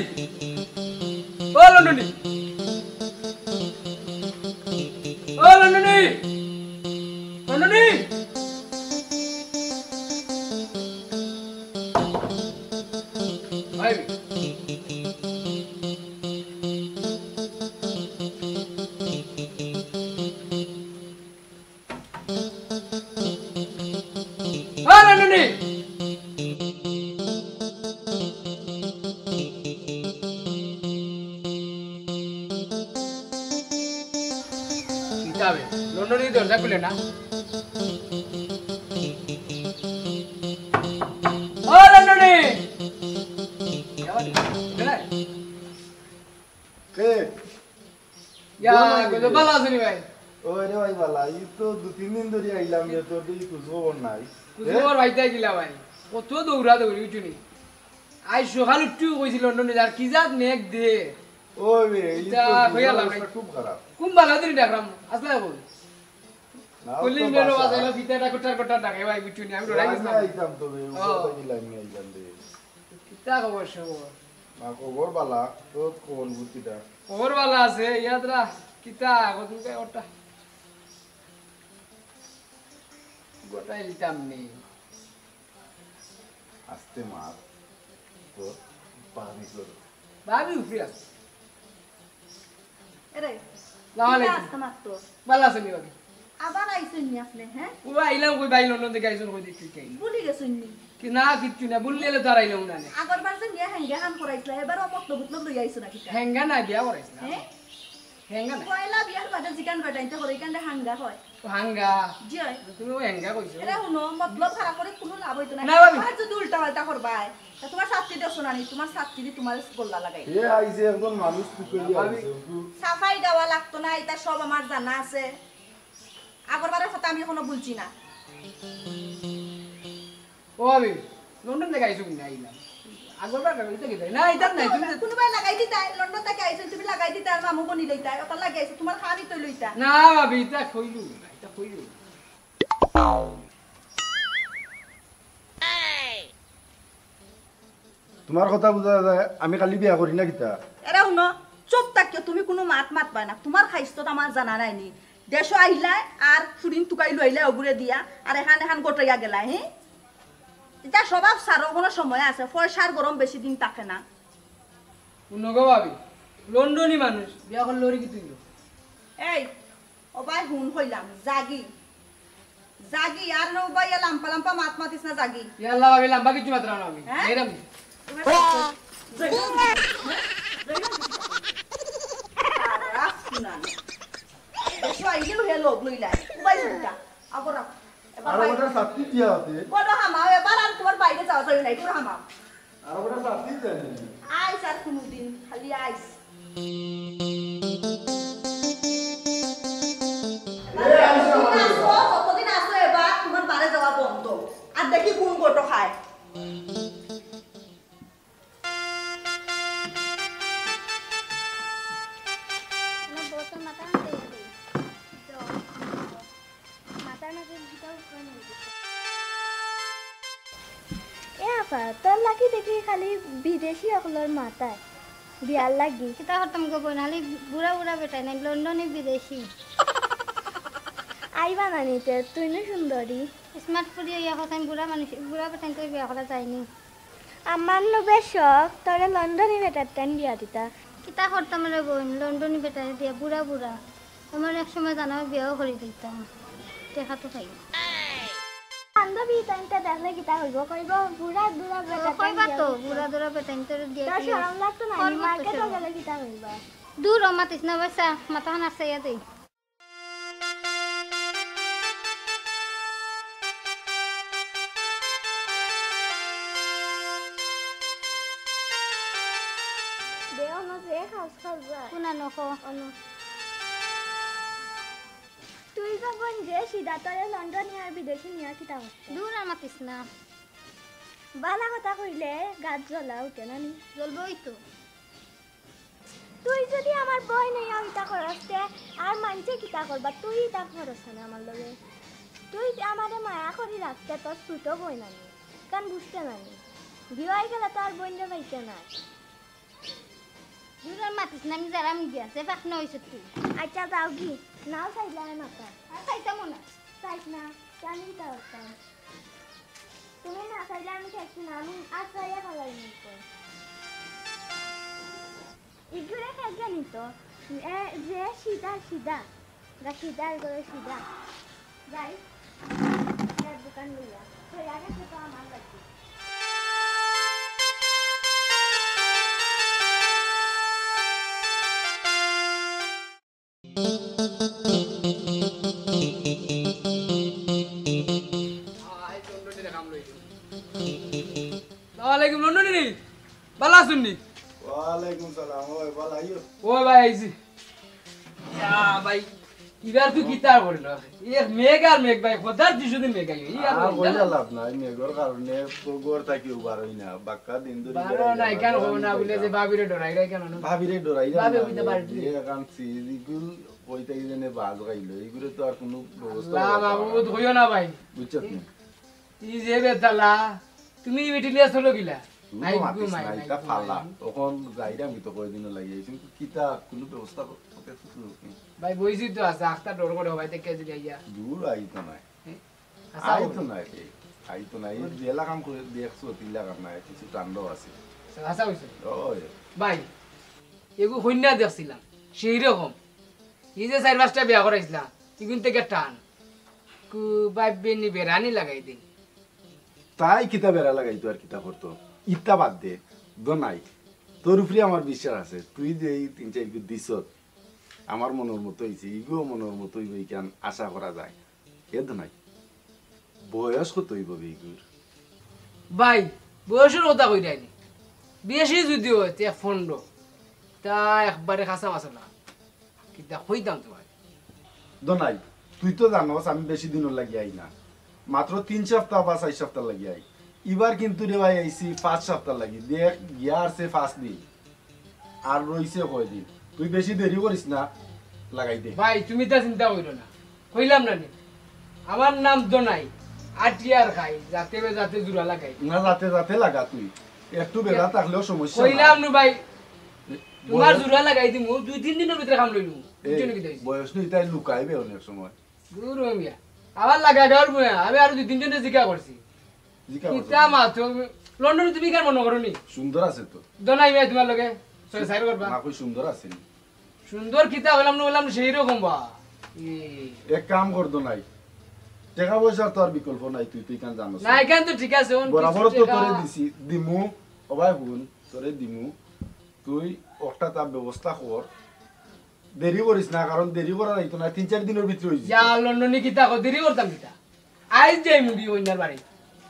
ও লন্ডনি। ও লন্ডনি। লন্ডনি। ভাই। ও লন্ডনি। কিতা বে? লন্ডনি দরজা খুলে না। ও লন্ডনি। কে? ইয়া, ভালা আছো নি ভাই? ওরে ভাই ভালা, এই তো দুই তিন দিন ধরি আইলাম রে, তোর তো খোঁজ খবর নাই। খোঁজ খবর ভাই তাই দিলা ভাই। কত দৌড়া দৌড়ি, বুঝছো নি? আজ সকাল উঠিউ কইছি লন্ডনি যার, কি জাত মেঘ দে। ওই রে, এই তো ইতা কইয়া লাভ নাই। অবস্থা খুব খারাপ। কোন ভালা দিন দেখলাম, আসলে কই? না, ও তো কলিং বেল বাসা। বাজাইলো, ফিতাটা কটার কটার ডাকে ভাই, বুঝছো নি? আমি ডরাই গেছিলাম। আইতাম তো বে, ও। উপর থাকি লাইন আইতাম রে। কিতা খবর সবর? না, খবর বালা, তোর খবর বুঝ কিতা? খবর বালা আছে, ইয়াদরা কিতা, কতদিন কে ওটা? গোটাই লিতাম নি। আস্তে মার, তোর ভাবি তোর। ভাবি উফরে আছে। এরে, সালাম আলাইকুম। আস্তে মার তো। বালা আছেন নি ভাবি? আবার আইছেন নি আপনি, হ্যাঁ? ও আইলাম কই ভাই, লন্ডন থাকি আইছেন কই দেখি কি? ভুলি গেছেন নি? কি না, কিচ্ছু না, ভুললে তো আর আইলাম না। আগর বার যে নিয়ে হেঙ্গা হান করাইছিলা, এবার ও মতলব উতলব লই আইছো নাকি? হেঙ্গা না, বিয়া করাইছিলাম। হ্যাঁ? হেঙ্গা না। পয়লা বিয়ার বাদে জিকান বেটাইতে করে, এখানে হাঙ্গা হয়। ও হাঙ্গা। জি হয়। তুমি ও হেঙ্গা কইছো। এরা হুনো, মতলব খারাপ করে কোনো লাভ হইতো না। না, ভাবি। আর যদি উল্টা পাল্টা করবায়, তা তোমার সাথী দেখছো না নি, তোমার সাথী দি তোমার গোল্লা লাগাই। এ আইছে একজন মানুষ তুই কইলি ভাবি। আইছে, একটু সাফাই দেওয়া লাগতো না, এটা সব আমার জানা আছে। আগরবারের কথা আমি এখনো ভুলছি না। ও ভাবি, লন্ডন থাকি আইছো কিনা আইলাম। আগরবার কেন, এটা কি তাই? না, এটা নাই, তুমি তো কোনোবায় লাগাই দিতায়, লন্ডন থাকি আইছো, তুমি লাগাই দিতায়, আর মামু বনি লইতায়, ওটা লাগাই আইছো, তোমার খানি তো লইতা। না ভাবি, এটা কইলু না, এটা কইলু না। তোমার কথা বুঝা যায়, আমি খালি বিয়া করি না কিতা? এরা হুনো, চুপ থাকিও, তুমি কোনো মাত মাতবায় না। তোমার খাইস্তত আমার জানা নাই নি। দেশো আইলায় আর ফুরিন তুকাই লইলায় ওগুরে দিয়া, আর এখান এখান গোটাইয়া গেলায়, হে? এটা স্বভাব সারো, কোনো সময় আছে, পয়সার গরম বেশি দিন থাকে না। হুনো গো ভাবি, লন্ডনি মানুষ, বিয়া করলে ওরে কি তুই? এই, ও ভাই, হুন কইলাম, জাগি। জাগি, আর নৌবাইয়া লাম্পা লাম্পা মাত মাতিস না, জাগি। ইয়াল্লা ভাবি, লাম্বা কিচ্ছু মাতরাম না আমি। হ্যাঁ? এরম। এবার জাগি। জাগি। খারাপ শুনানি। এসো, আইলেও হে লোক লইলা। উবাই শুনতা। আগর রাখ। এবার আর বাইরে। ওটা সাথী দিয়া আছে। বলো হামাও, এবার আর তোমার বাইরে যাওয়া যাবে না, একটু হামাও। আর ওটা সাথী দেয় না। আইস আর কোনোদিন, খালি আইস। এ, আইস না, যতদিন আছো, ততদিন আছো, এবার তোমার বারে যাওয়া বন্ধ। আর দেখি কোন গোটো খায়। এ আপা, তোর লাগি দেখি খালি বিদেশি অকলর মাতায় বিয়ার লাগি। কিতা করতাম গো বইন, খালি বুড়া বুড়া বেটাইন, লন্ডনি বিদেশি। আইবা না নি তে, তুই নু সুন্দরী। Smart ফুরি অইয়া কথা, বুড়া মানুষ, বুড়া বেটাইনতরে বিয়া করা যায়নি। আমার নু বেশ শখ, তোরে লন্ডনি বেটারটাইন বিয়া দিতা। কিতা করতাম রে বইন, লন্ডনি বেটারে দিয়া বুড়া বুড়া। আমার এক সময় জানা বিয়াও করি দিতাম, টেকা তো পাই। বান্ধবী তাইনতে দেখলে কিতা কইবো? কইবো, "বুড়া দুরা বেটা কইবা তাইন তো, দিয়া বুড়া দুরা বেটা তাইন তোরে দিয়া তোর দিলে শরম লাগতো না? কল নি? করতো মার্কেটও শরম। গেলে কিতা কইবা?" দূর ও মাতিস না, বাসা, মাথা খান আসাইয়া দেই। দে, অনো যে খাস খাস যা। কোনা নখ? অনো। তুই যখন যে সিধা তোরে লন্ডনি আর বিদেশি নিয়া কিতা করতে? দূর আর মাতিস না। বালা কথা কইলে গাত জ্বলা উঠে না নি? জ্বলবই তো। তুই যদি আমার বইন অইয়া ইতা করস তে আর মানষে কিতা করবা? তুই ইতা করস না আমার লগে। তুই আমারে মায়া করি রাখতে তোর ছোট বইন আমি। কান বুঝতে নানি। বিয়া অই গেলে তো আর বইনরে পাইতে নায়। দূর আর মাতিস না, আমি যারাম গিয়া, যে পাকনা অইছত তুই। আচ্ছা, যাও গি, নাও চাইলে আর মাতা। আর চাইতামও না। চাইস না, জানি তো একটা। তুমি না চাইলে আমি থাকছি না, আমি আর চাইয়া খালাই নিতে। ইগুরে কে জানি তো, এ, যে সিধা সিধা, গা সিধা, এগুলো সিধা। যাই, এর দোকান লইয়া। তো আগে তো আমার লাগবে। আসসালামু আলাইকুম, লন্ডনি। বালা আছইন নি? ওয়ালাইকুম সালাম। ওই, বালা আইও। ওই ভাই, আইছি। ইয়া ভাই, ইবার তুই কিতা করলো? এক মেঘ আর মেঘ ভাই, খোদার দিশে মেঘ আইও। ই আর আর কইলা লাভ নাই, মেঘর কারণে তো ঘর থাকিও বার অই না। বাক্কা দিন ধরি বারো বেড়াই না, যাওয়া, কেন বেড়াই না, বুলে যে ভাবিরে ডরাই, কেন না? ভাবিরে ডরাই না, ভাবি কইতে পারে। যে এখন সিজিগুল কইতে গেলে বাজ গাইলো, এগুলো তো আর কোনো ব্যবস্থা আল্লাহ করা যাবে মাবুদ, না। কইও না ভাই। বুঝছত নি? ই যে বেতালা, তুমি ই বেটি লিয়া চলো গিলা? তুই তো আই মাতিস ঘুমাই, না, আই ইটা ঘুমাই। ফালা। অখন যাইরাম, আমি তো কয়দিনও লাগি আইছি, কিন্তু কিতা কোনো ব্যবস্থা করতে পারছিস না? ভাই, বইছি তো আছে, আখতা ডর করে হবাই দেখে যে গাইয়া। দূর আইতো নায়। হ্যাঁ? আচ্ছা, আইতো নায় রে, আইতো নায়। এই যে এলাকাম করে দেখছো, তিন লাখ নায়, কিছু কাণ্ড আছে। আচ্ছা, আচ্ছা, হইছে। ওই। ভাই, এগু কইন্যা দেখছিলাম, সেই রকম। এই যে চার পাঁচটা বিয়া করাইছিলাম, ইগুন থেকে টান। কু ভাই বেনি বেড়ানি লাগাই দিন। তাই কিতা বেড়া লাগাইতো আর কিতা করতো? ইতা বাদ দে, দোনাই। তোর উপরে আমার বিশ্বাস আছে। তুই যে এই তিন চাইরগু দিছত, আমার মনর মতো অইছে, ইগুও মনর মতো অইবো, ইখান আশা করা যায়। এ দোনাই, বয়স কত অইবো বে ইগুর? ভাই, বয়সর কথা কইরায়নি। বেশি যদি অয়, তে পনরো। তা একবারে খাসা মাসলা। কিতা কইতাম তুমারে? দোনাই, তুই তো জানোস আমি বেশি দিনর লাগি আই না, মাত্র তিন সাপ্তা বা চাইর সাপ্তা লাগি আই। ইবার কিন্তু রে ভাই আইছি পাঁচ সাপ্তা লাগি, দেখ গিয়া আরছে পাঁচ দিন, আর রইছে কয়দিন। তুই বেশি দেরি করিস না, লাগাই দে। ভাই, তুমি তা চিন্তা কইরো না, কইলাম না নি, আমার নাম দোনাই, আটিয়ার খাই, যাতে বে যাতে জুড়া লাগাই। না, যাতে যাতে লাগা তুই, একটু বেলা থাকলেও সমস্যা নাই। কইলাম নু ভাই, তুমার জুড়া লাগাই দিমু, দুই তিন দিনর ভিতরে কাম লইলু। এই, বুঝছো নি কিতা অইছে? বয়স নু ইতায় লুকাইবে অনেক সময়। দূর হ মিয়া, আমার লাগা ডর মিয়া, আমি আরো দুই তিনজনরে জিকা করছি। জিকা করছো? কিতা মাতো, লন্ডনি তুমি কেন মনো করো নি? সুন্দর আছে তো। দোনাই মিয়া তুমার লগে, সরে সাইড করবা। না, কই সুন্দর আছে নি? সুন্দর কিতা অইলাম না অইলাম সেই রকম বা। এ। এক কাম কর দোনাই, টেকা পয়সার তো আর বিকল্প নাই, তুই তো ইখান জানোস। না, ইখান তো ঠিক আছে, অন বরাবর কিছু তো টেকা তোরে দিছি, দিমু, ও ভাই হুন, তোরে দিমু, তুই একটা তার ব্যবস্থা কর, দেরি করিস না, কারণ দেরি করা যাইতো না, তিন চাইর দিনর ভিতরে অইযিবো। ইয়া, লন্ডনি কিতা কও, দেরি করতাম কিতা? আইজ যাইমু গি কইন্যার বাড়ি।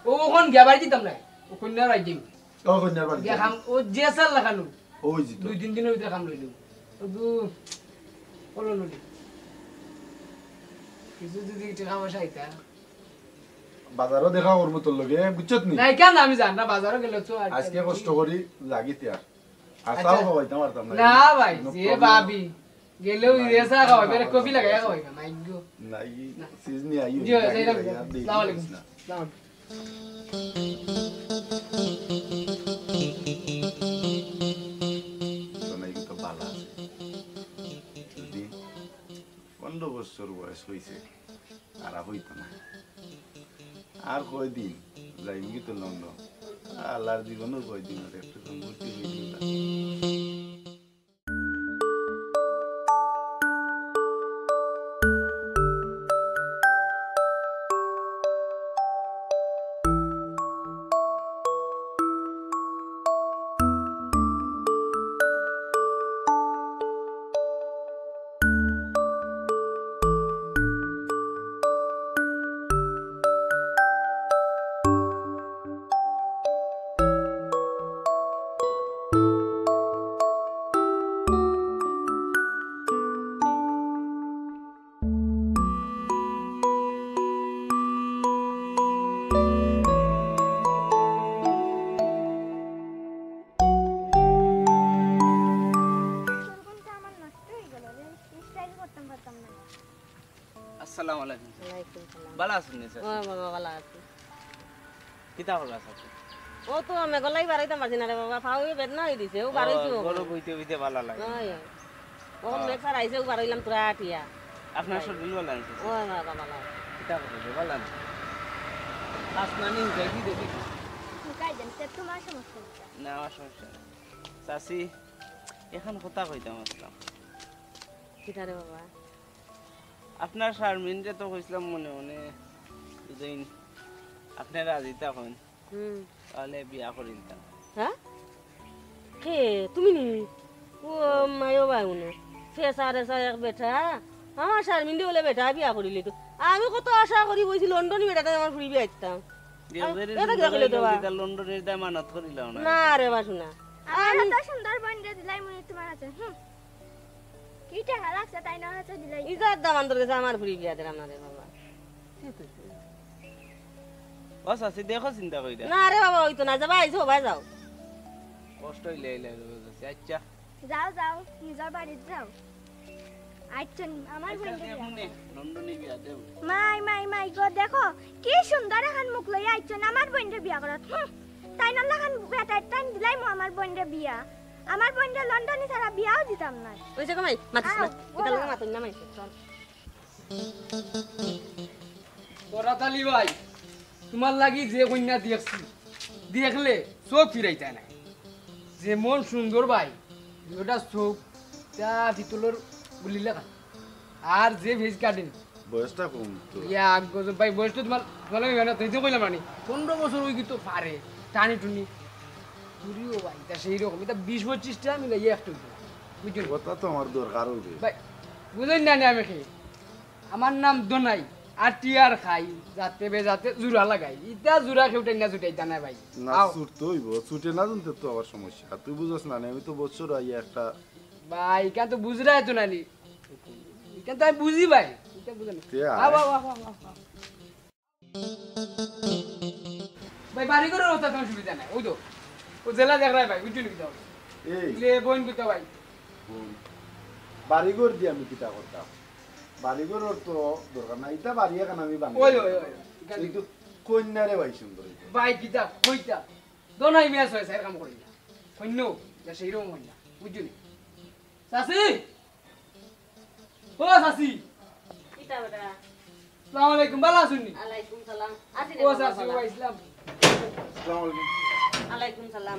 ও অখন গিয়া বাড়ি দিতাম না। ও কইন্যার বাড়ি যাইমু। ও কইন্যার বাড়ি গিয়া যাইমু। কাম, ও যে সাল লাগানো। ও অইযিতো। দুই তিন দিনর ভিতরে কাম লইলু। ও দু, ও লন্ডনি। কিছু যদি টেকা পয়সা আইতা। বাজারো দেখা করমু তোর লগে, বুঝছত নি? না, কেন আমি জানি না, বাজারো গেলে তো আর আজকে কষ্ট করি লাগি তে আর। আর আচ্ছা। চাও খাওয়াইতাম পারতাম না। না ভাই, কোনো যে problem ভাবি। গেলেও ইরে চা খাওয়াইবে, আরে কফি লাগাইয়া খাওয়াইবে, মাইগো। নাই, না। সিজনি আইও, জি, হয়, যাই লাগবো। আর দেরি আসসালামু আলাইকুম। করিস না। আসসালামু আলাইকুম। তো নাই, তো ভালা আছে। যদি পনেরো বছর বয়স হইছে, খারাপ হইতো না। আর কয়দিন যাইমু কি তো লন্ডন? আল্লাহর জীবনও কয়দিন আছে, একটু তো মূর্তি হইল না। চুলগুনটা আমার নষ্ট হয়ে গেল রে, স্টাইল করতাম পারতাম না। আসসালামু আলাইকুম। ওয়ালাইকুম সালাম। ভালা আছইন নি, চাচি? ও বাবা, ভালা আছি। কিতা কররা, চাচি? ও তো মেঘলাই বাড়াইতাম পারছি না রে বাবা, পাও বেদনা হয়ে দিছে, ও বাড়াইছি ও। গরম হইতে হইতে ভালা লাগে। ওই, ওই। ও মেঘ ছাড়াইছে, ও বাড়াইলাম তোরা আটিয়া। আপনার শরীর ভালা আছে? ও বাবা, ভালা আছে। কিতা কররা, ভালা আছে? কাজ না নিয়ে উঠে কি দেখে? শুকাই দেন, তে তোমার সমস্যা হচ্ছে। না, আমার সমস্যা নাই। চাচি, এখন কথা কইতাম আসলাম। কিতা রে বাবা? আপনার শারমিনরে তো কইছিলাম মনে মনে, যদি আপনি রাজি থাকেন, হুম। তাহলে বিয়া করি দিতাম। হ্যাঁ? কে? তুমি নি? ও মায়ো বাই উনি। ফেসা রেসা এক বেটা। আমার শারমিনরে বলে বেটা বিয়া করিলে তো। আমি কত আশা করি বইছি লন্ডনি বেটাটা আমার ফুরি বিয়া দিতাম। এ, এটা কিতা কইলে তো বা? লন্ডনের দামানত করিলাও না। না রে বাসু না। আমার আমি এত সুন্দর বইনরে দিলাই মনে তোমার আছে। হুম। কি টাকা লাগছে তাই না হচ্ছে দিলাই। ইজার দামান তোর গেছে আমার ফুরি বিয়া দিলাম না রে বাবা। ও চাচি, দেখো চিন্তা কইরা। না রে বাবা, ওই তো না, যাবা, আইছো, ভাই যাও। কষ্ট হইলে আইলে আর বুঝাচ্ছি। আচ্ছা। যাও, যাও, নিজের বাড়িত যাও। আইচ্ছন, আমার আচ্ছা, বইনরে বিয়া দেখুন নে, করো। লন্ডনি বিয়া দেব। মাই, মাই, মাই গো, দেখো, কি সুন্দর এখন মুখ লইয়া আইচ্ছন, আমার বইনরে বিয়া করাত। হুম, তাই না লাখান বেটা, তাই দিলাই মু আমার বইনরে বিয়া। আমার বইনরে লন্ডনি ছাড়া বিয়াও দিতাম না। ওই যে গো মাই, মাতিস না। আও, এটা বলো। লগে মাতুন না মাই, চল। বরাত আলী ভাই, তোমার লাগি যে কইন্যা দেখছি, দেখলে চোখ ফিরাইতায় নায়। যেমন সুন্দর ভাই, দুইটা চোখ, তা পিতলর গুলির লাখান। আর যে ফেস কাটিং। বয়সটা কম তো। ইয়া, গজব ভাই, বয়স তো তোমার, তোমার লাগে মেহনত, এই যে কইলাম নানি, পনেরো বছর ওই কিন্তু পারে, টানি টুনি। চুরিও ভাই, তা সেই রকম, এটা বিশ পঁচিশটা মিলাইয়া একটা হইতো। বুঝছো? কথা তো আমার দরকার হবে। ভাই, বুঝেন না নি আমি কি? আমার নাম দোনাই, আটি আর খাই, যাতে বে যাতে জুড়া লাগাই। ইটা জুড়া কেউ টাইনা ছুটাইতা না ভাই। না, আও। ছুটতে হইব, ছুটে না জানতে তো আবার সমস্যা। তুই বুঝছ না, আমি তো বছর আইয়া একটা ভাই, ইখান তো বুঝরায় তো নানি। ইখান তো আমি বুঝি ভাই। ইটা বুঝে না। তে আয়। আও, আও, আও, আও, আও। ভাই, বাড়ি ঘরের অবস্থা তেমন সুবিধা নাই। ওই তো, ও জেলা দেখরায় ভাই, বুঝছো নি কিতা? এই। লে, বইন কিতা ভাই? বইন। বাড়ি ঘর দিয়ে আমি কিতা করতাম? বাড়ি ঘরর তো দরকার নাই। ইটা বাড়ি এখন আমি বানাই। ওই, ওই, ওই, ওই। কিন্তু কইন্যা রে ভাই সুন্দর হইতো। ভাই, কিতা কইতা? দোনাই মিয়া ছয় চাইর কাম করি না। কইন্যা, যা সেই রকম কইন্যা। বুঝছো নি? চাচি! ও চাচি! কিতা বেটা? আসসালামু আলাইকুম, ভালা আছইন নি? আলাইকুম সালাম। আছি রে ও বাবা, চাচি, ভালা। ও ইসলাম। আসসালামু আলাইকুম। আলাইকুম সালাম।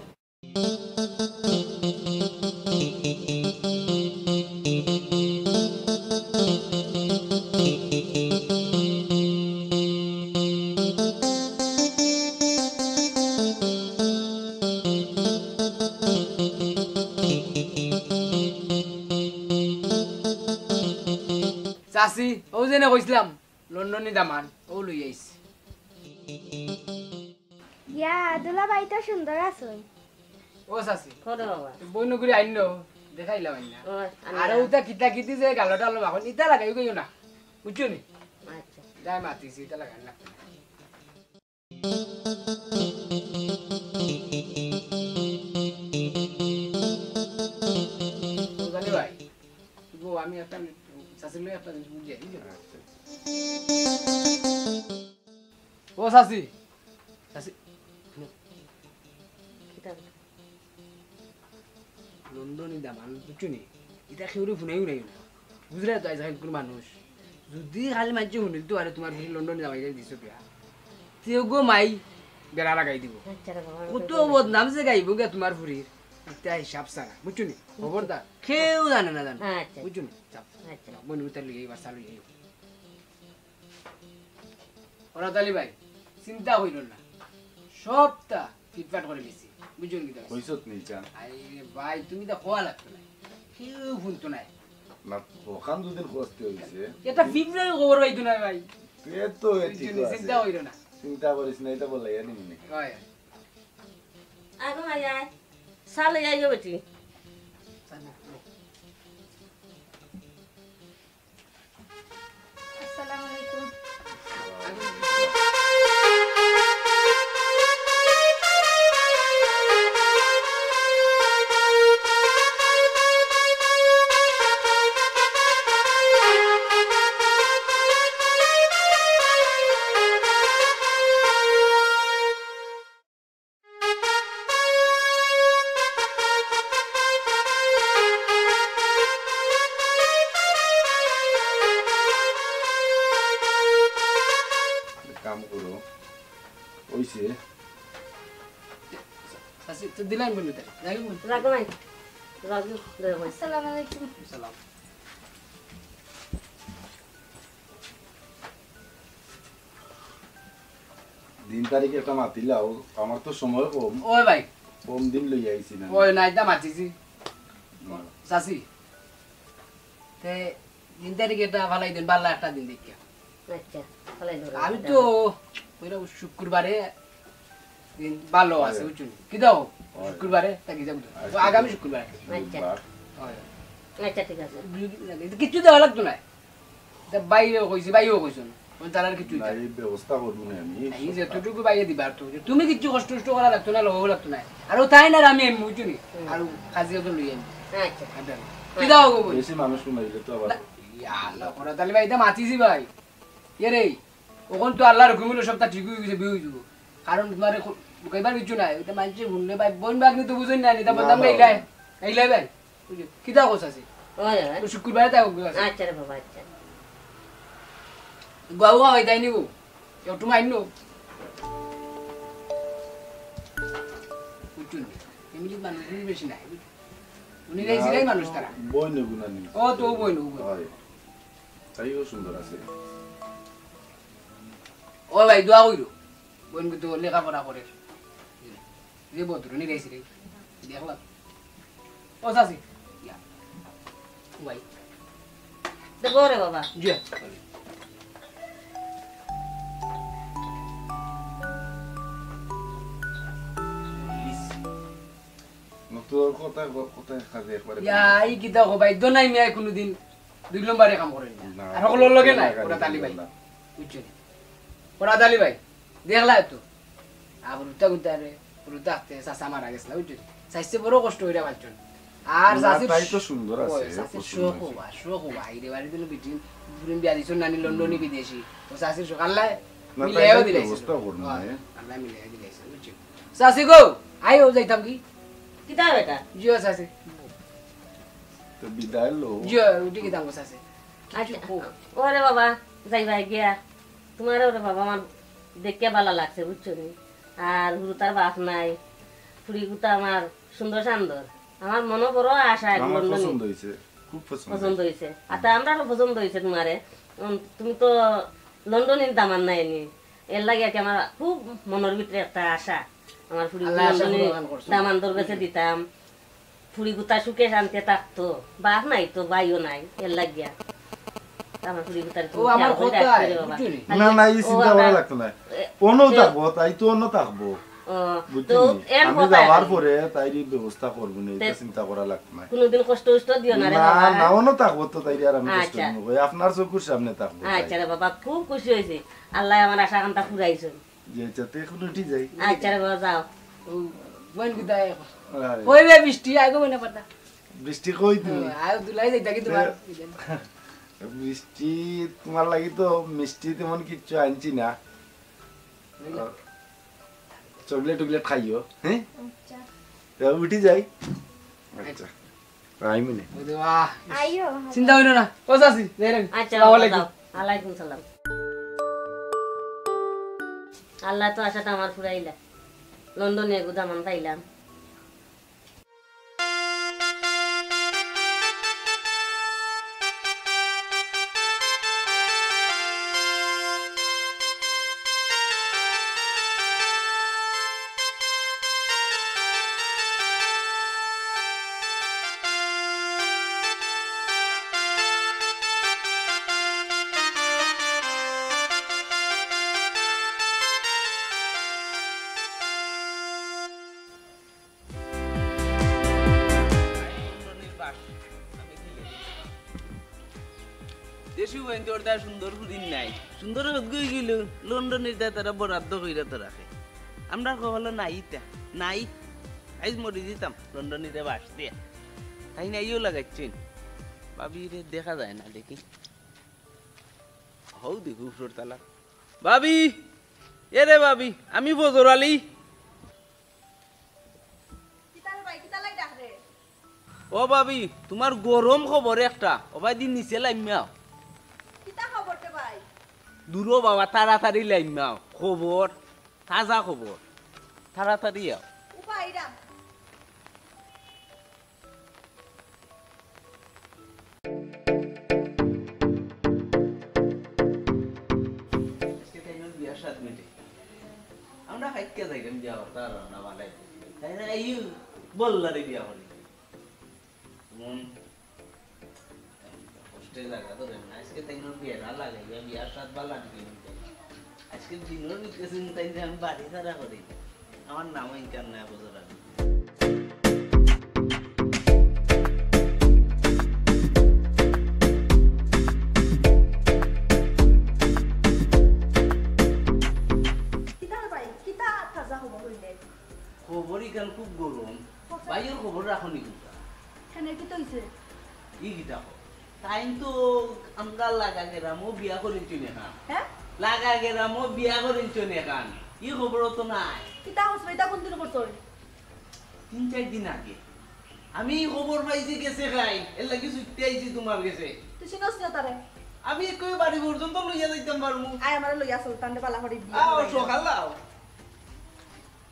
চাচি, অউ যেনে কইছলাম, লন্ডনি দামান, অউ লই আইছি। ইয়া, দুলাভাই তো সুন্দর আছইন। ও চাচি, কও রে বাবা। বইনগুরে আইনো, দেখাইলাম আইনা। ও, আইনা। আর অউটা কিতা কিতি যে গালো টালো মাখন, ইতা লাগাই গইও না, বুঝছো নি? আচ্ছা। যাই মাতিছি, ইতা লাগাই না। জানি ভাই, গো, আমি ও চাচি, চাচি, লন্ডনি দামান, বুঝছো নি? ইতা কেউরে হুনাইও না। বুঝরায় তো আইজকাইল কুনু মানুষ। যুদি খালি মানষে হুনিলতো আরে তুমার ফুরি লন্ডনি দামাইরে দিছো বিয়া, তেও গো মাই বেড়া লাগাই দিবো। আচ্ছা রে বাবা, আমি কত তো বদনাম যে গাইবো গিয়া তুমার ফুরির। ইতা হিসাব ছাড়া, বুঝছো নি? খবরদার, কেউ জানে না জানো। আচ্ছা। বুঝছো নি? যাও। আচ্ছা। মনে উতার লইয়া এবার চালু অইবো। ওরা তালি ভাই, চিন্তা কইরো না, সবটা ফিটফাট করি দিছি, বুঝছো নি? কইছত নি ইটা? আরে ভাই, তুমি তো কওয়া লাগতো না, কেউ হুনতো না। না, অখান দুদিন কষ্ট অইছে। ইটা ফিফরায় খবর পাইতো না ভাই। তে তো এ ঠিক বুঝছো নি? আছে। চিন্তা কইরো না। চিন্তা করিস না, ইটা বলে জানি মনে। হয়। আগো মাই আয়, সালে আইও বেটি। আসসালামু আলাইকুম। কাম করো, অইছে। চাচি, তো দিলাম বন্ধু তাই, রাখলাম বন্ধু। রাখো নাই, রাখো, দয়া করে। আসসালামু আলাইকুম। সালাম। দিন তারিখ একটা মাতিলাও, আমার তো সময় কম। ওই ভাই। কম দিন লই আইছি না। ওই না, এটা মাতিছি। হুম। চাচি, তে দিন তারিখ এটা ফালাই দেন, বালা একটা দিন দেখিয়া। আচ্ছা, ফালাই দেবো। আমি তো ওইটা শুক্রবারে দিন ভালো আছে, হয়। বুঝছো নি? কি দাও? হয়। শুক্রবারে তা কি যাবো? তো আচ্ছা। আগামী শুক্রবারে। আচ্ছা। বুধবার। হয়। আচ্ছা, ঠিক আছে। দুই দিন লাগে। এটা কিচ্ছু দেওয়া লাগতো না। এটা বাইরেও কইছি, বাইরেও কইছো না। ওই তার আর কিচ্ছু না, দিতে এই ব্যবস্থা করবো না আমি। এই যেটুকু বাইরে দিবার তো। তুমি কিচ্ছু কষ্ট টষ্ট করা লাগতো না, লওয়া লাগতো না। আর ও তাই না, আমি এমনি, বুঝছো নি? হুম। আর কাজে তো লই আমি। আচ্ছা। আর দেন। কি দাও গো বল? বেশি মানুষ কমাইলে তো আবার না, ইয়া আল্লাহ, করা তাহলে ভাই, এটা মাতিছি ভাই। এ রে, ওখান তো আল্লাহর হুকুম অইলো, সবটা ঠিক অই গেছে, বিয়া অই যাবো। কারণ তোমার এখন লুকাইবার কিছু নাই, ওটা মানষে হুনলে ভাই, বোন ভাগ্নি তো বুঝইন না, এটা না, বদনাম না, গাইলাই, না। গাইলাই ভাই, বুঝছো? কিতা কথা আছে? ওই, ওই। তো শুক্রবারে তাই হোক আছে। আচ্ছা রে বাবা, আচ্ছা। গুয়া গুয়া হয়ে যায়নি গো, একটু মাইন্য। বুঝছো নি? ফ্যামিলির মানুষ উনি বেশি নাই, বুঝছো? উনি না, এই জিগাই মানুষ তারা। বই নেবো না নি। ও তো বই নেবো, বই। হয়। তাইও সুন্দর আছে। ও ভাই, দোয়া কইরো। বোন কিন্তু লেখাপড়া করে। যে ভদ্র নি গাইছি রে। দেখলাম। ও চাচি। ইয়া। ভাই। দেখো রে বাবা। জি। না, তোর কথা, কথা কাজে একবারে ইয়া, এই কিতা কো ভাই, দোনাই মিয়া কোনোদিন দুই নম্বরে কাম করে না। না, আর হকলর লগে না, না, ওরা তালি ভাই। না। বুঝছো নি? ওরা তালি ভাই। দেখলা তো? আর হুরুতা গুদারে, হুরুতা আস্তে চাচা মারা গেছলা, বুঝছো নি? চাইছে বড় কষ্ট কইরা পালছন। আর না, চাচির তাই তো সুন্দর আছে, ওই, চাচির পছন্দ শখ হয়েছে। হবা, শখ হবা। এই রে বাড়ি দিল বিটিন, বুড়িন বিয়া দিছন নানি লন্ডনি বিদেশি। ও চাচির শখ আল্লাহ না, মিলাইও তাই দিলাইছে। ব্যবস্থা করুন, হয়, হ্যাঁ। আল্লাহ মিলাইও দিলাইছে, বুঝছো? চাচি গো, আইও যাইতাম কি? কিতা বেটা? জিও চাচি। তো বিদায় লো। জিও, উঠি গেতাম গো চাচি। আচ্ছা, কিছু কো। ওরে বাবা, যাইবা গিয়া। তোমার ওরে বাবা, আমার দেখতে ভালা লাগছে, বুঝছো নি? আর হুরুতার বাপ নাই, ফুড়ি গুতা আমার সুন্দর সান্দর। আমার মনে বড় আশা এখন আমার লন্ডনে। পছন্দ হয়েছে, খুব পছন্দ পছন্দ হয়েছে। হয়েছে। আর তা আমরারও পছন্দ হয়েছে তোমারে। উম, তুমি তো লন্ডনের দামান নাই নি। এর লাগে আর কি আমার খুব মনের ভিতরে একটা আশা। আমার ফুড়ি আল্লাহ আশা লন্ডনে পূরণ করছে। দামান্দর কাছে দিতাম। ফুড়ি গুতা সুখে শান্তিতে থাকতো। বাপ নাই তো, ভাইও নাই, এর লাগিয়া। আমার ফুড়ি গুতার ও, আমার খেয়াল করে কথা, রাখতে রে বাবা। বুঝলি? না, না, এই ও চিন্তা করা বাবা। লাগতো না। এ, অন্য এ, থাকবো, তাই তো অন্য থাকবো। ও, বুঝছো তো নি? এর আমি কথা যাওয়ার নাই। পরে তাইর এই ব্যবস্থা করবো না, এটা তে চিন্তা করা লাগতো না। কোনোদিন কষ্ট উষ্ট দিও না রে না, বাবা। না, অন্য থাকবো তো তাইর আর আমি কষ্ট আচ্ছা। দিব না। ওই আপনার চকুর সামনে থাকবো তাই। আচ্ছা রে বাবা, খুব খুশি হয়েছি। আল্লাহ আমার আশা কাঙ্ক্ষা ফুরাইছে। যে, আচ্ছা, তে এখন উঠি যাই। আচ্ছা রে বাবা, যাও। ও, বোন কোথায় এখন? আরে। কই বে বৃষ্টি? আয় গো বোন, পাতা। বৃষ্টি কই তুমি? ও, আয় দুলাই যাই, দেখি তোমার। এ, মিষ্টি, তোমার লাগি তো মিষ্টি তেমন কিচ্ছু আনছি না। চকলেট টকলেট খাইও, হ্যাঁ? আচ্ছা। তো উঠি যাই। আচ্ছা। আইমু নে। ওরে বাহ। আইও। চিন্তা অইলো না। ও চাচি, যাই রে। আচ্ছা, আসসালামু আলাইকুম। যাও। ওয়ালাইকুম সালাম। আল্লায় তো আশাটা আমার ফুরাইলা। লন্ডনে এগু দামান পাইলাম। দেশি বইন তোর দা সুন্দর ফুরিন নাই। সুন্দর হত গই গেল, লন্ডনের দা তারা বরাদ্দ কইরা তো রাখে। আমরা কপালো নাই ইতা, নাই। আইজ মরি দিতাম লন্ডনীরে বাস দিয়া। তাই না ইও লাগাইছেন। ভাবিরে দেখা যায় না দেখি। হউ দেখি উপরর তালা। ভাবি, এ রে ভাবি, আমি ফজর আলী। কিতা রে ভাই, কিতা লাগি ডাকরে? ও ভাবি, তোমার গরম খবর একটা, ও ভাই দিন নিচে লাইমাও। কিতা খবর রে ভাই? দূরো বাবা, তাড়াতাড়ি লাইমাও, খবর, তাজা খবর, তাড়াতাড়ি আও। উপায় ইরাম। আজকে তাইনর বিয়ার সাত মিনিটে। আমরা হাইক্কা যাইলাম বিয়া করতে আর আমরা বালাই। তাই না, এই বললারে বিয়া করি। মন কষ্টে লাগা ধরে না। আজকে তাইনর বিয়া না লাগে, বিয়া, বিয়ার সাত বালা দিকে নিতে। আজকে দিনর ভিতরে তাই যে আমি বাড়ি ছাড়া করি। আমার নামও ইনকাম নাই, বুঝো না। কিতা রে ভাই, কিতা তাজা খবর হইলে? খবর ইখান খুব গরম। খবর? ভাইর খবর রাখো নি কোনটা? কেনে, কিতা হইছে? ই কিতা খবর? তাইন তো আমরা লাগা গেরামও বিয়া করিলছইন এখান। হ্যাঁ? লাগা গেরামও বিয়া করিলছইন এখান। ই খবরও তো নাই। কিতা খবর? ইটা কোন দিন করছইন? তিন চাইর দিন আগে। আমি ই খবর পাইছি গেছে খাই, এর লাগি ছুটতে আইছি তোমার গেছে। তুই চিনস না তারে? আমি একই বাড়ি পর্যন্ত লইয়া যাইতাম পারমু। আয়, আমারে লইয়া চল, তানরে বালা করি বিয়া আও, করাইয়া। সকাল আও।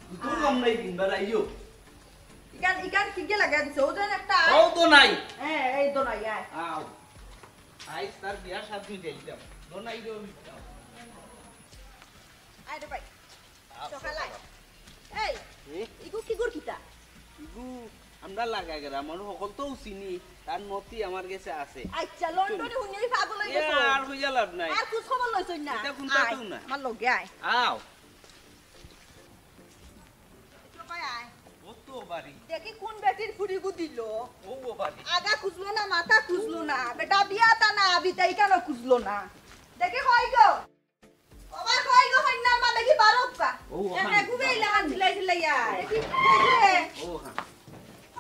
দুটো আয়। কম নাই, তিনবার আইও। ইখান, ইখান কি গিয়া লাগাই দিছে? ও যেন একটা আয়। ও তো নাই। হ্যাঁ, এই তো নাই, আয়। আও। আইজ তার বিয়ার সাত দিন যাইতাম। তো নাই রে, আমি যাও। আয় রে ভাই। আও, সকাল আয়। সকাল। এই, হুম? ইগু কি গুর কিতা? ইগু আমরা লাগা গেরাম, আমার সকল তো চিনি, তার নথি আমার গেছে আছে। আচ্ছা, লন্ডনে হুনিয়া পাগল হয়ে এ, গেছো। আর কইয়া লাভ নাই। আর খোঁজ খবর লইছইন না? এটা কোনটা আয়, তো না? আমার লগে আয়। আও। ও তো বাড়ি। দেখি কোন বেটির ফুড়িগু দিল। ও বাড়ি। আগা খুঁজলো না, মাথা খুঁজলো না। বেটা বিয়া তা না, বিতাই কেন খুঁজলো না? দেখি কই গো? ও বা কই গো, কইন্যার মা দেখি বারোক্কা। ও, ওখানে। এ, বেগুবে ইলাখান চিল্লাই চিল্লাই আয়। দেখি, দেখি। ও, হ্যাঁ।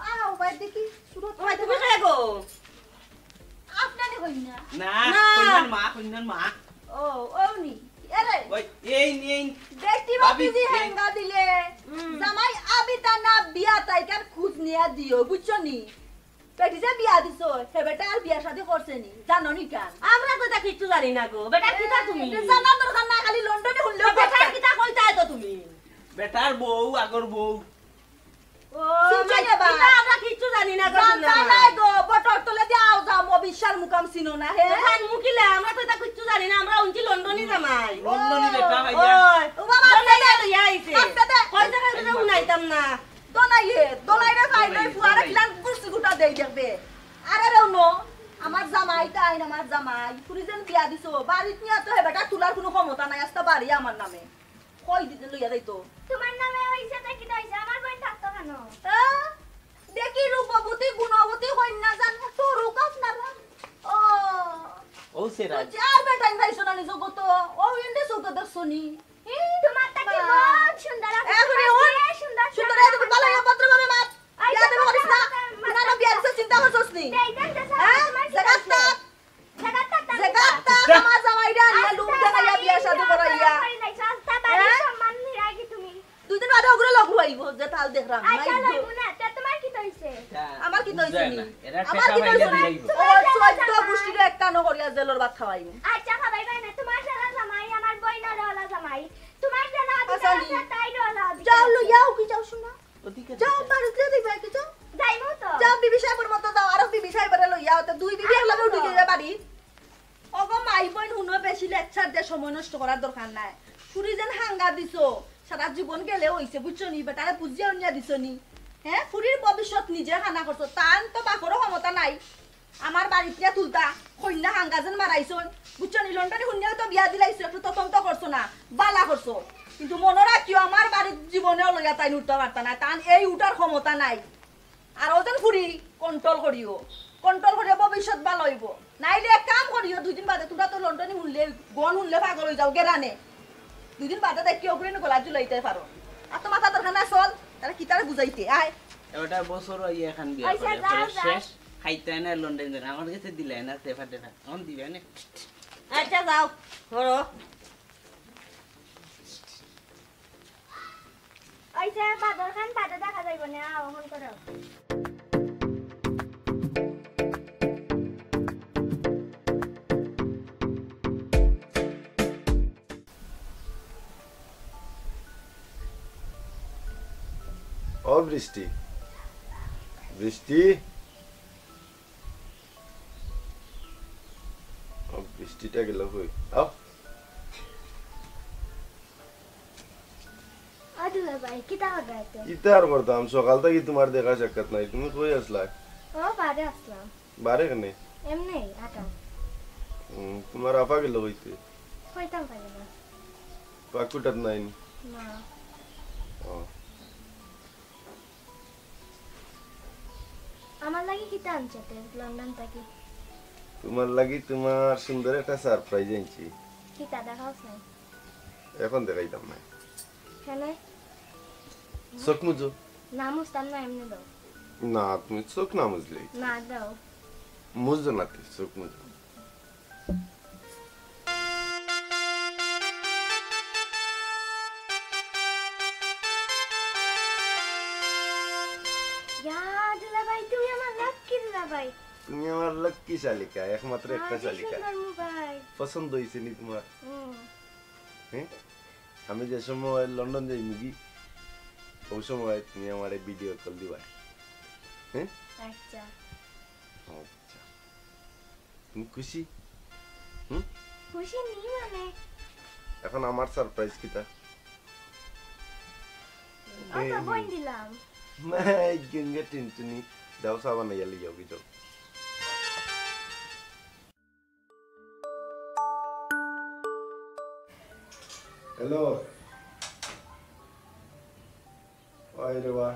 আও, ভাই দেখি, সুরত ও ভাই, তুমি কে গো? আপনারে কইন্যা। না, না। কইন্যার মা, কইন্যার মা। ও, ও নি। এরে। ওই, এই নি, এই নি। বেটি ভাবি, বাতি দি এই। হেঙ্গা দিলে। হুম। জামাই আবিতা না বিয়া তাইকার খোঁজ নিয়া দিও, বুঝছো নি? বেটি যে বিয়া দিছো, হে বেটা আর বিয়া শাদি করছে নি, জানো নি কেন? আমরা তো ইতা কিচ্ছু জানি না গো। বেটা কিতা তুমি? এ, জানার দরকার নাই, খালি লন্ডনে হুনলেও তো বেটা কথা। কিতা কইতায় তো তুমি? বেটার বউ, আগর বউ। ও, শুনছো আমার রে বা? কিতা আমরা কিচ্ছু জানি না গো, জানতায় শুনা। নাই গো, বটর তলে দিয়া আও যাও, মো বিশ্বাস মুকাম চিনো না, হে? তো খান মুকিলে, আমরা তো ইতা কিচ্ছু জানি না, আমরা উনকি লন্ডনি জামাই। লন্ডনি বেটা ভাইয়া। ওই, ও বাবা, দোনাইয়া আস্তে দে। লইয়া আইছে। আস্তে দে। কই জায়গায় তো হুনাইতাম না। দোনাইয়ে, দোনাইরে ভাই, দোনাই, ফুয়ারে দোনাই। কিলান গুছি গুটা দেই দেখবে। আরে রে উনো, আমার জামাই তাইন, আমার জামাই। ফুরি যেন বিয়া দিছো, বাড়িত নিয়া তো হে বেটা তুলার কোনো ক্ষমতা নাই, আস্তা বাড়ি আমার নামে। কই দিতে লইয়া যাইতো? তোমার নামে হইছে তো কিতা হইছে? আমার বইন থাকতো কেন? আ? দেখি রূপবতী, গুণবতী কইন্যা জান, তো রূপ আপনারা। ও। ও সেরা। তো যার বেটাইন পাইছো না নি জগতো, ও ইন্দে চোখে দেখছো নি? ই, তোমার তা কি মা। মন সুন্দর আছে, এ, তোমার হুনি, হুন। কি সুন্দর সুন্দর আছে, তুমি ভালো হইয়া ভদ্রভাবে মাত। এই বিয়া যে দেবো করিস না। মাথা, মাথা, না, না, বিয়া দিতে চিন্তা করছস নি? এই দেন, দেন, হ্যাঁ? তোমার কি জাগাত আছে? থাক। জাগাত থাক, আমার জামাইরে আনিয়া লুক দেখাইয়া বিয়া শাদী করাইয়া। আস্তা বাড়ির হ্যাঁ? সম্মান নিরাগি তুমি। দুই দিন বাদে ওগুলো লগ হইব যে তাল দেখলাম। আচ্ছা, নাই গো। লইব না, তে তোমার কিতা অইছে? আমার কিতা অইছে বুঝায় নি? না। এরা আমার টেকা কিতা পাইলে অইছে নি? দিলেই গো। ও চোদ্দ গোষ্ঠীরে একটা নগরিয়া জেলর ভাত খাওয়াইব। আচ্ছা, খাবাই ভাই না, তোমার যারা জামাই, আমার বইনর ওলা জামাই। তোমার যারা আচ্ছা, আদিবাসী নি। তাই ওলা যাও, লইয়াও কি যাও, শোনা। ওদিকে যাও, দিকে। বাড়িতে দিবা কি যাও। যাইমু তো। যাও, বিবি সাহেবের মতো যাও, আরো বিবি সাহেবরে লইয়া, তো দুই বিবি আচ্ছা, একলগে উঠি তো। যাইবা বাড়ি। ওগো মাই বইন, হুনো, বেশি lecture দিয়া সময় নষ্ট করার দরকার নাই। ফুরি যেন হাঙ্গা দিছো, সারা জীবন গেলে অইছে, বুঝছো নি? বেটারে বুঝিয়া উনিয়া দিছো নি? হ্যাঁ, ফুরির ভবিষ্যৎ নিজে হানা করছো, তান তো বাপরও ক্ষমতা নাই। আমার বাড়িত নিয়া তুলতা, কইন্যা হাঙ্গা যেন মারাইছইন, বুঝছো নি? লন্ডনি হুনিয়াও তো বিয়া দিলাইছো, একটু তদন্ত করছো না, বালা করছো। কিন্তু মনো রাখিও, আমার বাড়িত জীবনেও লইয়া তাইন উঠতা পারতা না, তান এই উঠার ক্ষমতা নাই। আর ওজন ফুরি control করিও, control করিও, ভবিষ্যৎ ভালা অইব। নাইলে এক কাম করিও, দুই দিন বাদে তোমরা তো লন্ডনি হুনলে, গন হুনলে পাগল অই যাও গেরানে। দুই দিন বাদে দেখি ওগুলো গলা ঝুলাইতে পারো। আর তো মাথা দরকার না চল, তারা কি তারা বুঝাইতে আয়। এটা বছর অই এখন বিয়া আচ্ছা, করে, যা, পরে যা। শেষ খাইতে না লন্ডন যান। আমার কাছে দিলে না, দেফা দেফা। এখন দিবে না। আচ্ছা, যাও, করো। ওই যে বাদর খান বাদে দেখা যাইব না, অখন করো। ও বৃষ্টি, বৃষ্টি, ও বৃষ্টিটা গেল কই? আও। ও দুলা ভাই, কিতা কররায় তো? কিতা আর করতাম, সকাল থাকি তোমার দেখা সাক্ষাৎ নাই, তুমি কই আছলায়? ও, বারে আছলাম। বারে কেনে? এমনেই, আটা। হুম, তোমার আফা গেল কইতে? কইতাম পারি না। পাকুটাত নাই নি? না। ও। আমার লাগি কিতা আনছো তে লন্ডন থাকি? তোমার লাগি তোমার সুন্দর একটা surprise আনছি। কিতা দেখাও চাই? এখন দেখাইতাম না। কেনে? চোখ মুজো। না মুজতাম না, এমনে দাও। না, তুমি চোখ না মুজলে। না, দাও। মুজো না তুই, চোখ মুজো। ইয়া, দুলাভাই, তুমি আমার লাকি দুলাভাই। তুমি আমার লাকি শালিকা, একমাত্র একটা শালিকা। সুন্দর মোবাইল। পছন্দ অইছে নি তোমার? হুম। হ্যাঁ? আমি যে সময় লন্ডন যাইমুগি, ওই সময় তুমি আমারে video call দিবা। হ্যাঁ? আচ্ছা। আচ্ছা। তুমি খুশি? হুম? খুশি নি মানে? এখন আমার surprise কিতা? অত এই বইন দিলাম। না, এই গেঙ্গে টিনটুনি। যাও, চা বানাইয়া লইয়া যাও। হ্যালো। ওই রে বা,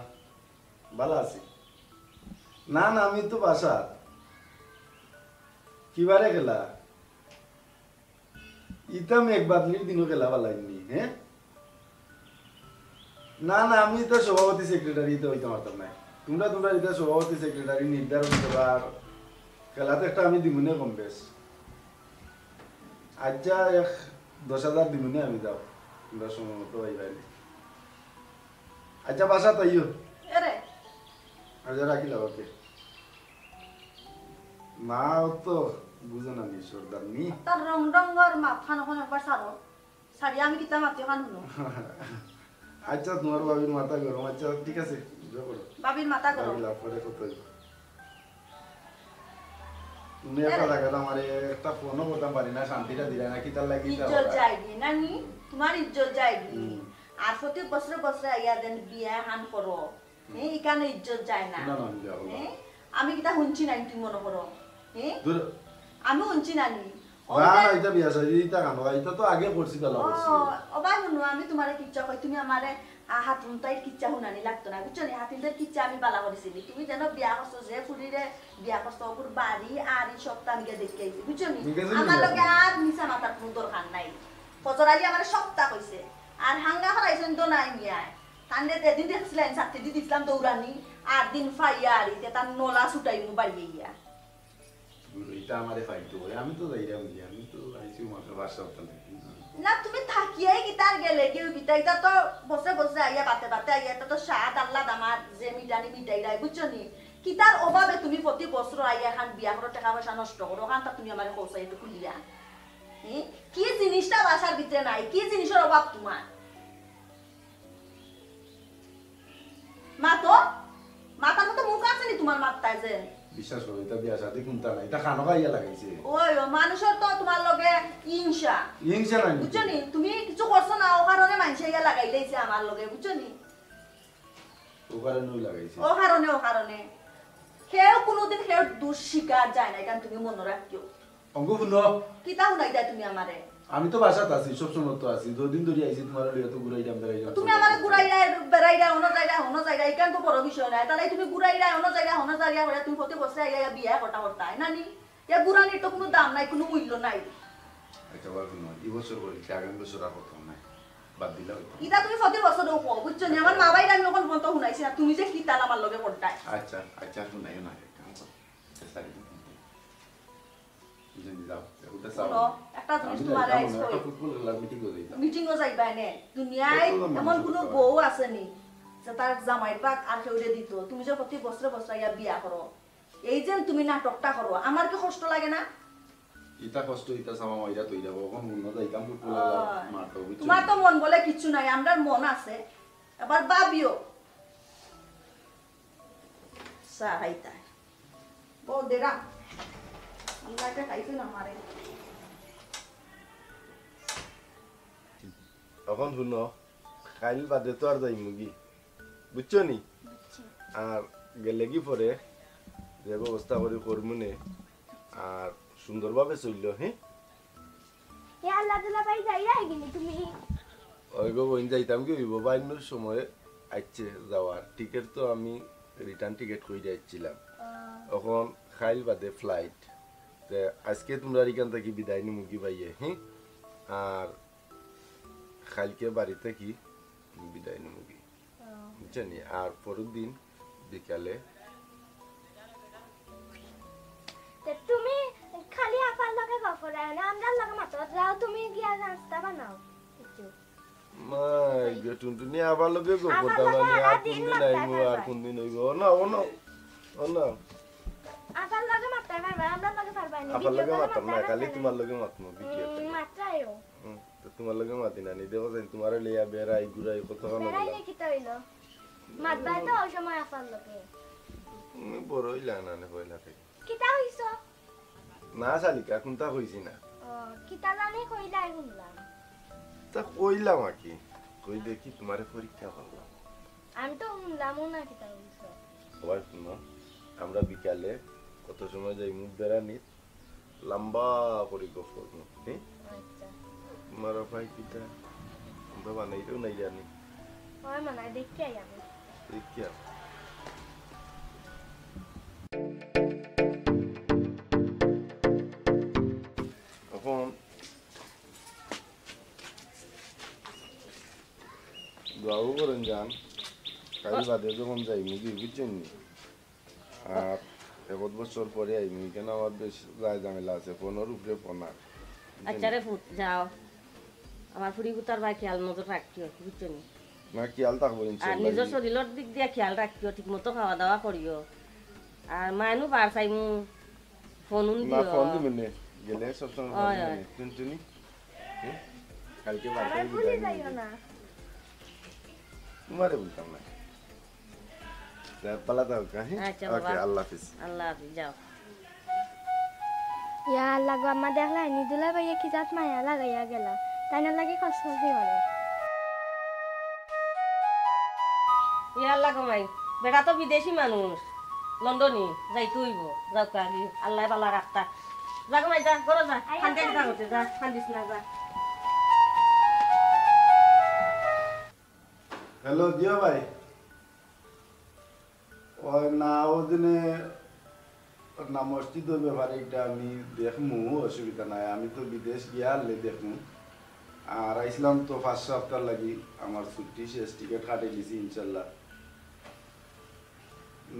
ভালা আছি। না, না, আমি তো বাসাত। কিবারে গেলা? ইতা মেঘ বাদলির দিনও গেলা ভালা নি, হ্যাঁ? না, না, আমি তো সভাপতি সেক্রেটারি তো অইতাম পারতাম না। তোমরা, তোমরা ইতা সভাপতি সেক্রেটারি নির্ধারণ করার খেলাতে একটা আমি দিমুনে কম বেশ। আচ্ছা, এক দশ হাজার দিমুনে আমি, যাও। তোমরা সময় মতো আইবায় নি। আচ্ছা, বাসাত আইও। এরে। আচ্ছা, রাখিলাম, ওকে। না, ও তো বুঝে না নি, সর্দার নি। তার রং ডঙ্গর মাতখান অখন একবার ছাড়ো। ছাড়িয়া আমি কিতা মাতি অখান হুনো। আচ্ছা, তোমার ভাবির মাথা গরম। আচ্ছা, ঠিক আছে, এনজয় করো। ভাবির মাথা গরম। ভাবি লাভ করে কত হইব। তুমি একটা এরে। জাগাত আমারে একটা ফোনও করতাম পারি না, শান্তিটা দিলা না, কিতার লাগি ইতা ইজ্জত করা? যায়গি, নানি? হুম। তোমার ইজ্জত যায়গি। হুম। আর প্রতি বছরে বছরে আইয়া যেন বিয়া হান করো। হুম। হ্যাঁ, ইখানো ইজ্জত যায় না। না, না, আমি যাবো না। হ্যাঁ? আমি কিতা হুনছি না, তুমি মনে করো? হ্যাঁ? দূর। আমি হুনছি না নি। ও না, না, ইতা- ইতা বিয়া শাদি, ইতা কানো, ইতা তো আগে করছি, ভালা ও, করছি। ও ভাই, হুনো, আমি তোমারে কিচ্ছা কই, তুমি আমারে, আ, হাতুন তাইর কিচ্ছা হুনানি লাগতো না, বুঝছো নি? হাতুন তাইর কিচ্ছা আমি ভালা করিছি নি। তুমি যেন বিয়া করছো, যে ফুরিরে বিয়া করছো, ওগুর বাড়ি আর এই সবতা আমি গিয়া দেখি আইছি, বুঝছো নি? ঠিক আছে, আমার ঠিক আছে। লগে আর মিছা মাতার কোনো দরকার নাই। ফজর আলী আমারে সবতা কইছে, আর হাঙ্গা করাইছেন তো নাই মিয়ায়। তানরে যেদিন দেখছিলাম, ছাত্তি দি দিছিলাম দৌড়ানি, আর দিন ফাইয়া আর ইতে তার নলা ছুটাইমু বাড়িয়ে গিয়া। ইতা আমারে ফাইতো হয়, আমি তো যাইরাম গিয়া, আমি তো তুই মাত্র বাসা হতাম নাকি? না, তুমি থাকিয়াই কিতার গেলে গিয়ে কিতা? ইতা তো বছরে বছরে আইয়া, বাতে বাতে আইয়া, ইতা তো স্বাদ আহ্লাদ আমার যে মিটানি মিটাইরায়, বুঝছো নি? কিতার অভাবে তুমি প্রতি বছর আইয়া এখান বিয়া করো, টাকা পয়সা নষ্ট করো, ওখান তা তুমি আমারে কওছাই একটু খুলিয়া। হুম? কি জিনিসটা বাসার ভিতরে নাই? কি জিনিসের অভাব তোমার? মা তো, মাথার মতো মুখ আছে নি তোমার মাথায় যে? বিশ্বাস করো, ইতা বিয়া শাদি কুন্তা না, ইতা খানো খাইয়া লাগাইছে। ওই, ও মানুষের তো তোমার লগে হিংসা। হিংসা নাই বুঝছো নি? তুমি কিছু করছো না, ও কারণে মানুষে ইয়া লাগাই লাইছে আমার লগে, বুঝছো নি? ও কারণেও লাগাইছে। ও কারণে, ও কারণে। কেউ কোনোদিন কেউ দুষ স্বীকার যায় না, এটা তুমি মনে রাখিও। অঙ্গ হুনো। কিতা হুনাইতায় তুমি আমারে? আমি তো বাসাত আছি, সব সময় তো আছি। দুদিন ধরি আইছি তোমার লইয়া তো ঘুরাইরাম, বেড়াইরাম। তুমি আমারে ঘুরাইরায়, বেড়াইরায়, হনো যাইরায়, হনো যাইরায়, ইখান তো বড় বিষয় নায়। তাইলে তুমি ঘুরাইরায়, হনো যাইরায়, হনো যাইরায়, তুমি প্রতি বছরে আইয়া বিয়া করতা করতায়, নানি? ইয়া ঘুরানির তো কোনো দাম নাই, কোনো মূল্য নাই। আচ্ছা, বার হুনো, এই বছর করি, আগামী বছর আর করতাম না। বাদ দিলাম। ইতা তুমি প্রতি বছরেও কও, বুঝছো নি? আমার মা বাইরে আমি ওখান পর্যন্ত হুনাইছি না, তুমি যে কিতা আমার লগে করতায়। আচ্ছা, আচ্ছা, হুনাইও না, এক কাম করো। আচ্ছা, সারি দিন। বুঝলি, যাও, ওটা চাও। হুনো, একটা জিনিস আমি তোমার যাইতাম আইজ না, কই। একটা ফুটবল খেলার মিটিংও যাইতাম। মিটিংও যাইবা এনে। দুনিয়ায় কত মানুষ এমন আছে কোনো তারা? বউ আছে নি যে তার জামাইর ভাগ আর কেউরে দিত। তুমি যে প্রতি বছরে বছরে ইয়া বিয়া করো, এই যে তুমি নাটকটা করো, আমার কি কষ্ট লাগে না? ইতা কষ্ট, ইতা সামা মাইরা তৈরা, কখন মন না যাইতাম ফুটবল খেলা ওই। মারতো, বুঝছো? তোমার তো মন বলে কিচ্ছু নাই, আমরার মন আছে, আবার ভাবিও। চা খাইতা। বউ দেরা। আল্লাহ একটা খাইছে না মারে। এখন হুনো, কাইল বাদে তো আর যাইমুগি। বুঝছো নি? বুঝছি। আর গেলেগি পরে যে ব্যবস্থা করি করমুনে, আর সুন্দরভাবে চললো, হ্যাঁ? এ আল্লাহ দুলা ভাই যাইরায় কিনি তুমি? ওই গো বইন, যাইতাম কি অইবো, বাইন্নর সময় আইছে যাওয়ার। টিকিট তো আমি রিটার্ন টিকিট কইরা আইছিলাম। আহ। এখন কাইল বাদে ফ্লাইট। তে আজকে তোমরার ইখান থাকি বিদায় নিমুগি বাইয়ে, হ্যাঁ? আর কাইলকে বাড়ি থাকি বিদায় নিমুগি। আহ। বুঝছো নি? আর পরের দিন বিকালে। তে তুমি খালি আপার লগে গফরায় না, আমরার লগে মাতো, যাও তুমি গিয়া নাস্তা বানাও। কিছু। মাই গো, টুনটুনি আপার লগে গফরায় না, আর কোনদিন আইমু, আর কোনদিন অইবো? ও না, ও না, ও না। আপার লগে মাততায় পারবা, আমরার লগে পারবা নি? আপার লগে মাততাম না, খালি তোমার লগে মাতমু, ভিডিও। মাততায়ও। হুম, তো তোমার লগে মাতি না নি, দেখো যাইন, তোমারে লইয়া বেড়াই, ঘুরাই, কত খানো বেড়াই গেলাম। নি কিতা অইলো? মাতবায় তো ওই সময় আপার লগে। তুমি বড় অইলা না নে পয়লা থাকি। কিতা কইছো? না, শালিকা, কুন্তা কইছি না। ও, কিতা জানি কইলাই হুনলাম। তা কইলাম আর কি। কই দেখি তোমারে পরীক্ষা করলাম। আমি তো হুনলামও না কিতা কইছো। সবাই হুনো, আমরা বিকালে কত সময় যাইমু বেড়ানিত, লম্বা করি গফ করমু, হুম? আচ্ছা। তোমার আপায় কিতা? আমরা বানাইলেও নাই জানি। হয় মানে, দেখি আই আমি। দেখিয়া। এখন দোয়াও করেন যান, কাইল বাদে যখন যাইমুগি, বুঝছইন নি? আর এক বছর পরে আইমু, ইখান আমার বেশ যায় ঝামেলা আছে, ফোনর উপরে ফোন আর। আচ্ছা রে ফুত, যাও। আমার ফুড়ি গুতার বায় খেয়াল নজর রাখিও, বুঝছো নি? না, খেয়াল থাকবো আর ইনশাআল্লাহ। নিজর শরীলর দিক দিয়া খেয়াল রাখিও, ঠিক মতো খাওয়া দাওয়া করিও। আর মাইনু বার চাইমু, ফোন উন না, দিও। ফোন দিমু নে, গেলে সব সময় ফোন অয়, দিমু অয়। নে। টুনটুনি, হুম? কালকে বার করে বিদায় নিয়ে যাইও। তোমারে বলতাম না। তা পালা দাও, হ্যাঁ? আচ্ছা, বাবা। ওকে, আল্লাহ হাফিজ। আল্লাহ হাফিজ, যাও। ইয়া আল্লাহ গো, আম্মা দেখলায় নি, দুলাভাইয়ে কি জাত মায়া লাগাইয়া গেলা, তাই না লাগে কষ্ট হইছে অনেক। ইয়া আল্লাহ গো মাই, বেটা তো বিদেশি মানুষ, লন্ডনি, যাইতে অইবো, যাউক্কা আগে, আল্লায় বালা রাখতা। যা গো মাই, যা, ঘরো যা, আইয়া খান্তে যা। কিতা করতে, যা, খান্দিস না, যা। হ্যালো, জিয়া ভাই। ওই না, ওদিনে না মসজিদর ব্যাপারে এটা আমি দেখমু, অসুবিধা নাই। আমি তো বিদেশ গিয়া আনলে দেখমু। আর আইসলাম তো পাঁচ সপ্তাহ লাগি, আমার ছুটি শেষ, টিকিট কাটি নিছি ইনশাল্লাহ।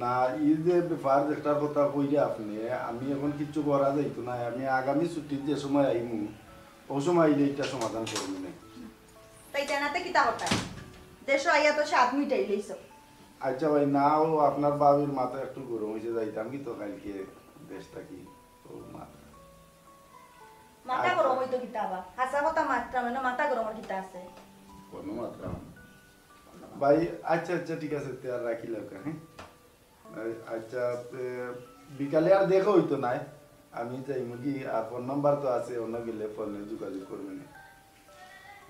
না, ই যে ব্যাপার যেটার কথা কইলে আপনি, আমি এখন কিচ্ছু করা যাইতো না। আমি আগামী ছুটির যে সময় আইমু, ও সময় আইলে ইটা সমাধান করমু নে। তাই জানাতে কিতা কথা? দেশো আইয়া তো সাত মিটাই লইছো। আচ্ছা ভাই, না, ও আপনার ভাবির মাথা একটু গরম অইছে, যাইতাম কি তো কালকে দেশ থাকি। ও মাথা। মাথা আচ্ছা। গরম অইতো কিতা আবার? হাছা কথা মাতরাম, এনো মাথা গরমর কিতা আছে? কোনো মাতরাম। ভাই, আচ্ছা, আচ্ছা, ঠিক আছে, তে আর রাখি লাউকা, হ্যাঁ? আ-, আচ্ছা, তে বিকালে আর দেখা অইতো নায়। আমি যাইমুগি, আর ফোন নাম্বার তো আছে, অন্য গেলে ফোনে যোগাযোগ করমু নে।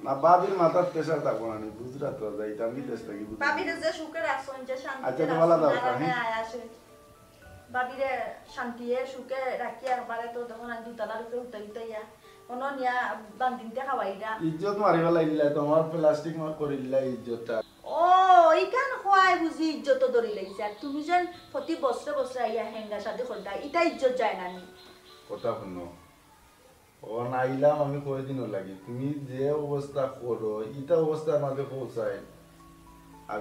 না, ভাবির মাথাত প্রেশার থাকবো না, আমি বুঝরা তো, যাইতাম কি দেশ থাকি বুঝরা। ভাবিরে যে সুখে রাখছইন, যে শান্তিতে আচ্ছা, তো ভালা রাখছইন, দাও, আরামে হ্যাঁ? আয় আসে। ভাবিরে শান্তিয়ে সুখে রাখিয়া একবারে তো তখন আর দুতলার উপরে উঠাই উঠাইয়া অনো নিয়া বান্দিনতে খাওয়াইরা। ইজ্জত মারিবা লাগিলা, তোমার প্লাস্টিক মার করিলা ইজ্জতটা। ও, ইখান খোয়াই বুঝি ইজ্জত ধরি লাইছে। আর তুমি যেন প্রতি বছরে বছরে আইয়া হেঙ্গা শাদি করতা, ইটা ইজ্জত যায় না নি? কথা হুনো, ও নাইলাম আমি কয়দিনও লাগি, তুমি যে অবস্থা করো, ইটা অবস্থার মাঝে পৌঁছায়। আর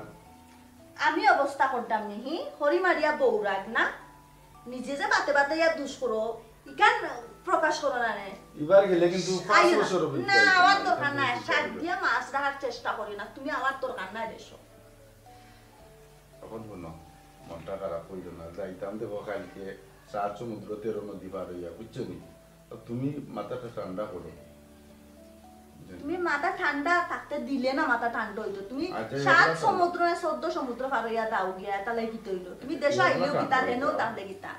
আমি অবস্থা করতাম নি, হি? হরি মারিয়া বউ রাগ না? নিজে যে বাতে বাতে ইয়া দুষ করো, ইখান প্রকাশ করো না নে। এবার গেলে কিন্তু পাঁচ আইও না। বছর অপেক্ষা না, করতে আমার হবে, দরকার এখান নাই। থেকে শাক চিন্তা দিয়া মাছ রাখার চেষ্টা করি না। তুমি আমার দরকার নাই দেশো। এখন হুনো, মনটা খারাপ অইলো না। যাইতাম দেখো কালকে সাত সমুদ্র তেরো নদী পার অইয়া, বুঝছো নি? তো তুমি মাথাটা ঠান্ডা করো। তুমি মাথা ঠান্ডা থাকতে দিলে না, মাথা ঠান্ডা অইতো। তুমি আচ্ছা, সাত এগুলা তো সমুদ্র, চৌদ্দ সমুদ্র পার অইয়া দাও গিয়া, তাহলে কিতা অইলো? তুমি দেশো এগুলা আইলেও কিতা, ঠান্ডা অইতো। হেনেও তাহলে কিতা?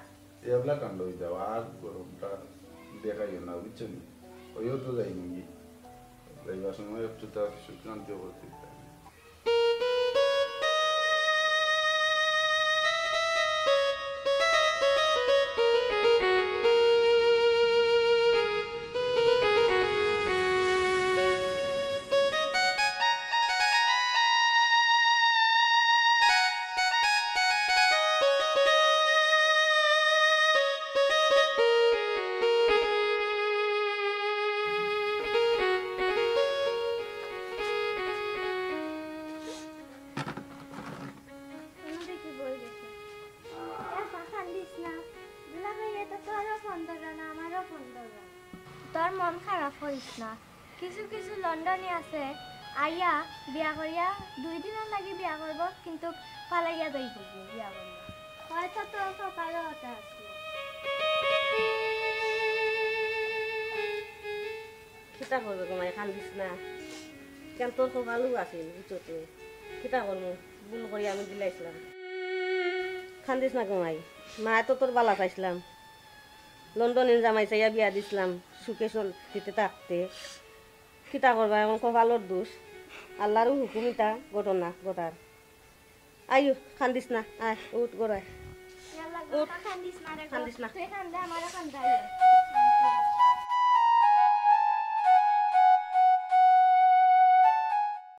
এবলা ঠান্ডা অই যাও, আর গরমটা দেখাইও না, বুঝছো নি? ওইও তো যাইমুগি। যাইবার সময় একটু তার সুখ শান্তি করতে দিতে হবে। এমন দেখি বই গেছে। এ, কান্দিস না। দুলাভাই, এটা তোরও ফোন ধরে না, আমারও ফোন ধরে না। তোর মন খারাপ করিস না। কিছু কিছু লন্ডনি আছে, আইয়া বিয়া করিয়া দুই দিনর লাগি বিয়া করব, কিন্তু পালাইয়া যাইব বিয়া করিয়া। হয়তো তোর কপালো ওটা আছে। কিতা করবে গো মাই, কান্দিস না। কেন তোর কপালও আছিল, বুঝছো তুই? কিতা করবো, ভুল করি আমি দিলাইছিলাম। কান্দিস না গো মাই, মায় তো তোর বালা চাইছিলাম। লন্ডনে জামাই চাইয়া বিয়া দিছিলাম, সুখে শান্তিতে থাকতে। কিতা করবা, এখন কপালর দোষ। আল্লাহরও হুকুম ইতা ঘটনা ঘটার। আইও, কান্দিস না, আয়, উঠ, ঘর আয়। ইয়াল্লা, উঠ। কথা কান্দিস না রে গো। কান্দিস না। তুই কান্দে, আমারও কান্দা আইলো।